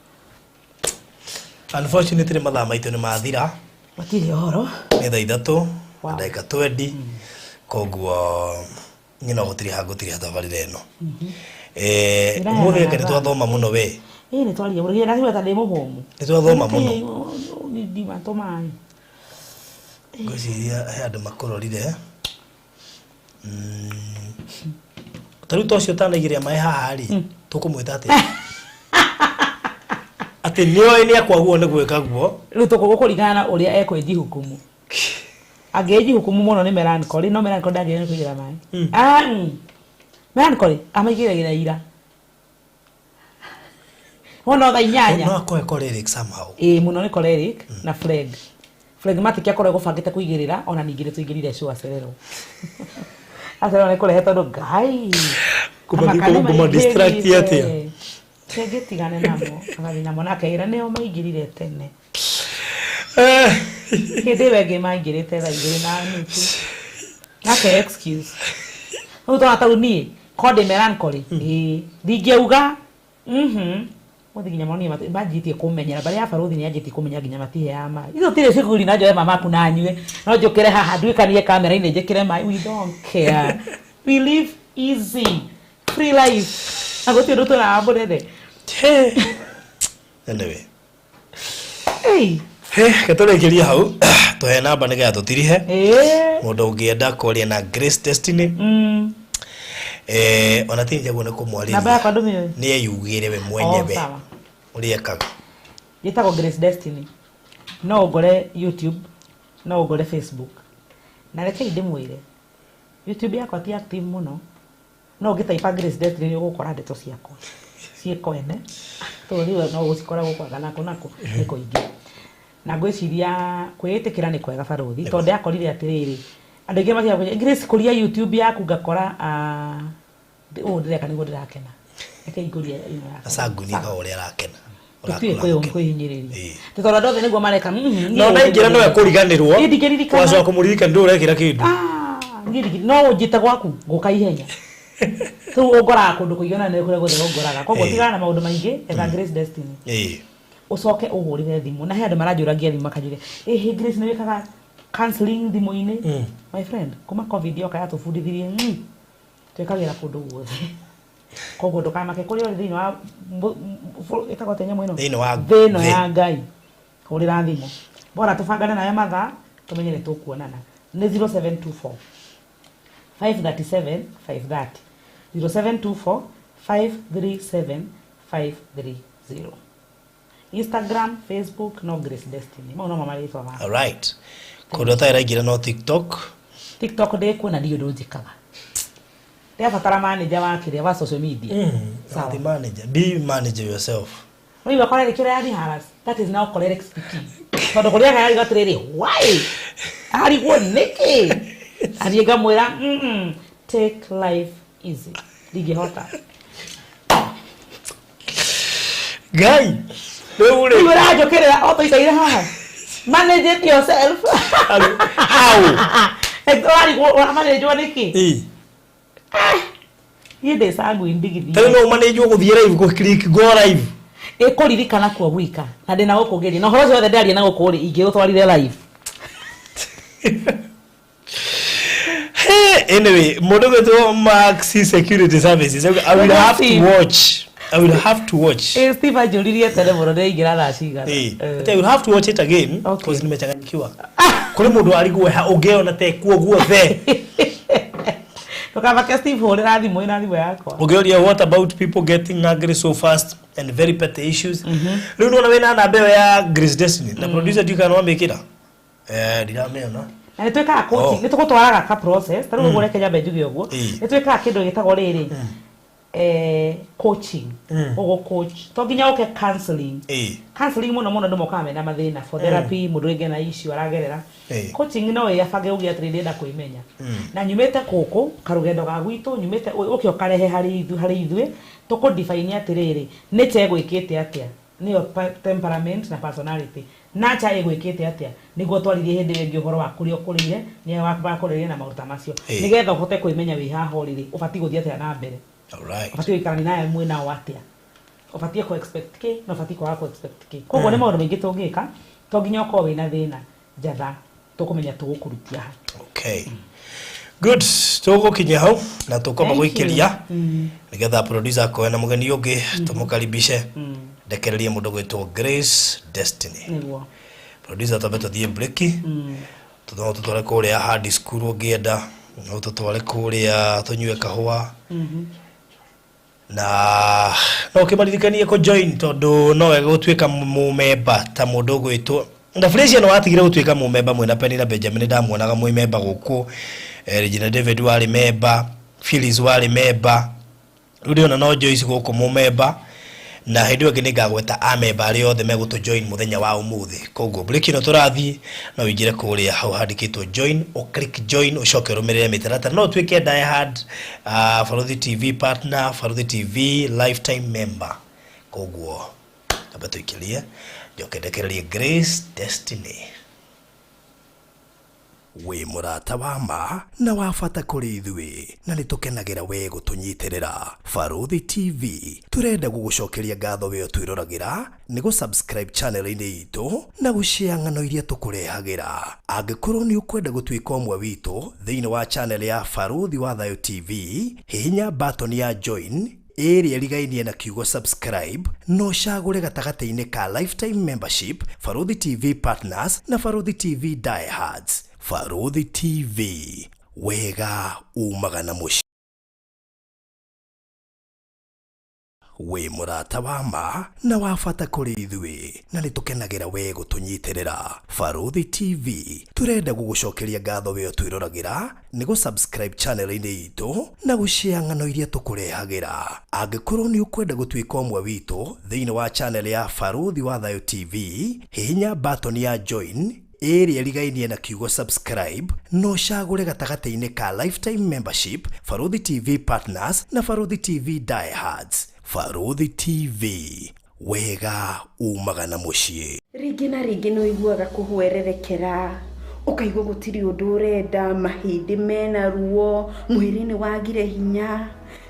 Unfortunately mathaa maitũ nĩ mathira. Matirĩ ũhoro. Nĩ thaa 3 na ndagĩka 20, koguo niĩ no gũtiriha ngũtiriha tabarĩra ĩno. Ndĩraya Ũmũthĩ na anga nĩ mathaa. twathoma mũno we. Ĩ, nĩ twaria mũno, nginya ta ndĩ mũhũmu. Nĩ twathoma mũno. Ndima tũmaĩ. Ngwĩciria he andũ makũrorire. Ta rĩu ta ũcio ũtanaigĩrĩra maĩ haha rĩ, tũkũmwĩta atĩa atĩ nĩoĩ nĩ akwaguo nĩ gwĩka guo? Rĩu tũkũringana na ũrĩa ekwĩnjihukumu. Angĩnjihukumu mũno nĩ melancholy, no melancholy ndagĩrĩire nĩ kũigĩra maĩ. Ah. Melancholy amaigĩrĩra ira wona thaa 8. No akoe choleric somehow. Ĩ, mũno nĩ choleric na phlegmatic akorwo egũbangĩte kũigĩrĩra, ona ningĩ nĩ tũingĩrire show, acererwo acererwo nĩ kũrehe tondũ ngai Kũma distract atĩa? Tengĩtigane namo, agathiĩ namo na akeira nĩo maingĩrire tene. Hĩndĩ ĩyo ĩngĩ maingĩrĩte thaa 2:30 nake excuse rĩu twana tau. Niĩ ko ndĩ melancholy, ĩĩ, ndingĩauga Mũthĩ nginya monire manjĩtie kũmenyera mbarĩ ya barũthi, nĩ anjĩtie kũmenya nginya matiheaga maĩ. Ithuĩ tũtirĩ cuguri na njoe mamaku na nyue, no njũkĩre haha nduĩkanie kamera-inĩ njĩkĩre maĩ. We don't care, we live easy, free life, na gũtirĩ ũndũ twĩraga mũnene. Anyway. Hey. Reke tũrĩkĩrie hau, tũhe namba nĩgetha tũtirihe. Mũndũ ũngĩenda kwaria na Grace Destiny, ona ti njagwo nĩ kũmwarĩria. Namba yakwa ndũmĩũĩ? Nĩ eyugĩre we mwenyewe. Oh, sawa. Ũrĩa ekaga. Njĩtagwo Grace Destiny, no ũngore YouTube, no ũngore Facebook. Na rekei ndĩmwĩre, YouTube yakwa ti active mũno, no ũngĩtaipa Grace Destiny nĩ ũgũkora ndeto ciakwa ciĩ kwene, tondũ rĩu no ũgũcikora gũkũ anga nakũ nakũ nĩ kũingĩ. Na ngwĩciria kwĩĩtĩkĩra nĩ kwega barũthi, tondũ ndakorire atĩrĩrĩ, andũ aingĩ matiga kũnjĩra, Grace, kũria YouTube yaku, ngakora ũũ ndĩreka nĩguo ndĩrakena, reke ingũrie ĩno yakwa. Na sanguine ka ũrĩa arakena. Tũtiũĩ kwĩhinyĩrĩria. Tĩ tondũ andũ othe nĩguo mareka. Na ona ingĩra nowe kũriganĩrwo. Niĩ ndingĩririkana. Wacoka kũmũririkana ndũĩ ũrekĩra kĩndũ. Ah, niĩ no ũnjĩte gwaku ngũka ihenya. Rĩu ũngoraga kũndũ kũingĩ, ona nĩ kũrĩa guothe ũngoraga. Koguo tigana na maũndũ maingĩ, etha Grace Destiny, ũcoke ũhũrĩre thimũ. Na he andũ maranjũragia thimũ makanjũria, ĩhĩ Grace, nĩ wĩkaga Counseling thimũ-inĩ, my friend, kuma COVID yoka yatũbundithirie twĩkagĩra kũndũ guothe. Koguo ndũkamake kũrĩa ũrĩ thĩinĩ wa ĩtagwo atĩa nyamũ ĩno? Thĩinĩ wa thĩ ĩno thĩ. Ya Ngai, hũrĩra thimũ bora tũbangane nawe mathaa tũmenye nĩ tũkuonana. Nĩ 0724 537 530, 0724 537 530. Instagram, Facebook no Grace Destiny, mau no marĩtwa makwa. Alright, kũndũ ũtarĩ raingĩra no TikTok. TikTok ndĩkuo na ndiũ ũndũ njĩkaga. Ndĩrabatara manager wa kĩrĩa wa social media. Sawa. The manager, be manager yourself. Rĩu choleric kĩrĩa yani harass, that is now choleric speaking, tondũ kũrĩa arigwo atĩrĩrĩ, why arigwo nĩkĩ, athiĩ ngamwĩra, take life easy, ndingĩhota." Ngai, rĩu rĩ Rĩu ũranjũkĩrĩra o tũikaire haha, manage it yourself. How? Ũrarigwo ũramanĩnjwo nĩkĩ? Ĩ. Niĩ ndĩ sanguine ndigithia. Tarĩu no ũmanĩnjwo gũthiĩ live, gũ click go live? Ĩkũririkana kuo gwika na ndĩna gũkũ ngĩria na ũhoro ũcio wothe ndĩraria na gũkũ rĩ, ingĩũtwarire live. Hey, anyway, mũndũ gwĩtwo Maxi Security Services, I will have to watch, I will have to watch. Ĩ, Steve anjũririe tene mũno ndĩraingĩra thaa cigana. Eh, but I will have to watch it again because nimechanganyikiwa. Kũrĩ mũndũ arigwo ha ũngĩona te kuo guothe. Ndũkamake Steve, hũrĩra thimũ, ĩna thimũ yakwa. Ũngĩũria, what about people getting angry so fast and very petty issues? Rĩu nĩwona wĩna namba ĩyo ya Grace Destiny na producer, ndiũĩ kana wamĩkĩra, eh, ndiramĩona. Na nĩ twĩkaga coaching. Oh. Nĩ tũgũtwaraga ka process ta rĩu ũguo, reke nyambe njuge ũguo. Nĩ twĩkaga kĩndũ gĩtagwo rĩrĩ, coaching. Ũgũ coach to nginya ũke counseling. Counseling mũno mũno andũ mokaga mena mathĩna for therapy, mũndũ rĩngĩ na issue aragerera. Coaching no ĩyabange uge atĩrĩ, ndĩrenda kwĩmenya na nyumĩte kũkũ karũgendo ga gwitũ nyumĩte, ũke ũkarehe harĩ ithuĩ, harĩ ithuĩ tũkũ define atĩrĩrĩ, nature ĩgwĩkĩte atĩa, nĩyo temperament na personality, nature ĩgwĩkĩte atĩa, nĩguo twarithie hĩndĩ ĩyo ĩngĩ ũhoro wa kũrĩa ũkũrĩire, nĩ wakũrĩire na maũndũ ta macio, nĩgetha ũhote kwĩmenya wĩ haha ũrĩ, ũbatiĩ gũthiĩ atĩa na mbere, ũbatiĩ gũikarania nawe mwĩ nao atĩa, ũbatiĩ kũ expect kĩ na ũbatiĩ kwaga kũ expect kĩ. Koguo nĩ maũndũ maingĩ tũngĩka, to nginya ũkorwo wĩna thĩna njatha tũkũmenya tũgũkũrutia ha. Okay, good, tũgũkinya hau na tũkwamba Thank you. gũikĩria nĩgetha producer akoe na mũgeni ũngĩ tũmũkaribishe, ndekererie mũndũ gwĩtwo Grace Destiny. Nĩguo. Producer, twambe tũthiĩ break, no tũtware kũrĩa hard school ũngĩenda, no tũtware kũrĩa tũnyue kahũa, na no ũkĩmaririkanie kũ join tondũ no wega gũtuĩka mũmemba ta mũndũ ũgwĩtwo na Felicia. No watigire gũtuĩka mũmemba mwĩna Penina Benjamin, ndamuonaga mwĩ memba gũkũ, Regina David warĩ memba, Phyllis warĩ memba, rĩu ndĩrona no Joyce gũkũ mũmemba, na hĩndĩ ĩyo ĩngĩ nĩngagweta amemba arĩa othe megũtũ join mũthenya wa ũmũthĩ. Koguo break ĩno tũrathiĩ, no ũingĩre kũrĩa hau handĩkĩtwo join, ũ click join, ũcoke ũrũmĩrĩre mĩtaratara, no ũtuĩke die hard Barũthi TV partner, Barũthi TV lifetime member. Koguo amba tũikĩrie, njoke ndekererie Grace Destiny. Wĩ mũrata wa ma na wa bata kũrĩ ithuĩ na nĩ tũkenagĩra we gũtũnyitĩrĩra. Barũthi TV tũrenda gũgũcokeria ngatho we ũtwĩroragĩra nĩ gũ subscribe channel-inĩ itũ na gũshare ng'ano iria tũkũrehagĩra. Angĩkorwo nĩ ũkwenda gũtuĩka ũmwe witũ thĩinĩ wa channel ya Barũthi wa Thayũ TV, hihinya button ya join ĩrĩa ĩrigainie na kiugo subscribe, no ũcagũre gatagatĩ-inĩ ka lifetime membership, Barũthi TV partners na Barũthi TV diehards. Barũthi TV, wega umaga na mũciĩ. Wĩ mũrata wa ma na wa bata kũrĩ ithuĩ na nĩ tũkenagĩra we gũtũnyitĩrĩra. Barũthi TV tũrenda gũgũcokeria ngatho we ũtwĩroragĩra nĩ gũ subscribe channel-inĩ itũ na gũshare ng'ano iria tũkũrehagĩra. Angĩkorwo nĩ ũkwenda gũtuĩka ũmwe witũ thĩinĩ wa channel ya Barũthi wa Thayũ TV, hihinya button ya join ĩrĩa ĩrigainie na kiugo subscribe, no ũcagũre gatagatĩ-inĩ ka lifetime membership, Barũthi TV partners na Barũthi TV diehards. Barũthi TV, wega umaga na mũciĩ. Rĩngĩ na rĩngĩ nĩ ũiguaga kũhwererekera, ũkaigua gũtirĩ ũndũ ũrenda, mahĩndĩ mena ruo, mwĩrĩ nĩ wagire hinya.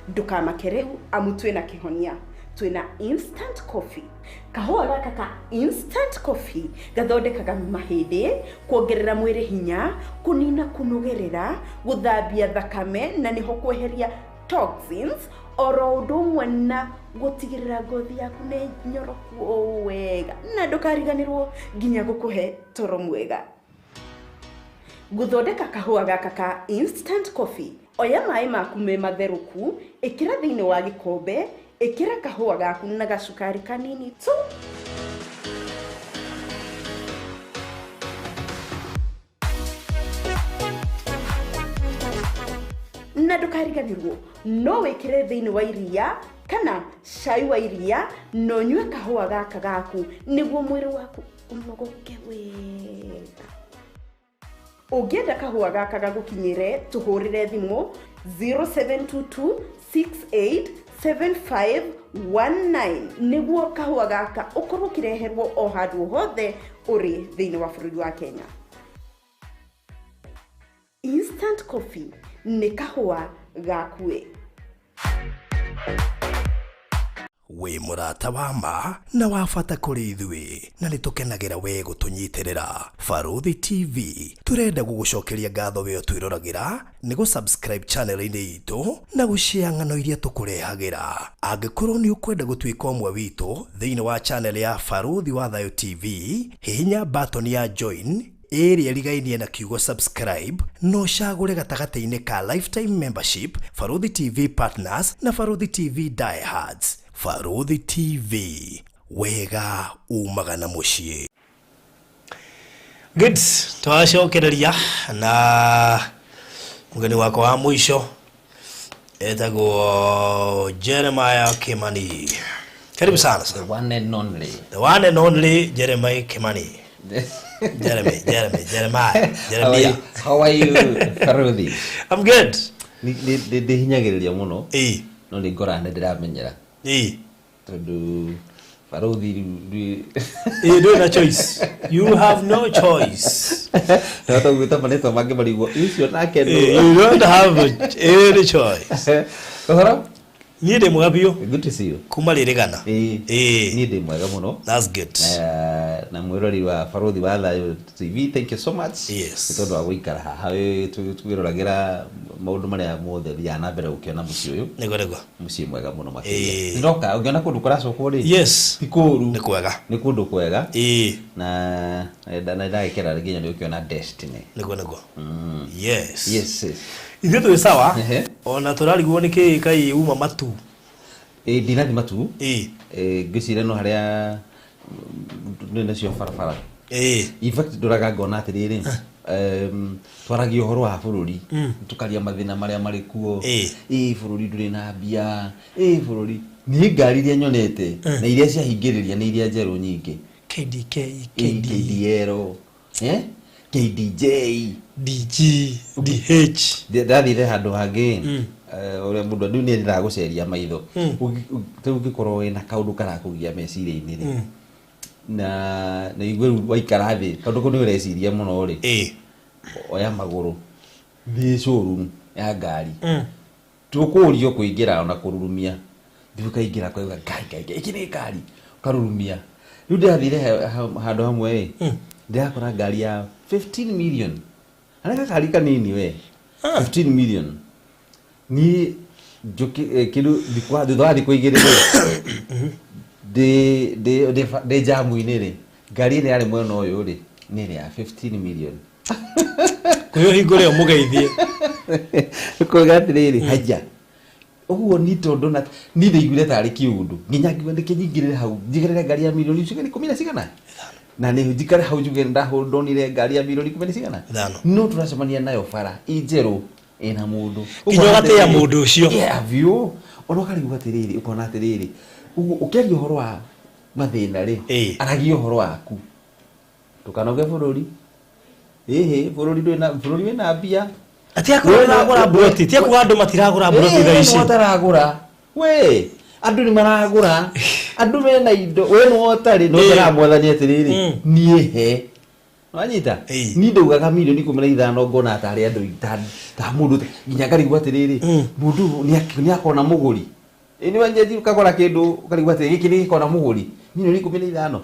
Ndũkamake rĩu, amu twĩna kĩhonia. Twĩna instant coffee. Kahũa gaka ka instant coffee gathondekaga mahĩndĩ, kuongerera mwĩrĩ hinya, kũnina kũnogerera, gũthambia thakame na nĩho kweheria toxins, oro ũndũ ũmwe na gũtigĩrĩra ngothi yaku nĩ nyoroku o wega, na ndũkariganĩrwo nginya gũkũhe toro mwega. Gũthondeka kahũa gaka ka instant coffee, oya maĩ maku me matherũku, ĩkĩra thĩinĩ wa gĩkombe, ĩkĩra kahũa gaku na gacukari kanini tu. Na ndũkariganĩrwo no wĩkĩre thĩinĩ wa iria kana cai wa iria, na ũnyue kahũa gaka gaku nĩguo mwĩrĩ waku ũnogoke wega. Ũngĩenda kahũa gaka gagũkinyĩre, tũhũrĩre thimũ 0722 687519 nĩguo kahũa gaka ũkorwo ũkĩreherwo o handũ hothe ũrĩ thĩinĩ wa bũrũri wa Kenya. Instant coffee nĩ kahũa gakuĩ. Wĩ mũrata wa ma na wa bata kũrĩ ithuĩ, na nĩ tũkenagĩra we gũtũnyitĩrĩra. Barũthi TV tũrenda gũgũcokeria ngatho we ũtwĩroragĩra nĩ gũ-subscribe channel-inĩ itũ na gũshare ng'ano iria tũkũrehagĩra. Angĩkorwo nĩ ũkwenda gũtuĩka ũmwe witũ thĩinĩ wa channel ya Barũthi wa Thayũ TV, hihinya button ya join ĩrĩa ĩrigainie na kiugo subscribe, na ũcagũre gatagatĩ-inĩ ka lifetime membership, Barũthi TV partners na Barũthi TV diehards. Barũthi TV, wega umaga na mũciĩ. Good, twacokereria na mũgeni wakwa wa mũico etagwo Jeremiah Kimani. Karibu sana The one and only. The one and only Jeremiah Kimani. Jeremy, Jeremy, Jeremiah, Jeremiah. How are you, Barũthi? I'm good. Ndĩhinyagĩrĩria mũno. No nĩ ngora nĩ ndĩramenyera. Tondũ Barũthi rĩu ndũrĩ na choice. You have no choice. Ndahota gwĩta marĩtwa mangĩ marigwo ũcio nake nũ. You don't have any choice. Ũhoro? Niĩ ndĩ mwega biũ. Good to see you. Kuma rĩrĩgana. Niĩ ndĩ mwega mũno. That's good. Na mwĩrori wa Barũthi wa Thayũ TV, thank you so much. Yes. Nĩ tondũ wa gũikara haha tũkĩroragĩra maũndũ marĩa mothe thiaga na mbere gũkĩona mũciĩ ũyũ. Nĩguo nĩguo. Mũciĩ mwega mũno makĩria. Ndoka ũngĩona kũndũ kũracokwo rĩ. Yes. Ti kũũru. Nĩ kwega. Nĩ kũndũ kwega. Na ndagĩkera nginya nĩ ũkĩona destiny. Nĩguo nĩguo. Yes. Yes. Ithuĩ twĩ sawa. Ona tũrarigwo nĩ kĩĩ kai uma matu. Ndinathi matu. Ngwĩciria no harĩa nĩ nacio barabara. In fact ndoraga ngona atĩrĩrĩ, twaragia ũhoro wa bũrũri, tũkaria mathĩna marĩa marĩ kuo. Bũrũri ndũrĩ na mbia, bũrũri. Niĩ ngari iria nyonete na iria ciahingĩrĩria nĩ iria njerũ nyingĩ. KDK, KD, KDL, KDJ, DG, DH. Ndathire handũ hangĩ, ũrĩa mũndũ rĩu nĩ endaga gũceria maitho. Rĩu ũngĩkorwo wĩna kaũndũ karakũgia meciria-inĩ rĩ, na igue rĩu waikara thĩ, kaũndũ kau nĩ ũreciria mũno rĩ, oya magũrũ, thiĩ showroom ya ngari. Tũkũrio kũingĩra ona kũrurumia. Thiĩ ũkaingĩra ũkauga ngai ngai ngai, ĩkĩ nĩ ngari, ũkarurumia. Rĩu ndĩrathire handũ hamwe ĩ, ndĩrakora ngari ya 15 million. Arĩa gakari kanini we. 15 million. Niĩ kĩndũ thutha wa thikũ igĩrĩ rĩ, ndĩ jamu-inĩ rĩ, ngari ĩrĩa yarĩ mwena ũyũ rĩ, nĩ ĩrĩa ya 15 million. Kwĩyo hingũre ũmũgeithie. Kuga atĩrĩrĩ, haja. Ũguo ni tondũ na ni ndaiguire tarĩ kĩũndũ. Nginya ngiuga nĩkĩ nyingĩrĩre hau, njigĩrĩre ngari ya milioni cigana ikũmi na cigana? Na nĩ njikare hau njuge ndonire ngari ya milioni ikũmi na cigana? Ithano. No tũracemania nayo bara ĩ njerũ ĩna mũndũ. Nginya ũgatĩĩa mũndũ ũcio. Yeah, biũ. Ona ũkarigwo atĩrĩrĩ, ũkona atĩrĩrĩ, ũguo ũkĩaria ũhoro wa mathĩna rĩ, aragia ũhoro waku. Ndũkanoge bũrũri. Ĩhĩ, bũrũri ndũrĩ na, bũrũri wĩna mbia. Ati akorwo nĩmaragũra mburoti, ti akuga andũ matiragũra mburoti thaa ici. Nĩ mataragũra. We, andũ nĩ maragũra. Andũ mena indo, we nĩwe ũtarĩ, no ũtaraga mwathani atĩrĩrĩ, niĩ he. Wanyita? Niĩ ndaugaga milioni 15 ngona tarĩ andũ ta mũndũ, nginya ngarigwo atĩrĩrĩ, mũndũ ũyũ nĩ akona mũgũri. Ĩ nĩ wanjia ũkagũra kĩndũ ũkarigwo atĩ gĩkĩ nĩ gĩkona mũgũri milioni 15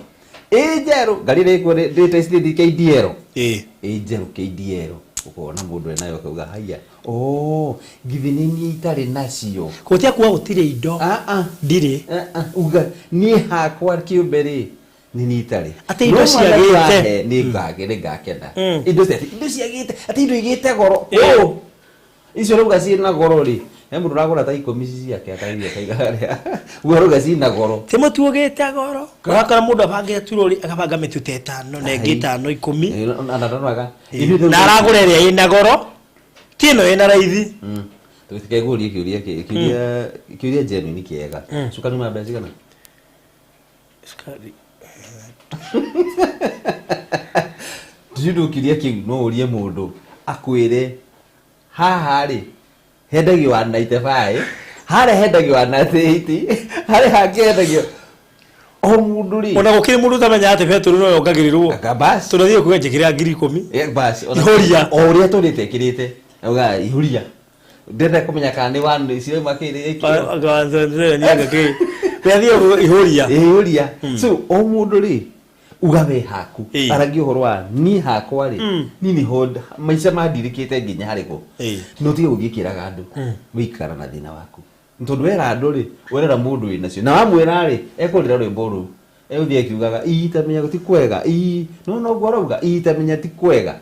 ĩ njerũ ngari ĩrĩa ĩkuo ndĩte KDL. Ĩĩ. Ĩ njerũ KDL ũkona mũndũ enayo akauga haiya, oh, githĩ nĩ niĩ itarĩ nacio. Gũtia kuga gũtirĩ indo. Ah, ah. Ndirĩ. Ah, ah, uga niĩ hakwa kĩũmbe rĩ nĩ niĩ itarĩ. Atĩ indo No mwathani ciagĩte. wahe, nĩ ngage nĩ ngakena. Indo cia indo ciagĩte atĩ indo igĩte goro. Ĩĩ. Ũ, icio rauga ciĩna goro rĩ, he mũndũ ũragũra ta 10 ici ciake akaiga akaiga harĩa. Uga rauga ciĩna goro. Ti mũtu ũgĩte goro. Ũrakora mũndũ abangĩte turori agabanga mĩtu ta ĩtano na ĩngĩ ĩtano 10. Ĩ, na ndanoraga. Na aragũra ĩrĩa ĩna goro ti ĩno ĩna raithi. Tũtikaigurie kĩũria kĩũria kĩũria genuine kĩega. Cukari ma mbeca cigana? Cukari. Ndũndũ kĩũria kĩu no ũrie mũndũ akwĩre haha rĩ hendagio wa 95, harĩa hendagio wa 80, harĩa hangĩ hendagio o mũndũ rĩ. Ona gũkĩrĩ mũndũ ũtamenya atĩ betũrũ no yongagĩrĩrwo. Aka basi. Tondũ athiĩ kuga njĩkĩra 10,000. Eh, basi ona- Ihũria. o ũrĩa tũrĩte ĩkĩrĩte auga ihuria ndĩrenda kũmenya kana nĩ one cirauma kĩrĩ Athiĩ ihũria. Ihuria. So o mũndũ rĩ uga we haku Ĩĩ. aragia ũhoro wa niĩ hakwa rĩ niĩ nĩho maica mandirikĩte nginya harĩkũ. Ĩĩ. No ũtige gũthiĩ kĩraga andũ wĩikara na thĩna waku tondũ wera andũ rĩ werera mũndũ wĩnacio na wamwĩra rĩ ekũrĩra rwĩmbo rũu egũthiĩ akiugaga ii tamenya ti kwega ii no noguo arauga ii tamenya ti kwega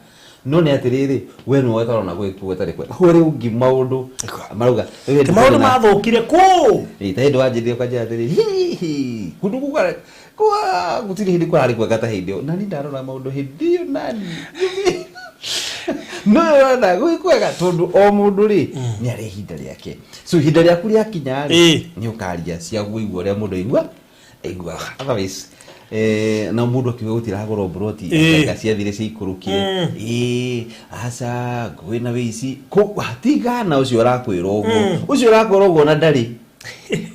no nĩ atĩrĩrĩ we nĩwe ũtarona gwĩkuo ĩtarĩ kwega hũrĩ ũngĩ maũndũ marauga Ti maũndũ mathũkire kũ. Ĩ, ta hĩndĩ wanjĩrire ũkanjĩra atĩrĩrĩ hihi kũndũ kũu kwa gũtirĩ hĩndĩ kũrarĩ kwega ta hĩndĩ ĩyo nani ndarora maũndũ hĩndĩ ĩyo nani no ũrona gwĩ kwega tondũ o mũndũ rĩ nĩ arĩ ihinda rĩake so ihinda rĩaku rĩakinya rĩ Ĩĩ. nĩ ũkaria cia kũigua ũrĩa mũndũ aigua aiguaga otherwise na mũndũ akiuga gũtiragũrwo mburoti Ĩĩ. anga ciathire ciikũrũkire ĩĩ aca kwĩna wĩici tigana ũcio ũrakwĩra ũguo ũcio ũrakwĩra ũguo na ndarĩ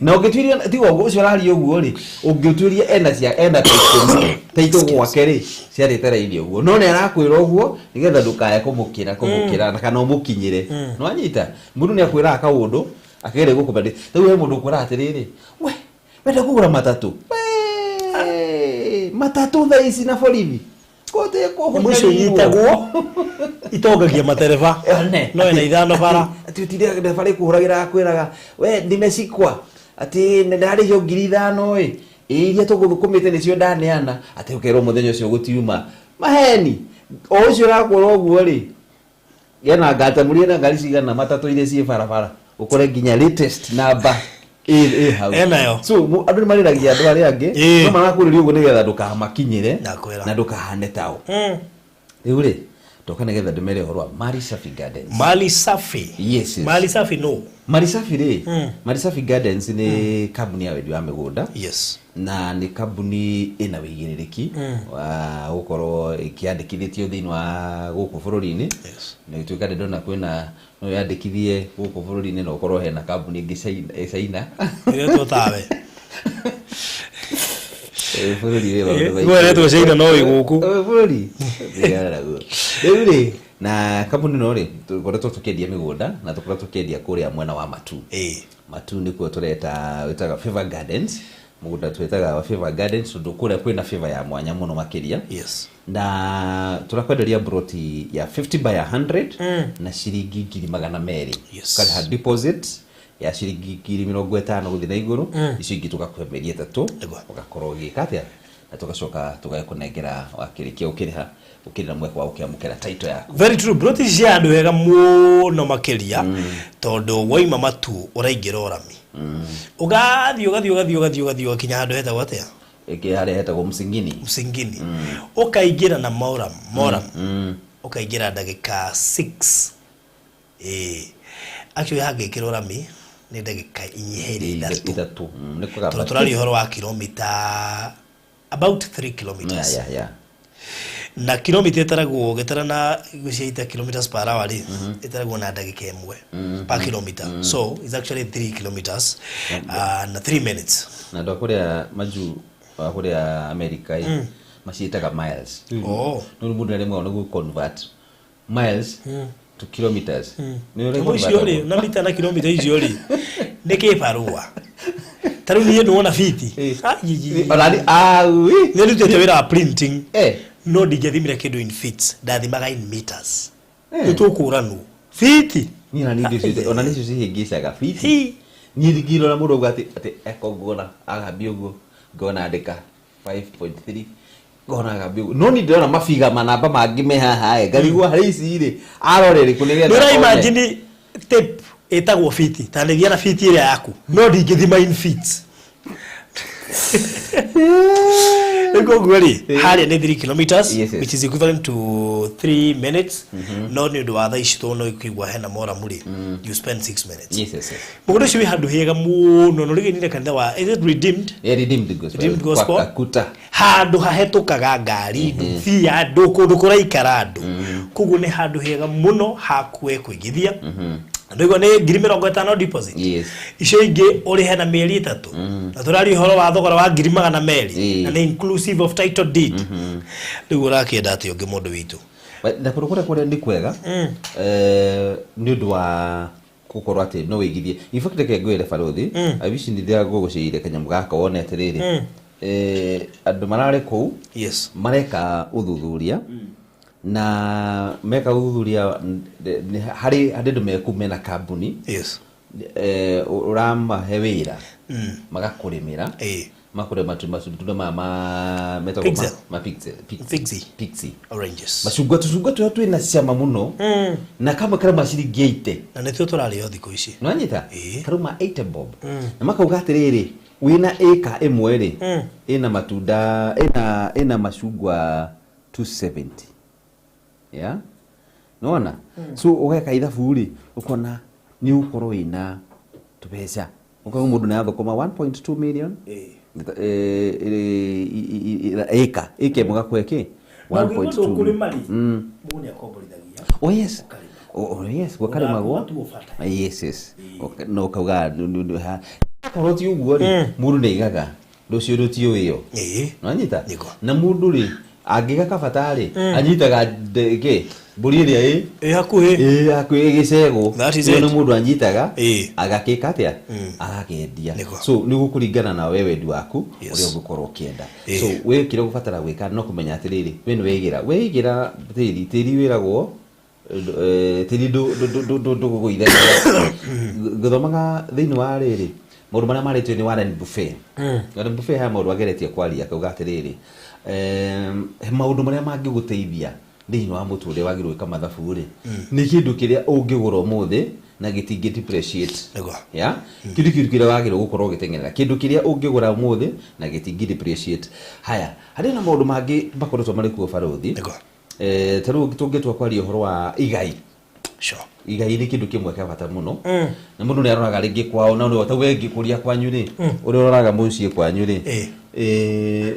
na ũngĩtuĩria tiga ũguo ũcio ũraria ũguo rĩ ũngĩtuĩria ena cia ena ta 10 ta itũ gwake rĩ ciarĩte raithi ũguo no nĩ arakwĩra ũguo nĩgetha ndũkae kũmũkĩra kũmũkĩra na kana ũmũkinyĩre nĩwanyita mũndũ nĩ akwĩraga kaũndũ akegeria gũkũbandĩ rĩu he mũndũ ũkwĩraga atĩrĩrĩ we wenda kũgũra matatũ We, matatũ thaa ici na borithi Nyamũ icio inyitagwo itongagia matereba no ena ithano bara. Atĩ ũtinde ndereba rĩkũhũragĩra akwĩraga we ndimecikwa atĩ ndarĩhio 5,000 ĩ ĩ iria tũgũthũkũmĩte nĩcio ndaneana atĩ ũkerwo mũthenya ũcio gũtiuma maheni o ũcio ũrakwĩra ũguo rĩ ena ngatamũria na ngari cigana matatũ iria ciĩ barabara ũkore nginya latest number ĩ hau. Enayo. So andũ nĩ marĩragia andũ arĩa angĩ Ĩĩ. no marakũrĩria ũguo nĩgetha ndũkamakinyĩre Ndakwĩra. na ndũkahane tao. Rĩu rĩ ndoka nĩgetha ndĩmere ũhoro wa Mali Safi Gardens. Mali Safi. Yes, yes. Mali Safi no. Mali Safi rĩ, Mali Safi Gardens nĩ kambuni ya wendia wa mĩgũnda. Yes. Na nĩ kambuni ĩna wĩigĩrĩrĩki wa gũkorwo ĩkĩandĩkithĩtio thĩinĩ wa gũkũ bũrũri-inĩ. Yes. Na gũtuĩka ndĩrona kwĩna no yandĩkithie gũkũ bũrũri-inĩ na ũkorwo hena kambuni ĩngĩ China, China. Ĩretwo tawe. Bũrũri wĩ maũndũ maingĩ. Ĩyo ĩretwo China no ĩ gũkũ. Bũrũri. Tigana naguo. Rĩu rĩ, na kambuni ĩno rĩ, tũkoretwo tũkĩendia mĩgũnda na tũkoretwo tũkĩendia kũrĩa mwena wa Matu. Ĩĩ. Matu nĩkuo tũreta wĩtaga Favor Gardens. Mũgũnda twĩtaga wa Favor Gardens tondũ kũrĩa kwĩna favor ya mwanya mũno makĩria. Yes. Na tũrakwenderia broti ya 50 by 100 na ciringi 200,000. Yes. Ũkarĩha deposit ya ciringi 50,000 gũthiĩ na igũrũ icio ingĩ tũgakũhe mĩeri 3 Nĩguo. ũgakorwo ũgĩka atĩa na tũgacoka tũgakũnengera wakĩrĩkia gũkĩrĩha ũkĩrĩ na mweke wa gũkĩamũkĩra title yaku. Very true. Broti ici cia handũ hega mũno makĩria tondũ waima Matu ũraingĩra ũrami. Ũgathiĩ ũgathiĩ ũgathiĩ ũgathiĩ ũgathiĩ ũgakinya handũ hetagwo atĩa? Ĩngĩ harĩa hetagwo Msingini. Msingini. Ũkaingĩra na Moram, Moram. Ũkaingĩra ndagĩka 6. Ĩĩ. Actually hangĩkĩrwo rami nĩ ndagĩka inyihĩire 3. 3. Nĩ kũgamba. Tondũ tũraria ũhoro wa kilomita about 3 kilometers. Yeah, yeah, yeah. Na kilomita ĩtaragwo ũgĩtara na gũciaita kilometers per hour rĩ ĩtaragwo na ndagĩka 1 per kilometer. So it's actually 3 kilometers na 3 minutes. Na andũ a kũrĩa majuu a kũrĩa America ĩ maciĩtaga miles. Oh. No mũndũ nĩ aremagwo nĩ gũ convert miles to kilometers. Nĩ ũrĩa Nyamũ icio rĩ na mita na kilomita icio rĩ nĩ kĩbarũa. Ta rĩu niĩ nĩwona fiti. Ona ni aui. Nĩ ndutĩte wĩra wa printing. Eh. No ndingĩathimire kĩndũ in feet, ndathimaga in meters. Eh. Nĩ tũkũranwo fiti. Niĩ ona niĩ indo ona nicio cihĩngĩcaga fiti. Hi. Niĩ ndingĩrora mũndũ auga atĩ atĩ eko nguona agambia ũguo ngona andĩka 5.3 ngona agambia ũguo, no niĩ ndĩrona mabiga manamba mangĩ me haha ĩ ngarigwo harĩ ici rĩ arore rĩkũ nĩgetha Nĩ ũra one. imagine tape ĩtagwo fiti ta nĩthia na fiti ĩrĩa yaku, no ndingĩthima in feet. Rĩu koguo rĩ, harĩa nĩ 3 kilometers, Yes. which is equivalent to 3 minutes, no nĩ ũndũ wa thaa ici tondũ no ĩkũigua hena moramu rĩ, you spend 6 minutes. Yes. Mũgũnda ũcio wĩ handũ hega mũno na ũrigainie kanitha wa, is it Redeemed? Yeah, Redeemed Gospel. Redeemed Gospel. Kwa Kakuta. Handũ hahetũkaga ngari, nduthi, andũ, kũndũ kũraikara andũ, koguo nĩ handũ hega mũno hakue kũigithia. Ndũigua nĩ 50,000 deposit. Yes. Icio ingĩ ũrĩhe na mĩeri 3, na tũraria ũhoro wa thogora wa 200,000, Ĩĩ. na nĩ inclusive of title deed. Rĩu ũrakĩenda atĩ ũngĩ, mũndũ witũ? Na kũndũ kũrĩa kũrĩa nĩ kwega, nĩ ũndũ wa gũkorwo atĩ no wĩigithie. In fact, reke ngwĩre barũthi, I wish nĩ ndĩragũgũcĩire kanyamũ gaka wone atĩrĩrĩ, andũ mararĩ kũu mareka ũthuthuria, na meka ũthuthuria harĩ andũ meku mena kambuni, ũramahe wĩra magakũrĩmĩra, makũrĩma matunda maya ma metagwo Pixel. ma pixel. Pixie. Pixie. Oranges. Macungwa, tũcungwa tũrĩa twĩna cama mũno, na kamwe karauma ciringi 80. Na nĩtuo tũrarĩo thikũ ici. Nĩwanyita? Ĩĩ. Karauma 80 bob, na makauga atĩrĩrĩ, wĩna ĩka ĩmwe rĩ, ĩna matunda, ĩna macungwa 270, yeah? Nĩwona? So ũgeka ithabu rĩ, ũkona nĩ ũgũkorwo wĩna tũbeca, ũkauga mũndũ nĩ athũkũma 1.2 million. Ĩka ĩka ĩmwe gakũhe kĩ? 1.2. Mũndũ nĩ akomborithagia. Oh yes. Oh, yes, gũkarĩmagwo. Ũgatua bata. Yes. No ũkauga akorwo ti ũguo rĩ, mũndũ nĩ aigaga rũciũ rũtiũĩo. Nĩwanyita? Nĩguo. Na mũndũ rĩ angĩga kabata rĩ, anyitaga kĩ mbũri ĩrĩa ĩ Ĩ hakuhĩ. Ĩ hakuhĩ gĩcegũ. That is Ĩyo it. nĩ mũndũ anyitaga agakĩka atĩa, akakendia. So nĩ gũkũringana na we wendi waku ũrĩa ũngĩkorwo ũkĩenda. So we kĩrĩa ũgũbatara gwĩka no kũmenya atĩrĩrĩ, we nĩ weigĩra weigĩra tĩri, tĩri wĩragwo tĩri ndũgũgũithagia. Ngũthomaga thĩinĩ wa rĩrĩ maũndũ marĩa marĩtio nĩ Warren Buffett. Warren Buffett haya maũndũ ageretie kwaria, akauga atĩrĩrĩ, he maũndũ marĩa mangĩgũteithia thĩinĩ wa mũtũrĩre wagĩrĩirwo gwĩka mathabu rĩ, nĩ kĩndũ kĩrĩa ũngĩgũra ũmũthĩ na gĩtingĩ depreciate. Ya kĩndũ kĩu kĩrĩa wagĩrĩirwo gũkorwo ũgĩteng'erera, kĩndũ kĩrĩa ũngĩgũra ũmũthĩ na gĩtingĩ depreciate. Haya, harĩ na maũndũ mangĩ makoretwo marĩ kuo barũthi. Ta rĩu tũngĩtua kwaria ũhoro wa igai. Igai nĩ kĩndũ kĩmwe kĩa bata mũno, na mũndũ nĩ aroraga rĩngĩ kwao, na ta we ngĩkũria kwanyu rĩ, ũrĩa ũroraga mũciĩ kwanyu rĩ,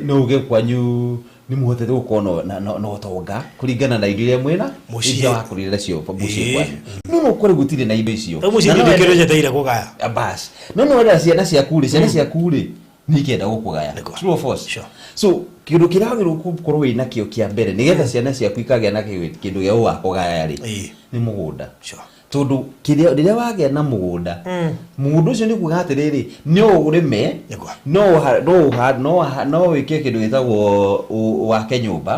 no uge kwanyu nĩ mũhotete gũkorwo na ũtonga kũringana na indo iria mwĩna, Mũciĩ. iria wakũrire nacio mũciĩ kwanyu, no no ũkore gũtirĩ na indo icio. Rĩu mũciĩ Na no kĩndũ wende- kĩrĩa njetereire kũgaya. Bas, no no wenda ciana ciaku rĩ, ciana ciaku rĩ nĩ ikenda gũkũgaya. True or false? So kĩndũ kĩrĩa wagĩrĩirwo gũkorwo wĩna kĩo kĩa mbere nĩgetha ciana ciaku ikagĩa na kĩndũ gĩa gũgakũgaya rĩ, nĩ mũgũnda. Tondũ kĩrĩa rĩrĩa wagĩa na mũgũnda, mũgũnda ũcio nĩ kuga atĩrĩrĩ, no ũrĩme, no wĩke kĩndũ gĩtagwo wake nyũmba.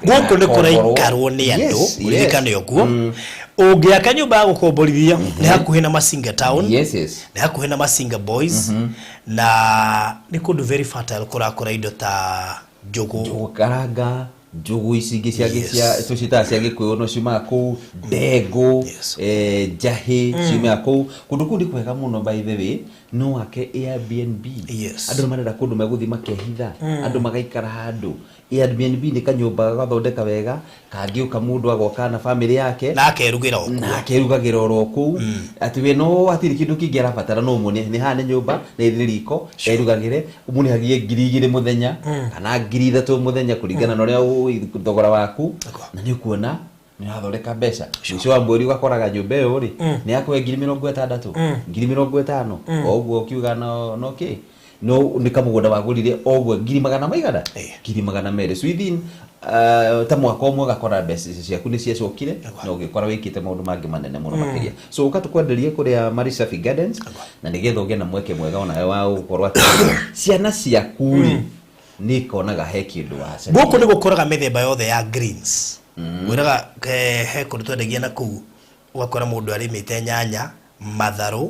Gũkũ nĩ kũraikarwo nĩ andũ. Ũririkane ũguo, ũngĩaka nyũmba ya gũkomborithia nĩ hakuhĩ na Masinga town. Yes. Nĩ hakuhĩ na Masinga Boys, na nĩ kũndũ very fertile, kũrakũra indo ta njũgũ. Njũgũ karanga, njũgũ ici ingĩ cia cia tũciĩtaga cia gĩkũyũ, no ciumaga kũu, ndengũ, njahĩ ciumaga kũu. Kũndũ kũu nĩ kwega mũno. By the way, no wake Airbnb. Andũ nĩ marenda kũndũ megũthiĩ makehitha, andũ magaikara handũ. Airbnb nĩ kanyũmba gagathondeka wega, kangĩũka mũndũ agoka na famĩlĩ yake, na akerugĩra o kuo. Na akerugagĩra oro kũu, atĩ we no hatirĩ kĩndũ kĩngĩ arabatara, no muone nĩ haha nĩ nyũmba, nĩ riko, erugagĩre, ũmũrĩhagie 2,000 mũthenya kana 3,000 mũthenya kũringana na ũrĩa thogora waku, na nĩ ũkuona nĩ ũrathondeka mbeca. Mũico wa mweri ũgakoraga nyũmba ĩyo rĩ, nĩ yakũhe 60,000, 50,000, o ũguo ũkiuga no kĩ. No nĩ kamũgũnda wagũrire oguo ngiri magana maigana, Ĩĩ. 200,000. So within ta mwaka ũmwe ũgakora mbeca ciaku nĩ ciacokire na ũgĩkora wĩkĩte maũndũ mangĩ manene mũno makĩria. So ũka tũkwenderie kũrĩa Marisafi Gardens, na nĩgetha ũgĩe na mweke mwega onawe wa gũkorwo atĩ ciana ciaku rĩ nĩ ikonaga he kĩndũ wacaria. Gũkũ nĩ gũkũraga mĩthemba yothe ya greens. Wĩraga he kũndũ twendagia na kũu, ũgakora mũndũ arĩmĩte nyanya, matharũ,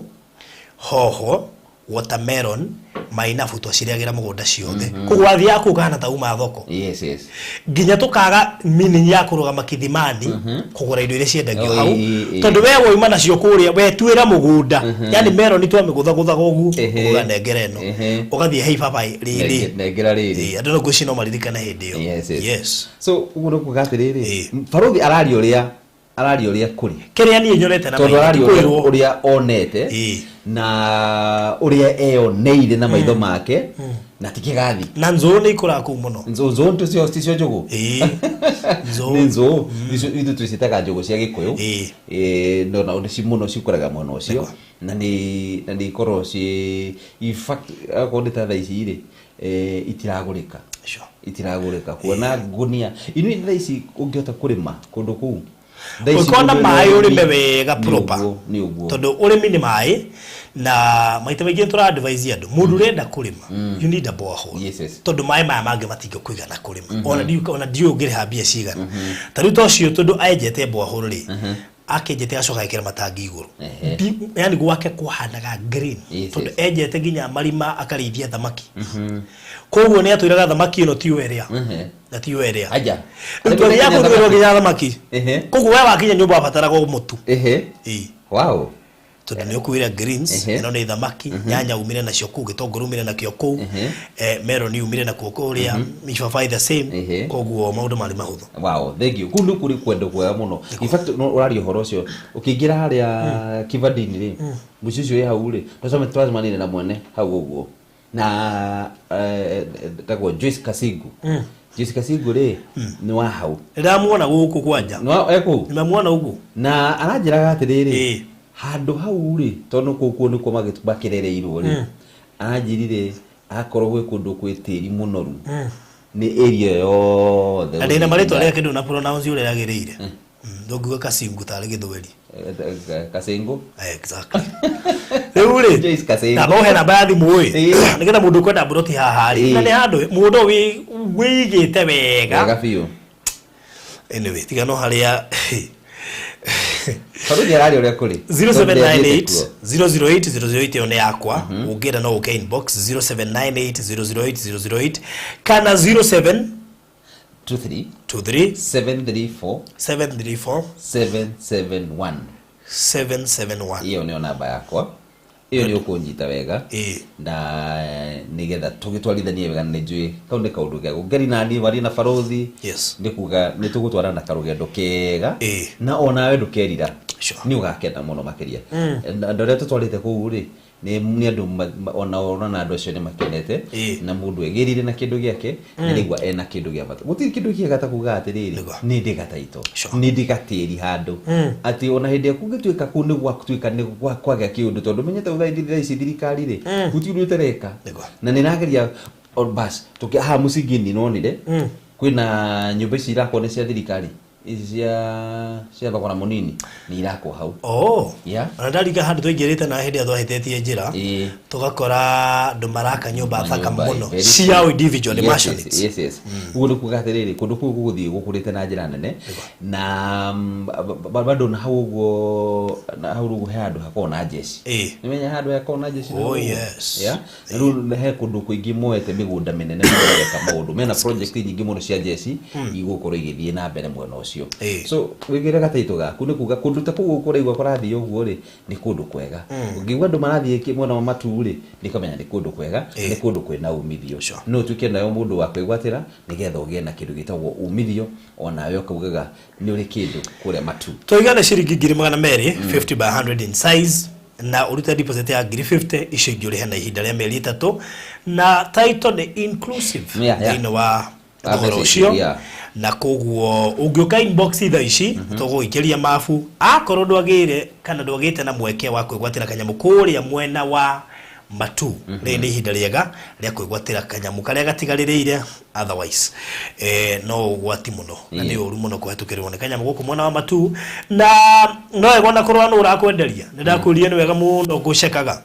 hoho, watermelon, mainabu, twacirĩagĩra mũgũnda ciothe. Koguo wathiaga kũu kahana ta uma thoko. Yes. Nginya tũkaga meaning ya kũrũgama kithimani kũgũra indo iria ciendagio Oh, hau, ĩ. tondũ we wauma nacio kũrĩa wetuĩra mũgũnda, yani meroni twamĩgũthagũthaga ũguo, ũgauga nengera ĩno, ũgathiĩ hei babaĩ rĩrĩ. Nengera rĩrĩ. Ĩ, andũ no ngwĩciria no maririkane hĩndĩ ĩyo. Yes. Yes. So ũguo nĩ kuga atĩrĩrĩ, Ĩ. barothi araria ũrĩa, araria ũrĩa kũrĩ. Kĩrĩa niĩ nyonete na Tondũ maitho, araria ũrĩa kwĩrwo. ũrĩa onete Ĩ. na ũrĩa eyoneire na maitho make, na ti kĩgathi. Na nzũũ nĩ ikũraga kũu mũno. Nzũũ ticio njũgũ. Ĩ, nzũũ. Nĩ nzũũ. Icio ithuĩ twĩciĩtaga njũgũ cia Gĩkũyũ. Ĩ. Ĩ, no na nĩ mũno cikũraga mwena ũcio, na nĩ ikoragwo ciĩ, in fact akorwo nĩ ta thaa ici rĩ, itiragũrĩka. Itiragũrĩka kuona ngunia inuĩ thaa ici ũngĩhota kũrĩma kũndũ kũu. Thaa ici Ũngĩkorwo na mũndũ maĩ wĩna ũrĩme ũrĩmi, wega nĩ proper. ũguo, nĩ ũguo. Tondũ ũrĩmi nĩ maĩ, na maita maingĩ nĩ tũra advise andũ, mũndũ ũrenda kũrĩma, you need a borehole. Yes. Tondũ maĩ maya mangĩ matingĩkũigana kũrĩma. Ona ndiũ, ona ndiũĩ ũngĩrĩha mbia cigana. Ta rĩu ta ũcio, tondũ enjete borehole rĩ, akĩenjete acoka agekĩra matangi igũrũ. Yani gwake kwahanaga green, tondũ enjete nginya marima akarĩithia thamaki. Koguo nĩ atwĩraga thamaki ĩno tiyo ĩrĩa na tiyo ĩrĩa. Aja. Rĩu twathiaga kũu tũkerwo nginya thamaki. Koguo we wakinya nyũmba wabataraga o mũtu. Ĩĩ. Tondũ nĩ ũkuire greens, ĩno nĩ thamaki, nyanya umire nacio kũu, gĩtũngũrũ umire nakĩo kũu, melon umire nakuo kũrĩa, ibabaĩ the same. Koguo maũndũ marĩ mahũthũ. Wow, thank you. Kũu nĩ kũrĩ kwendo kwega mũno. In fact, no ũraria ũhoro ũcio ũkĩingĩra harĩa Kivandini rĩ, mũciĩ ũcio wĩ hau rĩ, twacemanire na mwene hau ũguo na tagwo Joyce Kasingu. Joyce Kasingu rĩ nĩ wa hau. Ndĩramuona gũkũ kwanja. Nĩ wa ekũu. Nĩmamuona ũguo. Na aranjĩraga atĩrĩrĩ, handũ hau rĩ, tondũ kũu kuo nĩkuo makĩrereirwo rĩ, aranjĩrire akorwo gwĩ kũndũ kwĩ tĩri mũnoru nĩ area ĩyo yothe. Na ndĩna marĩtwa rĩake ndũna pronounce ũrĩa rĩagĩrĩire. Ndũngiuga Kasingu tarĩ Gĩthweri. Kasingu. Exactly. Rĩu rĩ, Joyce Kasingu. namba ũhe namba ya thimũ ĩ, nĩgetha mũndũ ũkwenda mburoti haha rĩ, na nĩ handũ mũndũ wĩigĩte wega. Wega biũ. Anyway, tiga no harĩa Baruthi araria ũrĩa kũrĩ. 0798 008 008, ĩyo nĩ yakwa. Ũngĩenda no ũke inbox 0798 008 008 kana 07 23 23 734 734 771. 771. Ĩyo nĩyo namba yakwa. Ĩyo nĩ ũkũnyita wega na nĩgetha tũgĩtwarithanie wega, na nĩ njũĩ kau nĩ kaũndũ kega ngeri naniĩ warie na barothi. Nĩ kuga nĩ tũgũtwarana karũgendo kega na onawe ndũkerira, nĩ ũgakena mũno makĩria. Na andũ arĩa tũtwarĩte kũu rĩ, nĩ andũ ona ona andũ acio nĩ makenete, na mũndũ egĩrire na kĩndũ gĩake nĩ araigua ena kĩndũ gĩa bata. Gũtirĩ kĩndũ kĩega ta kuga atĩrĩrĩ, nĩ ndĩ gataito, nĩ ndĩ gatĩri handũ atĩ ona hĩndĩ ĩrĩa kũngĩtuĩka kũu nĩ gwatuĩka nĩ kwagĩa kĩũndũ, tondũ menyete thaa ici thirikari rĩ, gũtirĩ ũndũ ĩtareka na nĩ ĩrageria. Bas tũkĩ haha mũcingi-inĩ nonire kwĩna nyũmba ici irakwo nĩ cia thirikari, ici cia thogora mũnini nĩ irakwo hau. Oh. Yeah. Ona ndarika handũ twaingĩrĩte na hĩndĩ ĩrĩa twahĩtĩtie njĩra, tũgakora andũ maraka nyũmba thaka Manyũmba, mũno very cia true. individual, nĩ mansionettes. Yes. Ũguo nĩ kuga atĩrĩrĩ, kũndũ kũu gũgũthiĩ gũkũrĩte na njĩra nene na bado na hau ũguo, na hau ũguo he handũ hakoragwo na jeshi. Nĩmenya handũ hakoragwo na jeshi na Oh, hau ũguo? yes. Yeah? Na rĩu he kũndũ kũingĩ moete mĩgũnda mĩnene na mareka maũndũ mena project nyingĩ mũno cia jeshi igũkorwo igĩthiĩ na mbere mwena ũcio. So wĩgĩre gataitũ gaku, nĩ kuga kũndũ ta kũu ũkũraigua kũrathiĩ ũguo rĩ, nĩ kũndũ kwega. Ũngĩigua andũ marathiĩ mwena wa matu rĩ, nĩ kũmenya nĩ kũndũ kwega, nĩ kũndũ kwĩna umithio. No ũtuĩke nawe mũndũ wa kwĩgwatĩra nĩgetha ũgĩe na kĩndũ gĩtagwo umithio, onawe ũkaugaga nĩ ũrĩ kĩndũ kũrĩa matu. Tũigane ciringi 200,000, 50 by 100 in size, na ũrute deposit ya ngiri 50, icio ingĩ ũrĩhe na ihinda rĩa mĩeri 3, na title nĩ inclusive thĩinĩ wa thogora mbeca ũcio. Na koguo ũngĩũka inbox thaa ici tũgũgĩikĩria mabu, akorwo ndwagĩire kana ndwagĩte na mweke wa kwĩgwatĩra kanyamũ kũrĩa mwena wa Matu. Rĩrĩ nĩ ihinda rĩega rĩa kwĩgwatĩra kanyamũ karĩa gatigarĩrĩire, otherwise no ũgwati mũno na nĩ ũru mũno kũhetũkĩrwo nĩ kanyamũ gũkũ mwena wa Matu. Na no wega ona korwo nũ ũrakwenderia, nĩ ndakwĩrire nĩ wega mũno ngũcekaga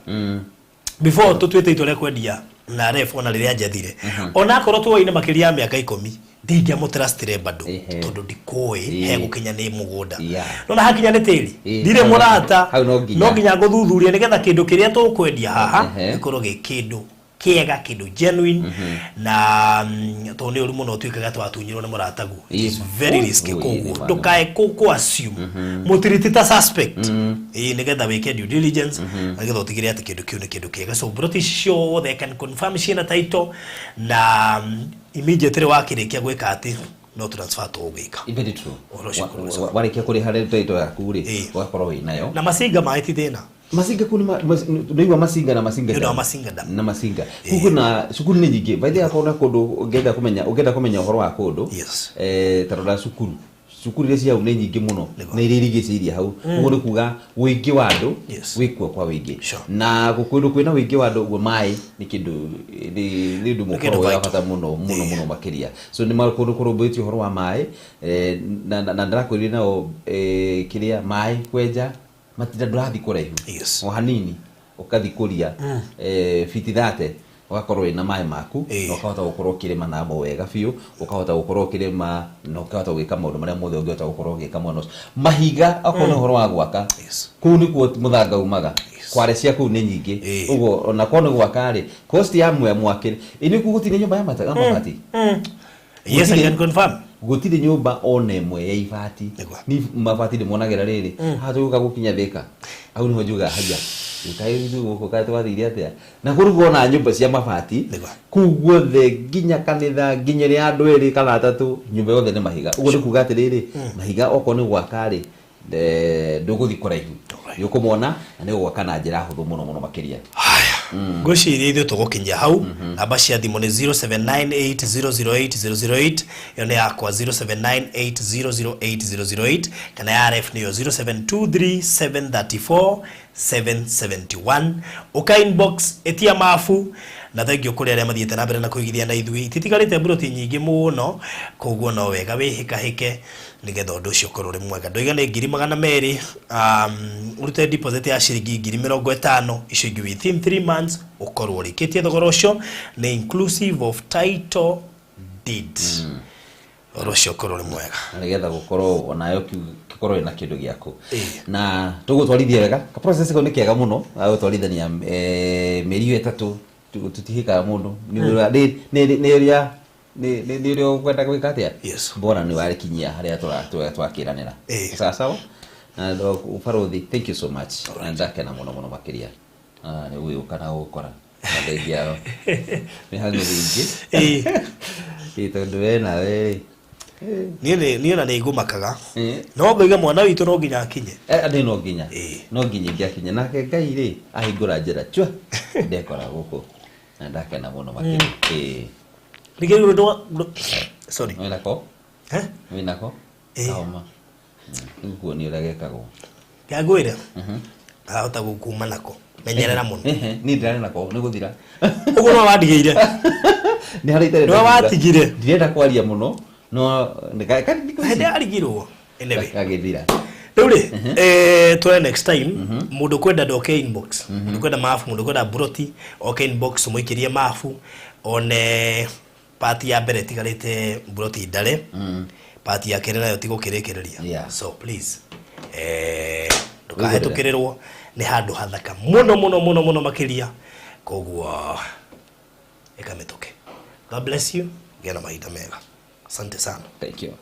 before tũtuĩte itua rĩa kwendia na ref, ona rĩrĩa njethire, ona akorwo tuoine makĩria ya mĩaka 10, ndingĩamũtrustire bado, tondũ ndikũĩ hegũkinya nĩ mũgũnda. No na hakinya nĩ tĩri, ndirĩ mũrata. Hau no nginya. No nginya ngũthuthuria nĩgetha kĩndũ kĩrĩa tũkwendia haha gĩkorwo gĩ kĩndũ kĩega, kĩndũ genuine, na tondũ nĩ ũru mũno ũtuĩkaga twatunyirwo nĩ mũrataguo. It is very risky. Koguo ndũkae kũ assume mũtiriti ta suspect, ĩĩ, nĩgetha wĩke due diligence na nĩgetha ũtigĩrĩre atĩ kĩndũ kĩu nĩ kĩndũ kĩega. So broti ici ciothe I can confirm ciĩna title na immediately wakĩrĩkia gwĩka atĩ no transfer tũgwĩka. Very true. Ũhoro ũcio ũkorwo wĩ sawa. Warĩkia kũrĩha rĩ title yaku rĩ, ũgakorwo wĩ nayo. Na Masinga maĩ ti thĩna. Masinga kuu nĩigua Masinga na Masinga Nĩ ũndũ wa Dam. Masinga Dam. Na Masinga kuu kwĩna cukuru nĩ nyingĩ by the way. Akorwo na kũndũ ũngĩenda kũmenya ũhoro wa kũndũ, ta rora cukuru, cukuru iria ci hau nĩ nyingĩ mũno na iria irigicĩirie hau. Ũguo nĩ kuga ũingĩ wa andũ wĩkuo kwa ũingĩ, na kũndũ kwĩna ũingĩ wa andũ ũguo, maĩ nĩ kĩndũ nĩ ũndũ kĩndũ mũkoragwo wa vital. bata mũno mũno mũno makĩria. So nĩ kũndũ kũrũmbũĩtio ũhoro wa maĩ, na ndĩrakwĩrire nao, kĩrĩa maĩ kwenja matinda ndũrathiĩ kũraihu, o hanini ũkathi kũria fiti 30, ũgakorwo wĩna maĩ maku na ũkahota gũkorwo ũkĩrĩma namo wega biũ, ũkahota gũkorwo ũkĩrĩma na ũkahota gwĩka maũndũ marĩa mothe ũngĩhota gũkorwo ũgĩka mwena ũcio. Mahiga, okorwo nĩ ũhoro wa gwaka, kũu nĩkuo mũthanga umaga. Kware cia kũu nĩ nyingĩ. Ũguo ona korwo nĩ gwaka rĩ, cost ya mwakĩre ĩ nĩ gũtirĩ nyũmba ya mabati. Yes, I can confirm. Gũtirĩ nyũmba ona ĩmwe ya ibati. Ni mabati ndĩmonagĩra rĩrĩ haha tũgũka gũkinya Thĩka, hau nĩho njugaga haya kaĩ gũkũ kaĩ twathire atĩa na kũu wona nyũmba cia mabati kũu guothe, nginya kanitha, nginya ĩrĩa ya andũ erĩ kana atatũ, nyũmba yothe nĩ mahiga. Ũguo nĩ kuga atĩrĩrĩ, mahiga okorwo nĩ gwaka rĩ, ndũgũthiĩ kũraihu, nĩ ũkũmona na nĩ ũgwaka na njĩra hũthũ mũno mũno makĩria. Ngwĩciria ithuĩ tũgũkinyia hau. Namba cia thimũ nĩ 0798008008, ĩyo nĩ yakwa, 0798008008, kana ya ref nĩyo 0723734771. Ũka inbox, ĩtia mabu, na thengio kũrĩ arĩa mathiĩte na mbere na kũigithia na ithuĩ. Ititigarĩte mburoti nyingĩ mũno, koguo no wega wĩhĩkahĩke nĩgetha ũndũ ũcio ũkorwo ũrĩ mwega. Ndoiga nĩ 200,000, ũrute deposit ya ciringi 50,000, icio ingĩ within 3 months ũkorwo ũrĩkĩtie. Thogora ũcio nĩ inclusive of title deed. Ũhoro ũcio ũkorwo ũrĩ mwega. Na nĩgetha gũkorwo onayo kĩkorwo ĩna kĩndũ gĩaku na tũgũtwarithia wega. Ka process kau nĩ kega mũno ga gũtwarithania, mĩeri ĩyo 3 tũtihĩkaga mũndũ. Nĩ ũrĩa nĩ ũrĩa ũkwenda gwĩka atĩa, bora nĩ warĩkinyia harĩa twakĩranĩra. Sawa sawa. Na barothi, thank you so much, na ndakena mũno mũno makĩria. Ah, nĩ gũgĩũka na gũkora na thengia mĩhang'o mĩingĩ. Ĩ, tondũ we nawe rĩ, Niĩ ona nĩ ngũmakaga, no ngoiga mwana witũ no nginya akinye. Nĩ no nginya ingĩakinya nake Ngai rĩ ahingũra njĩra chua ndekora gũkũ na ndakena mũno makĩria. Ĩ. Nĩkĩo ndũ, sorry. Wĩnako? Eh? Wĩnako? Kahoma nĩgukuonia ũrĩa gekagwo. Ngwĩre ahota gũkuma nako, menyerera mũno. Ehe, niĩ ndirarĩ nako, nĩ gũthira. Ũguo no wandigĩire. Nĩ harĩa itarenda Nĩwe kuuga. watigire. Ndirenda kwaria mũno no Hĩndĩ yarigirwo, anyway. Gagĩthira. Rĩu rĩ, tũre next time. Mũndũ kwenda ndoke inbox, mũndũ kwenda mabu, mũndũ kwenda broti, oke inbox mũikĩrie mabu one. Part ya mbere ĩtigarĩte broti ndare, part ya kerĩ nayo tigũkĩrĩkĩrĩria. So please, ndũkahĩtũkĩrĩrwo nĩ handũ hathaka mũno mũno mũno mũno makĩria. Koguo ĩka mĩtũkĩ. God bless you, gĩa na mahinda mega. Asante sana. Thank you.